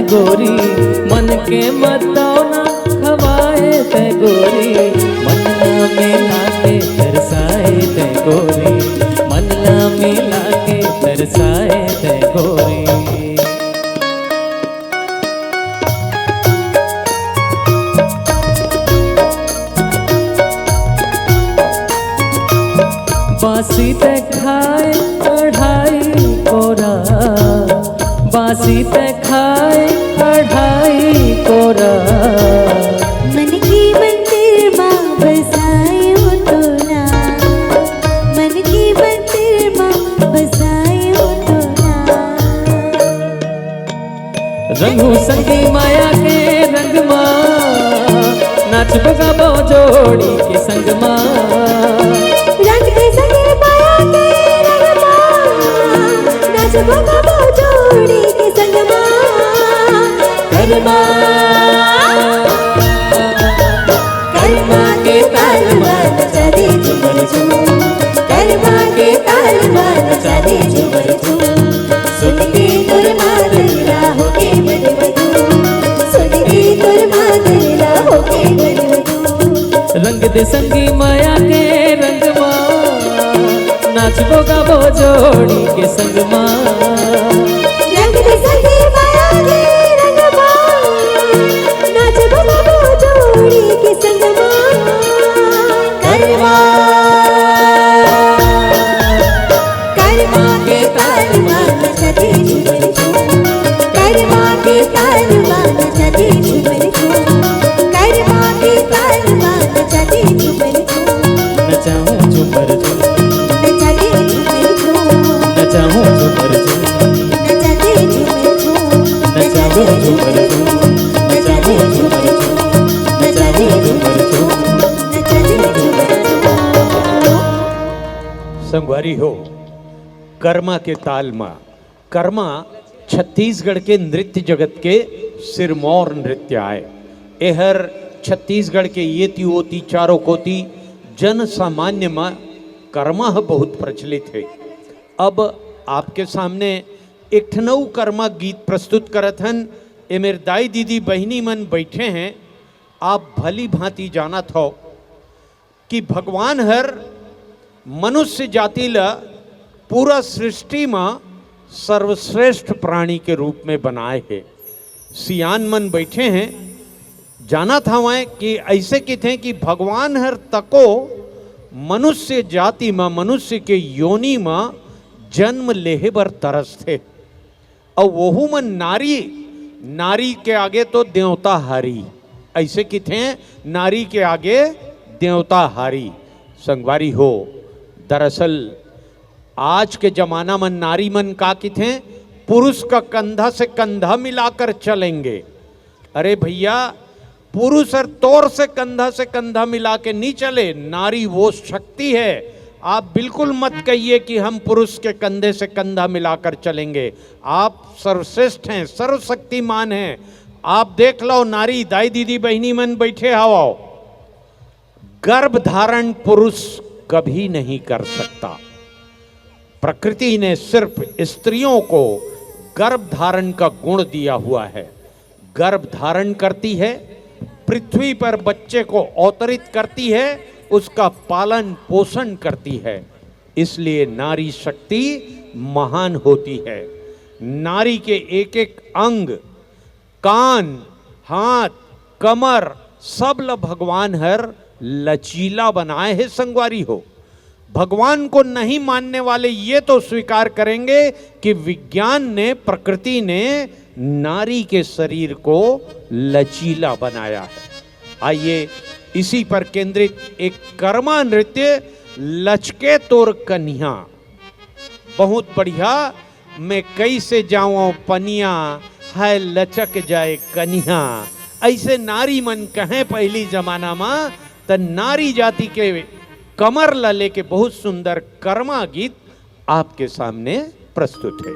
गोरी, मन के मत ना खवाए तै गोरी, मन ला मिला के तरसाए तै गोरी, मन ला मिला के तरसाए तै गोरी। बासी तै खाए अढ़ाई कोरा, बासी तै खाए अढ़ाई कोरा। मन के मंदिर मा बसाए ओ तोला, मन के मंदिर मा बसाए ओ तोला। रंगू संगी माया के रंग मा, नाचबो गाबो जोड़ी के संग मा। रंग के संगी माया के रंग मा, नाचबो गाबो जोड़ी के संग मा। करमा, करमा के ताल मा नचा दे झूमर झूम, करमा के ताल मा नचा दे झूमर झूम। सुन के तोर मादला होके मन मधुम, सुन के तोर मादला होके मन मधुम। रंग दे संगी माया के रंग मा, नाचबो गाबो जोड़ी के संग मा। रंग दे संगी माया के रंग मा, नाचबो गाबो जोड़ी के संग मा। करमा, करमा के ताल मा नचा दे झूमर झूम, करमा के ताल मा नचा दे झूमर झूम, करमा के ताल मा नचा दे झूमर झूम। नचाऊं झूमर झूम, नचा दे झूमर झूम, नचाऊं झूमर झूम, नचा दे झूमर झूम, नचा दे झूमर झूम, नचा दे झूमर झूम, नचा दे झूमर झूम, नचा दे झूमर झूम। संगवारी हो, करमा के ताल मा। करमा छत्तीसगढ़ के नृत्य जगत के सिरमौर नृत्य आय। एहर छत्तीसगढ़ के येती ओती चारों कोती जन सामान्य मा करमा ह बहुत प्रचलित हे। अब आपके सामने एक ठन अउ करमा गीत प्रस्तुत करत हन। ए मेर दाई दीदी बहिनी मन बइठे हें। आप भली भांति जानत हव कि भगवान हर मनुष्य जाति ल पूरा सृष्टि म सर्वश्रेष्ठ प्राणी के रूप में बनाए हे। सियान मन बइठे हें, जानत हवंय कि अइसे किथें कि भगवान हर तको मनुष्य जाति म, मनुष्य के योनि म जन्म लेहे बर तरसथे। अउ वहू मन नारी, नारी के आगे तो देवता हारी। अइसे किथें, नारी के आगे देवता हारी। संगवारी हो, दरअसल आज के जमाना म नारी मन का किथें, पुरुष का कंधा से कंधा मिलाकर चलेंगे। अरे भइया, पुरुष हर तोर से कंधा से कंधा मिला के नहीं चले। नारी वो शक्ति है। आप बिल्कुल मत कहिए कि हम पुरुष के कंधे से कंधा मिलाकर चलेंगे। आप सर्वश्रेष्ठ हैं, सर्वशक्तिमान हैं। आप देख लव, नारी, दाई दीदी बहिनी मन बइठे हवव, गर्भ धारण पुरुष कभी नहीं कर सकता। प्रकृति ने सिर्फ स्त्रियों को गर्भ धारण का गुण दिया हुआ है। गर्भ धारण करती है, पृथ्वी पर बच्चे को अवतरित करती है, उसका पालन पोषण करती है। इसलिए नारी शक्ति महान होती है। नारी के एक एक अंग, कान, हाथ, कमर, सब ल भगवान हर लचीला बनाए हे संगवारी हो। भगवान को नहीं मानने वाले ये तो स्वीकार करेंगे कि विज्ञान ने, प्रकृति ने नारी के शरीर को लचीला बनाया है। आइए, इसी पर केंद्रित एक कर्मा नृत्य, लचके तोर कन्हिया। बहुत बढ़िया। मैं कइसे जावं पनिया, हाय लचक जाए कनिहा। अइसे नारी मन कहें पहिली जमाना म, त नारी जाति के कमर ल लेके बहुत सुंदर कर्मा गीत आपके सामने प्रस्तुत हे।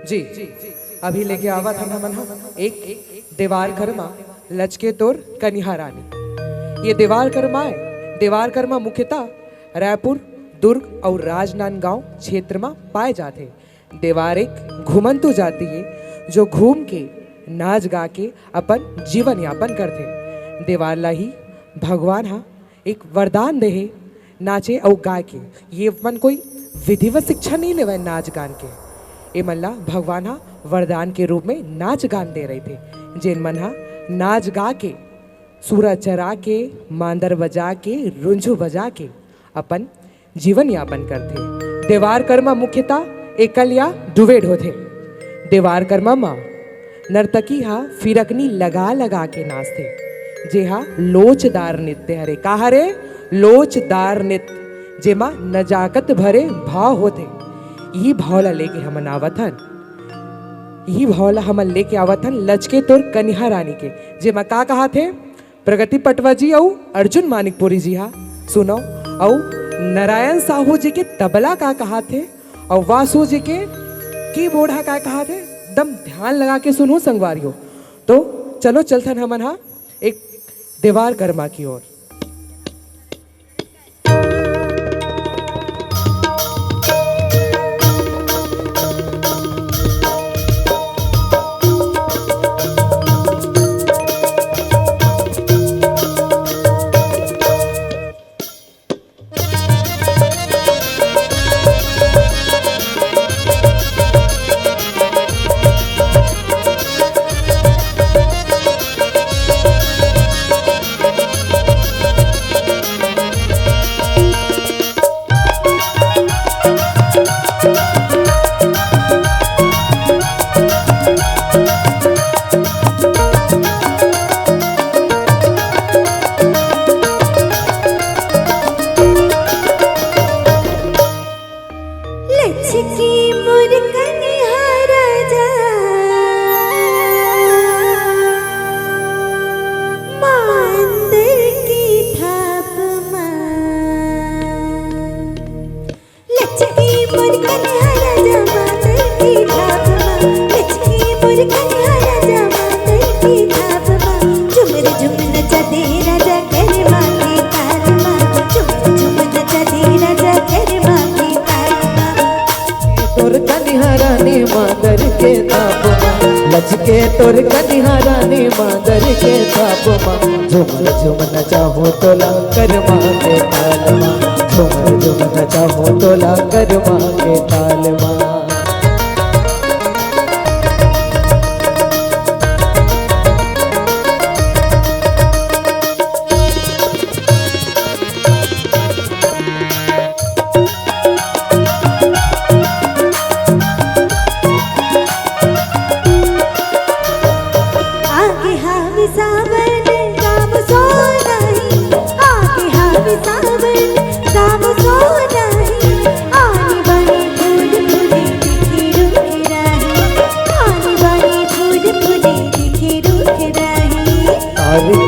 जी, अभी लेके आवत हन हमन ह एक देवार कर्मा, लचके तोर कनिहा रानी। ये देवार कर्मा हे। देवार कर्मा मुख्यतः रायपुर, दुर्ग अउ राजनांदगांव क्षेत्र म पाए जाथे। देवार एक घूमंतू जाति हे, जो घूम के, नाच गा के अपन जीवन यापन करथे। देवार ला ही भगवान ह एक वरदान दे हे, नाचे अउ गाए के। ये मन कोई विधिवत शिक्षा नइ लेवय नाच गान के। ए मन ला भगवान ह वरदान के रूप में नाच गान दे रहिथे, जेन मन ह नाच गा के, सूरा चरा के, मांदर बजा के, रुंझू बजा के अपन जीवन यापन करथे। देवार करमा मुख्यतः एकल या डुवेट होथे। देवार करमा म नर्तकी ह फिरकनी लगा लगा के नाचथे, जेहा लोचदार नृत्य हरे। का हरे? लोचदार नृत्य, जेमा नजाकत भरे भाव होथे। इही भाव ला लेके हमन आवत हन, इही भाव ला हमन लेके आवत हन लचके तोर कनिहा रानी के, जेमा का कहाथे? प्रगति पटवा जी अउ अर्जुन मानिकपुरी जी हा सुनव, अउ नारायण साहू जी के तबला का कहाथे, अउ वासु जी के कीबोर्ड हा का कहाथे, एकदम ध्यान लगा के सुनहू संगवारी हो। तो चलो चलथन हमन हा एक देवार करमा की ओर। लचकी मोर कनिहा राजा, मांदर की थाप मा। लचकी मोर कनिहा राजा, मांदर की थाप मा। लचकी मोर कनिहा राजा, मांदर की थाप मा। झुमर झुम नचा दे राजा, करमा के ताल मा। झुमर झुम नचा दे राजा, करमा के ताल मा। तोर कनिहा रानी मांदर के थाप मा, लचके तोर कनिहा रानी मांदर के थाप मा। झुमर झुम नचाहूँ तोला करमा के ताल मा, झुमर झुम नचाहूँ तोला करमा के ताल मा। आगे हावे सावन, गाम सोनाही। आगे हावे सावन, गाम सोनाही। आनी बानी फूल फूले, दिखे रूख राही। आनी बानी फूल फूले, दिखे रूख राही। अरे।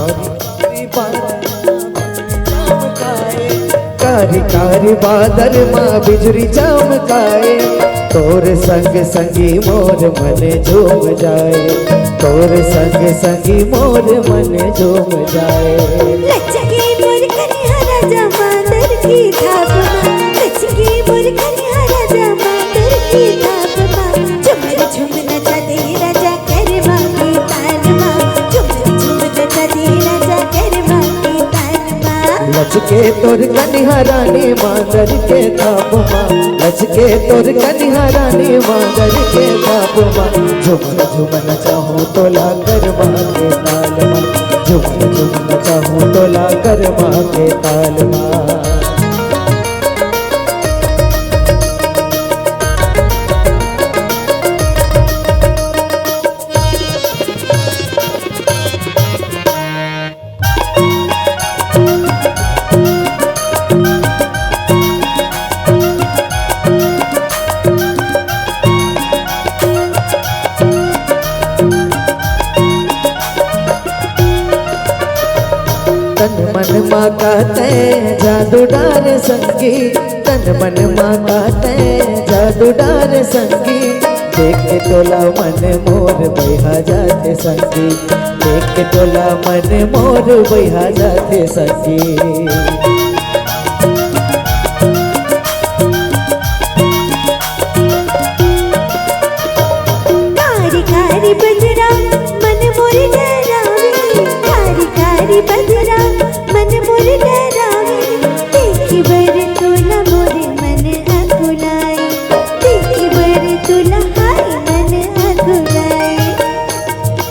कारी कारी बादर मा बिजुरी चमकाए, कारी कारी बादर मा बिजुरी चमकाए, तोर संग संगी मोर मन झूम जाए, तोर संग संगी मोर मन झूम जाए। लचके मोर कनिहा राजा मांदर की थाप मा, लचके मोर कनिहा राजा मांदर की थाप मा। झुमर झुम नचा दे राजा करमा के ताल मा, झुमर झुम नचा दे राजा करमा के ताल मा। लचके तोर कनिहा रानी मांदर के थाप मा, लचके तोर कनिहा रानी मांदर के थाप मा। झुमर झुम नचाहूँ तोला करमा के ताल मा, झुमर झुम नचाहूँ तोला करमा के ताल मा। तन मन मा का तैं जादू डार संगी, तन मन मा का तैं जादू डार संगी। देख के तोला मन मोर बइहा जाथे सखी, देख के तोला मन मोर बइहा जाथे सखी। कारी कारी बदरा मन मोर डरावे, कारी कारी बदरा मन मोर डरावे। देखी बर तोला मोर मन अकुलाए, देखी बर तोला हाय मन अकुलाए।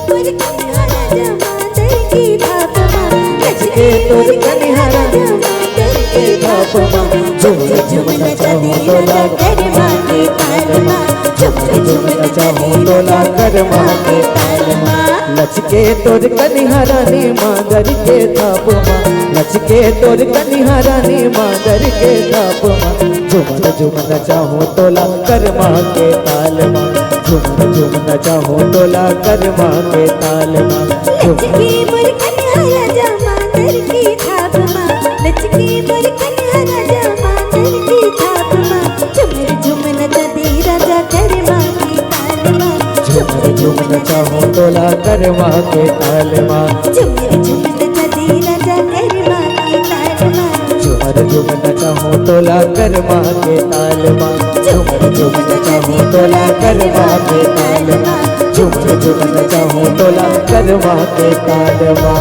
मोर कनिहा राजा मांदर के थाप मा, लचके तोर कनिहा राजा मांदर के थाप मा। झुमर झुमर नचाहूं तोला करमा के ताल मा, झुमर झुमर नचाहूं तोला करमा के ताल मा। लचके तोर कनिहा रानी मांदर के थाप मा, लचके तोर कनिहा रानी मांदर के थाप मा। झुमर झुमर नचाहूं तोला करमा के ताल मा, झुमर झुमर नचाहूं तोला करमा के ताल मा। लचके मोर कनिहा राजा मांदर के थाप मा, लचके मोर कनिहा राजा मांदर के थाप मा। झुमर झुमर नचा दे राजा करमा के ताल मा, झुमर झुमर नचाहूं तोला करमा के ताल मा। झुमर झुमर नचा दे राजा करमा के ताल मा, झुमर झुमर नचाहूं तोला करमा के ताल मा। झुमर झुमर नचाहूं तोला करमा के ताल मा, झुमर झुमर नचाहूं तोला करमा के ताल मा।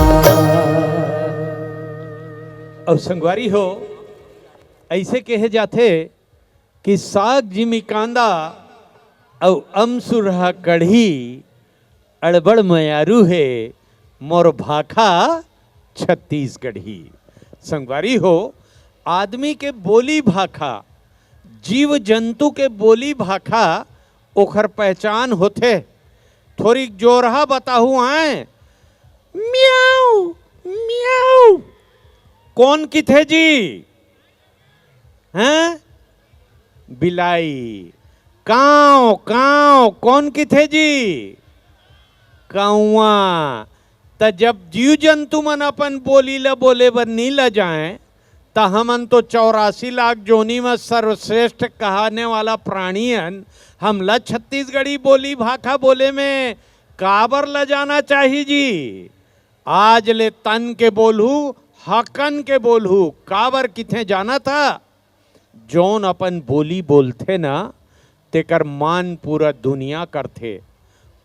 अउ संगवारी हो, अइसे कहे जाथे कि साग जिमी कांदा अउ अमसुरहा कढ़ी, अड़बड़ मयारू हे मोर भाखा छत्तीसगढ़ी। संगवारी हो, आदमी के बोली भाखा, जीव जंतु के बोली भाखा ओखर पहचान होथे। थोरिक जोरहा बताहूं आय, म्याऊ, म्याऊ। कोन किथे जी? हैं? बिलाई। कांव, कांव, कोन किथे जी? कौवा। त जब जीव जंतु मन अपन बोली ल बोले बर नी ल जाएं, त हमन तो चौरासी लाख जोनी म सर्वश्रेष्ठ कहने वाला प्राणी हन, हमला छत्तीसगढ़ी बोली भाखा बोले में काबर ल जाना चाही जी? आज ले तन के बोलहू, हकन के बोलहू, काबर किथे जानत ह? जौन अपन बोली बोलथे न, तेकर मान पूरा दुनिया करथे।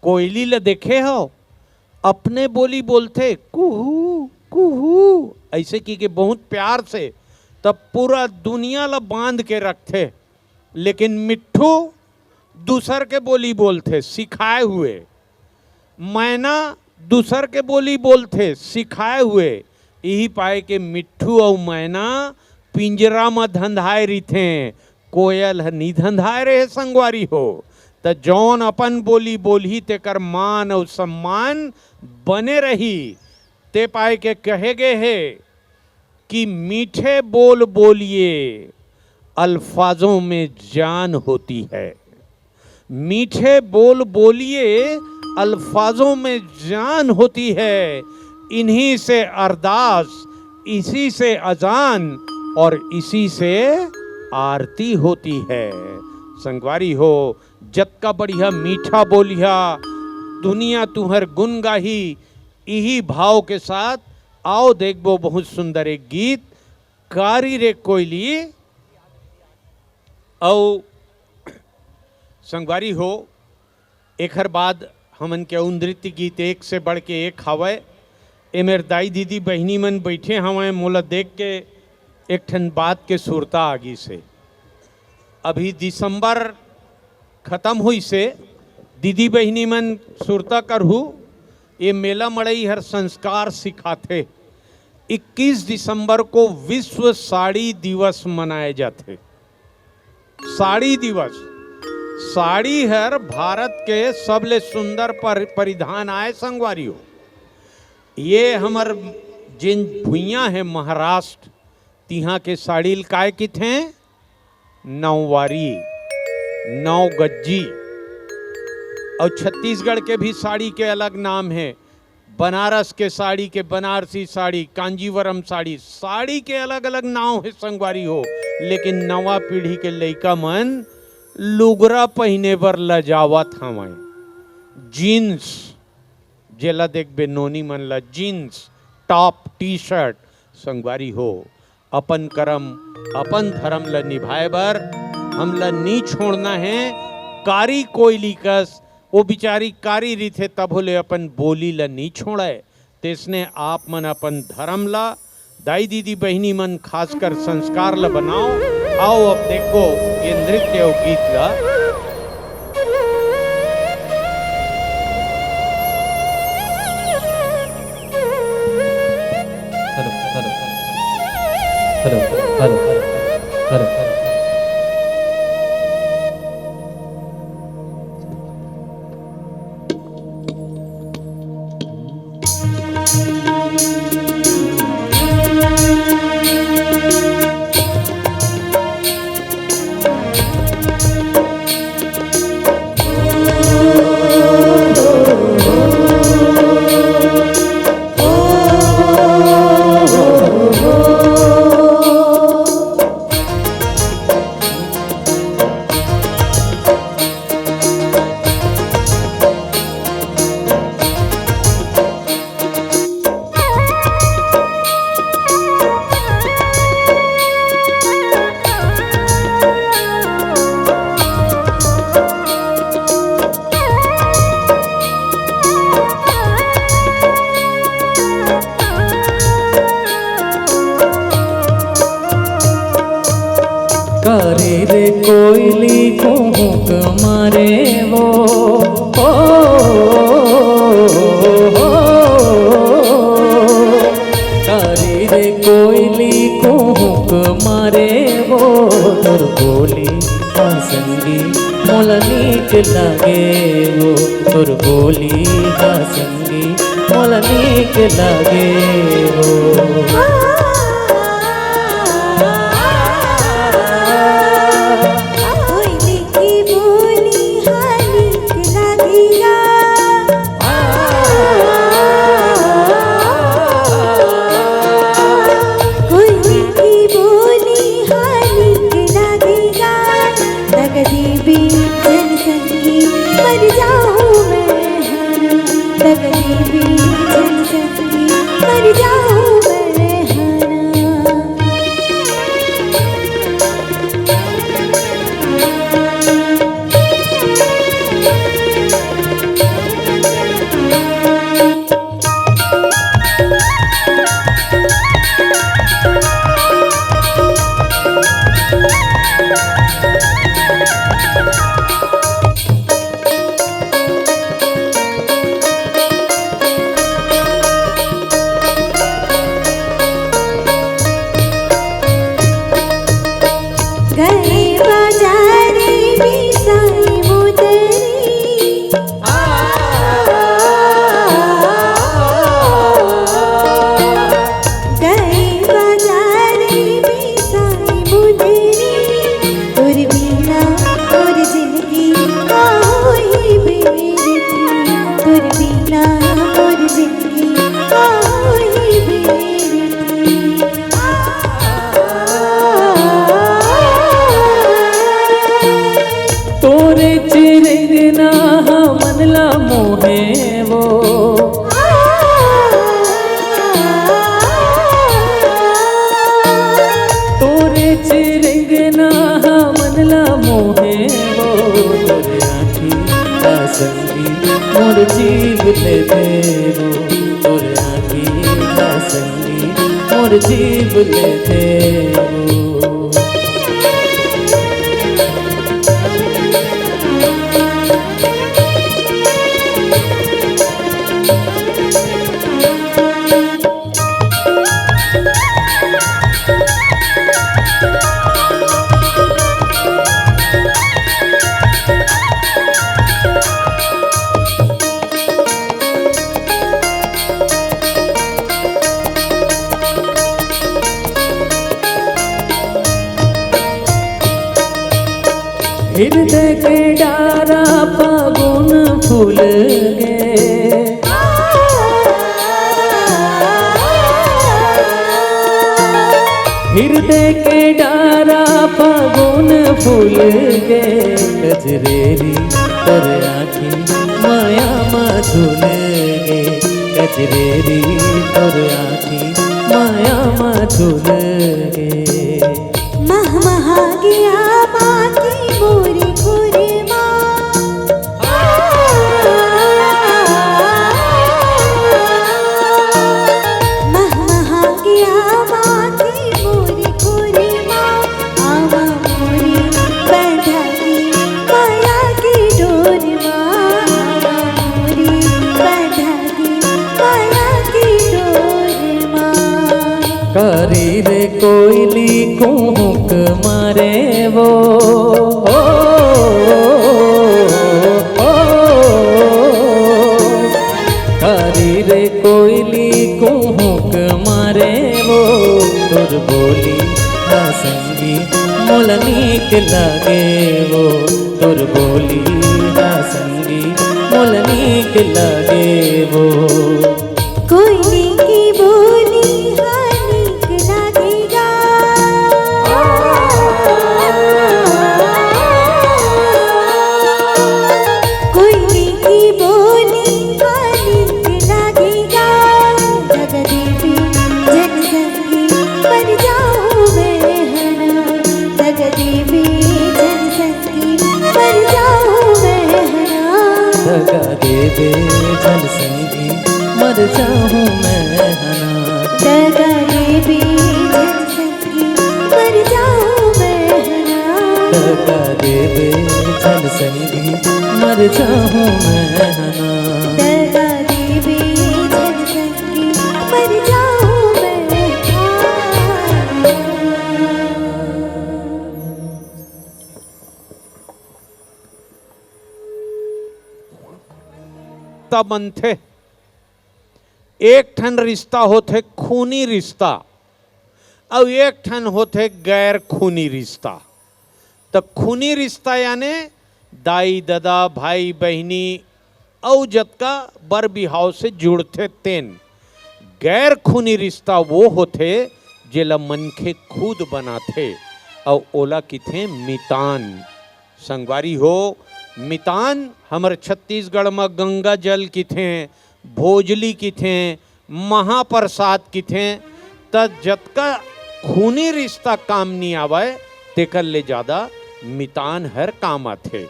कोयली ल देखे हव, अपने बोली बोलथे, कुहू, कुहू, अइसे कहिके बहुत प्यार से, तब पूरा दुनिया ल बांध के रखथे। लेकिन मिट्ठू दूसर के बोली बोलथे, सिखाए हुए। मैना दूसर के बोली बोलथे, सिखाए हुए। इही पाय के मिट्ठू अउ मैना पिंजरा म धंधाए रिथें, कोयल ह नी धंधाए रहे संगवारी हो। त जौन अपन बोली बोलही, तेकर मान अउ सम्मान बने रही। ते पाय के कहे गे हे कि मीठे बोल बोलिए, अल्फाजों में जान होती है। मीठे बोल बोलिए, अल्फाजों में जान होती है। इन्हीं से अरदास, इसी से अजान और इसी से आरती होती है। संगवारी हो, जतका बढ़िया मीठा बोलिहा, दुनिया तुंहर गुन गाही। इही भाव के साथ आओ देखबो बहुत सुंदर एक गीत, कारी रे कोयली। अउ संगवारी हो, एखर बाद हमन के अउ नृत्य गीत एक से बढ़ के एक हवय। ए मेर दाई दीदी बहिनी मन बइठे हवंय, मोला देख के एक ठन बात के सुरता आ गिस हे। अभी दिसंबर खतम होइस हे, दीदी बहिनी मन सुरता करहू, ये मेला मड़ई हर संस्कार सिखाथे। इक्कीस दिसंबर को विश्व साड़ी दिवस मनाए जाथे। साड़ी दिवस, साड़ी हर भारत के सबले सुंदर पर-, परिधान आय संगवारी हो। ये हमर जिन भुइयां हे महाराष्ट्र, तिहां के साड़ी ल काय किथें? नौवारी, नौ गज्जी। अउ छत्तीसगढ़ के भी साड़ी के अलग नाम हे। बनारस के साड़ी के बनारसी साड़ी, कांजीवरम साड़ी, साड़ी के अलग-अलग नाव हे संगवारी हो, लेकिन नवा पीढ़ी के लइका मन लुगरा पहिने बर लजावत हवंय। जींस, जेला देखबे नोनी मन ला जींस, टॉप, टी शर्ट। संगवारी हो, अपन करम, अपन धरम ला निभाए बर हमला नी छोड़ना हे। कारी कोयली कस, वो बिचारी कारी रिथे, तभो ले अपन बोली ला नी छोड़े। तेसने आप मन अपन धरम ला, दाई दीदी बहिनी मन खासकर संस्कार ला बनाओ। आओ अब देखो ये नृत्य अउ गीत ला। Hello, hello, hello, hello, hello. करे रे कोयली कुहुक मारे वो, ओ, ओ, करे रे कोयली कुहुक मारे वो, तोर बोली हा संगी मोला नीक लागे वो, तोर बोली हा संगी मोला नीक लागे वो। कोयली की बोली हा नीक लागेगा। कोयली की बोली हा नीक लागेगा। तक दीबी जन संगी मर जाऊं मैं, हाँ। तक दीबी जन संगी मर जाऊं मैं, हाँ। गए बाजारे बिसाए मोदरी। गए बाजारे बिसाए मोदरी। तोर बिना मोर जिनगी का होही बेरती। तोर बिना मोर जिनगी का होही बेरती। तोरे चिरंगना हा मन ला मोहे वो। तोरे चिरंगना हा मन ला मोहे वो। तोरे आँखी का संगी मोर जीव ले दे वो। तोरे आँखी का संगी मोर जीव ले दे वो। हृदय के डारा फागुन फूल गे। हृदय के डारा फागुन फूल गे कजरेरी तोर आँखी माया मा झूल गे, कजरेरी तोर आँखी माया मा झूल गे। महमहा गे आमा के मोरी खुरमा। महमहा गे आमा के मोरी खुरमा। आमा मोरी बंधा गे माया के डोर मा। आमा मोरी बंधा गे माया के डोर मा। कारी रे कोयली कुहुक मारे वो। ओ, ओ, ओ, ओ। कारी रे कोयली कुहुक मारे वो, तोर बोली हा संगी मोला नीक लागे वो, तोर बोली हा संगी मोला नीक लागे वो। कोयली के बोली हा नीक लागे गा। कोयली के बोली हा नीक लागे गा। दगा देबे झन संगी मर जाहूँ मैं हना। दगा देबे झन संगी मर जाहूँ मैं हना। दगा देबे झन संगी मर जाहूँ मैं हना। दगा देबे झन संगी मर जाहूँ मैं हना। दगा देबे झन संगी मर जाहूँ मैं हना। दगा देबे झन संगी मर जाहूँ मैं हना। तब अंते एक ठन रिश्ता होथे खूनी रिश्ता, अउ एक ठन होथे गैर खूनी रिश्ता। त खूनी रिश्ता याने दाई ददा, भाई बहिनी, अउ जतका बर बिहाव से जुड़थे तेन। गैर खूनी रिश्ता वो होथे जेला मनखे खुद बनाथे, अउ ओला किथे मितान। संगवारी हो, मितान हमर छत्तीसगढ़ म गंगा जल किथे, भोजली किथे, महाप्रसाद किथे, त जतका खूनी रिश्ता काम नी आवय, तेकर ले जादा मितान हर काम आथे।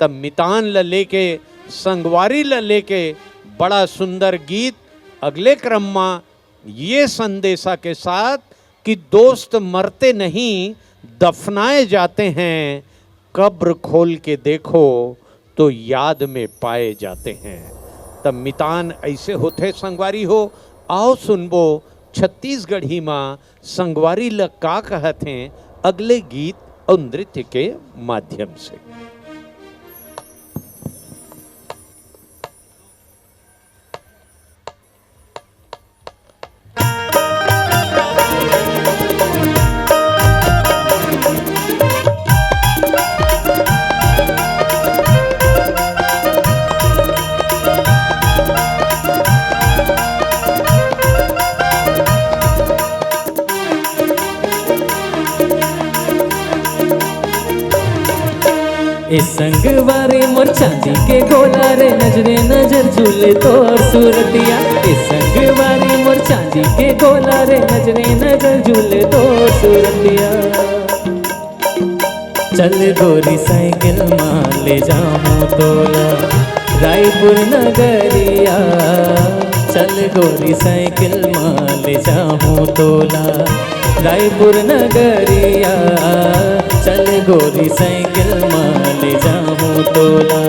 त मितान ल लेके, संगवारी ल लेके बड़ा सुंदर गीत अगले क्रम म ये संदेशा के साथ कि दोस्त मरते नहीं, दफनाए जाते हैं, कब्र खोल के देखो तो याद में पाए जाते हैं। त मितान अइसे होथे संगवारी हो। आओ सुनबो छत्तीसगढ़ी मा संगवारी ल का कहत हें अगले गीत अउ नृत्य के माध्यम से। ए संगवारी मोर चांदी के गोला रे, नजरे नजर झूले तोर सूरतिया। ए संगवारी मोर चांदी के गोला रे, नजरे नजर झूले तोर सूरतिया। चल गोरी साइकिल मा ले जाहूँ तोला रायपुर नगरिया। चल गोरी साइकिल मा ले जाहूँ तोला रायपुर नगरिया। चल गोरी साइकिल मा ले जाहूँ तोला।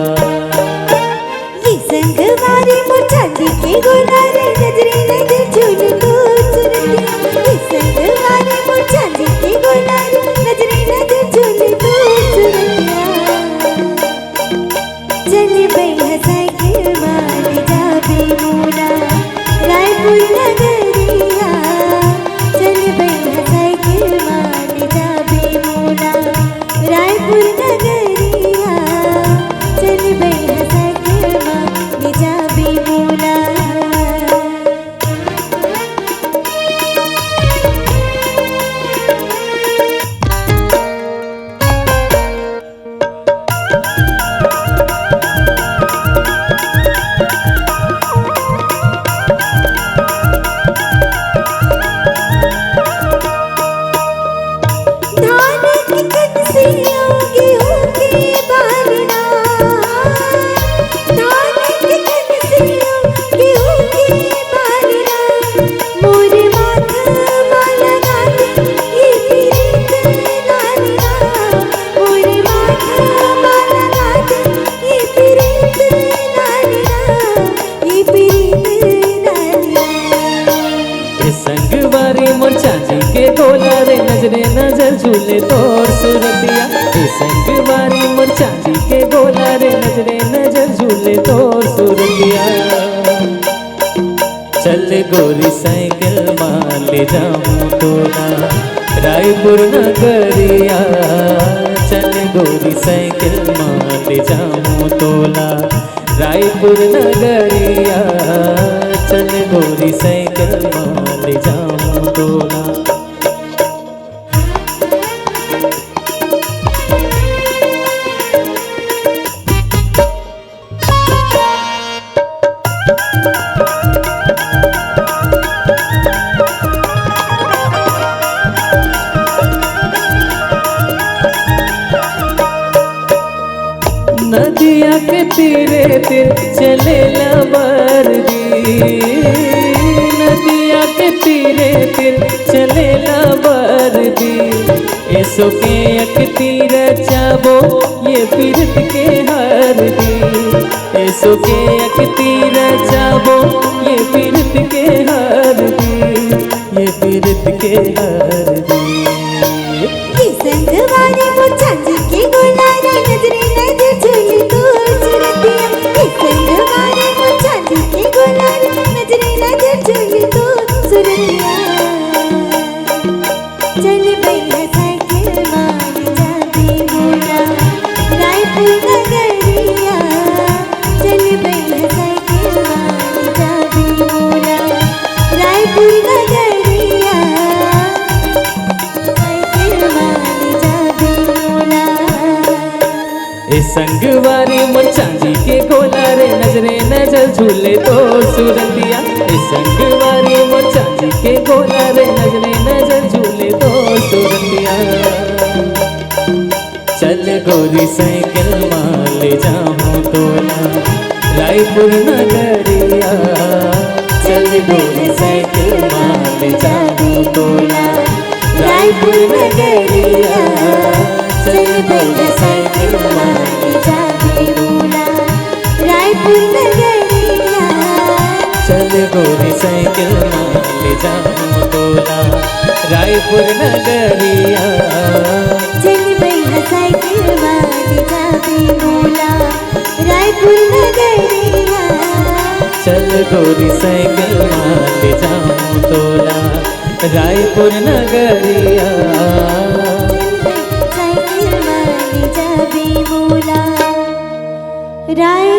ये संगवारी मोर चांदी के गोला रे, नजरे नजर झूले तोर सूरतिया। ये संगवारी मोर चांदी के गोला रे, नजरे नजर झूले तोर सूरतिया। चल बइहा साइकिल मा ले जाबे मोला रायपुर नगरिया। चल बइहा साइकिल मा ले जाबे मोला रायपुर नगरिया। चल बइहा साइकिल मा ले जाबे मोला। सूरतिया। ए संगवारी मोर चांदी के गोला रे, नजरे नजर झूले तोर सूरतिया। चल गोरी साइकिल मा ले जाहूं तोला रायपुर नगरिया। चल गोरी साइकिल मा ले जाहूं तोला रायपुर नगरिया। चल गोरी साइकिल मा ले जाहूं तोला। नदिया के तीरे तीर चलेला बरदी, नदिया के तीरे तीर चलेला बरदी। एसो के अक तीर चाबो ये पीरत के हरदी, एसो के अक तीर चाबो ये पीरत के हरदी, ये पीरत के हरदी। ए संगवारी मोर चांदी के गोला रे, नजरे नजर झूले तोर सूरतिया। ए संगवारी मोर चांदी के गोला रे, नजरे नजर झूले तोर सूरतिया। चल बइहा साइकिल मा ले जाबे मोला रायपुर नगरिया। चल बइहा साइकिल मा ले जाबे मोला रायपुर नगरिया। साइकिल मा ले जाबे मोला। ए संगवारी मोर चांदी के गोला रे, नजरे नजर झूले तोर सूरतिया। ए संगवारी मोर चांदी के गोला रे, नजरे नजर झूले तोर सूरतिया। चल गोरी साइकिल मा ले जाहूं तोला रायपुर नगरिया। चल गोरी साइकिल मा ले जाहूं तोला रायपुर नगरिया। चल गोरी साइकिल मा ले जाहूं तोला रायपुर नगरिया। चल गोरी साइकिल मा ले जाहूं तोला रायपुर नगरिया। चल बइहा साइकिल मा ले जाबे मोला रायपुर नगरिया। चल गोरी साइकिल मा ले जाहूं तोला रायपुर नगरिया। साइकिल मा ले जाबे मोला राय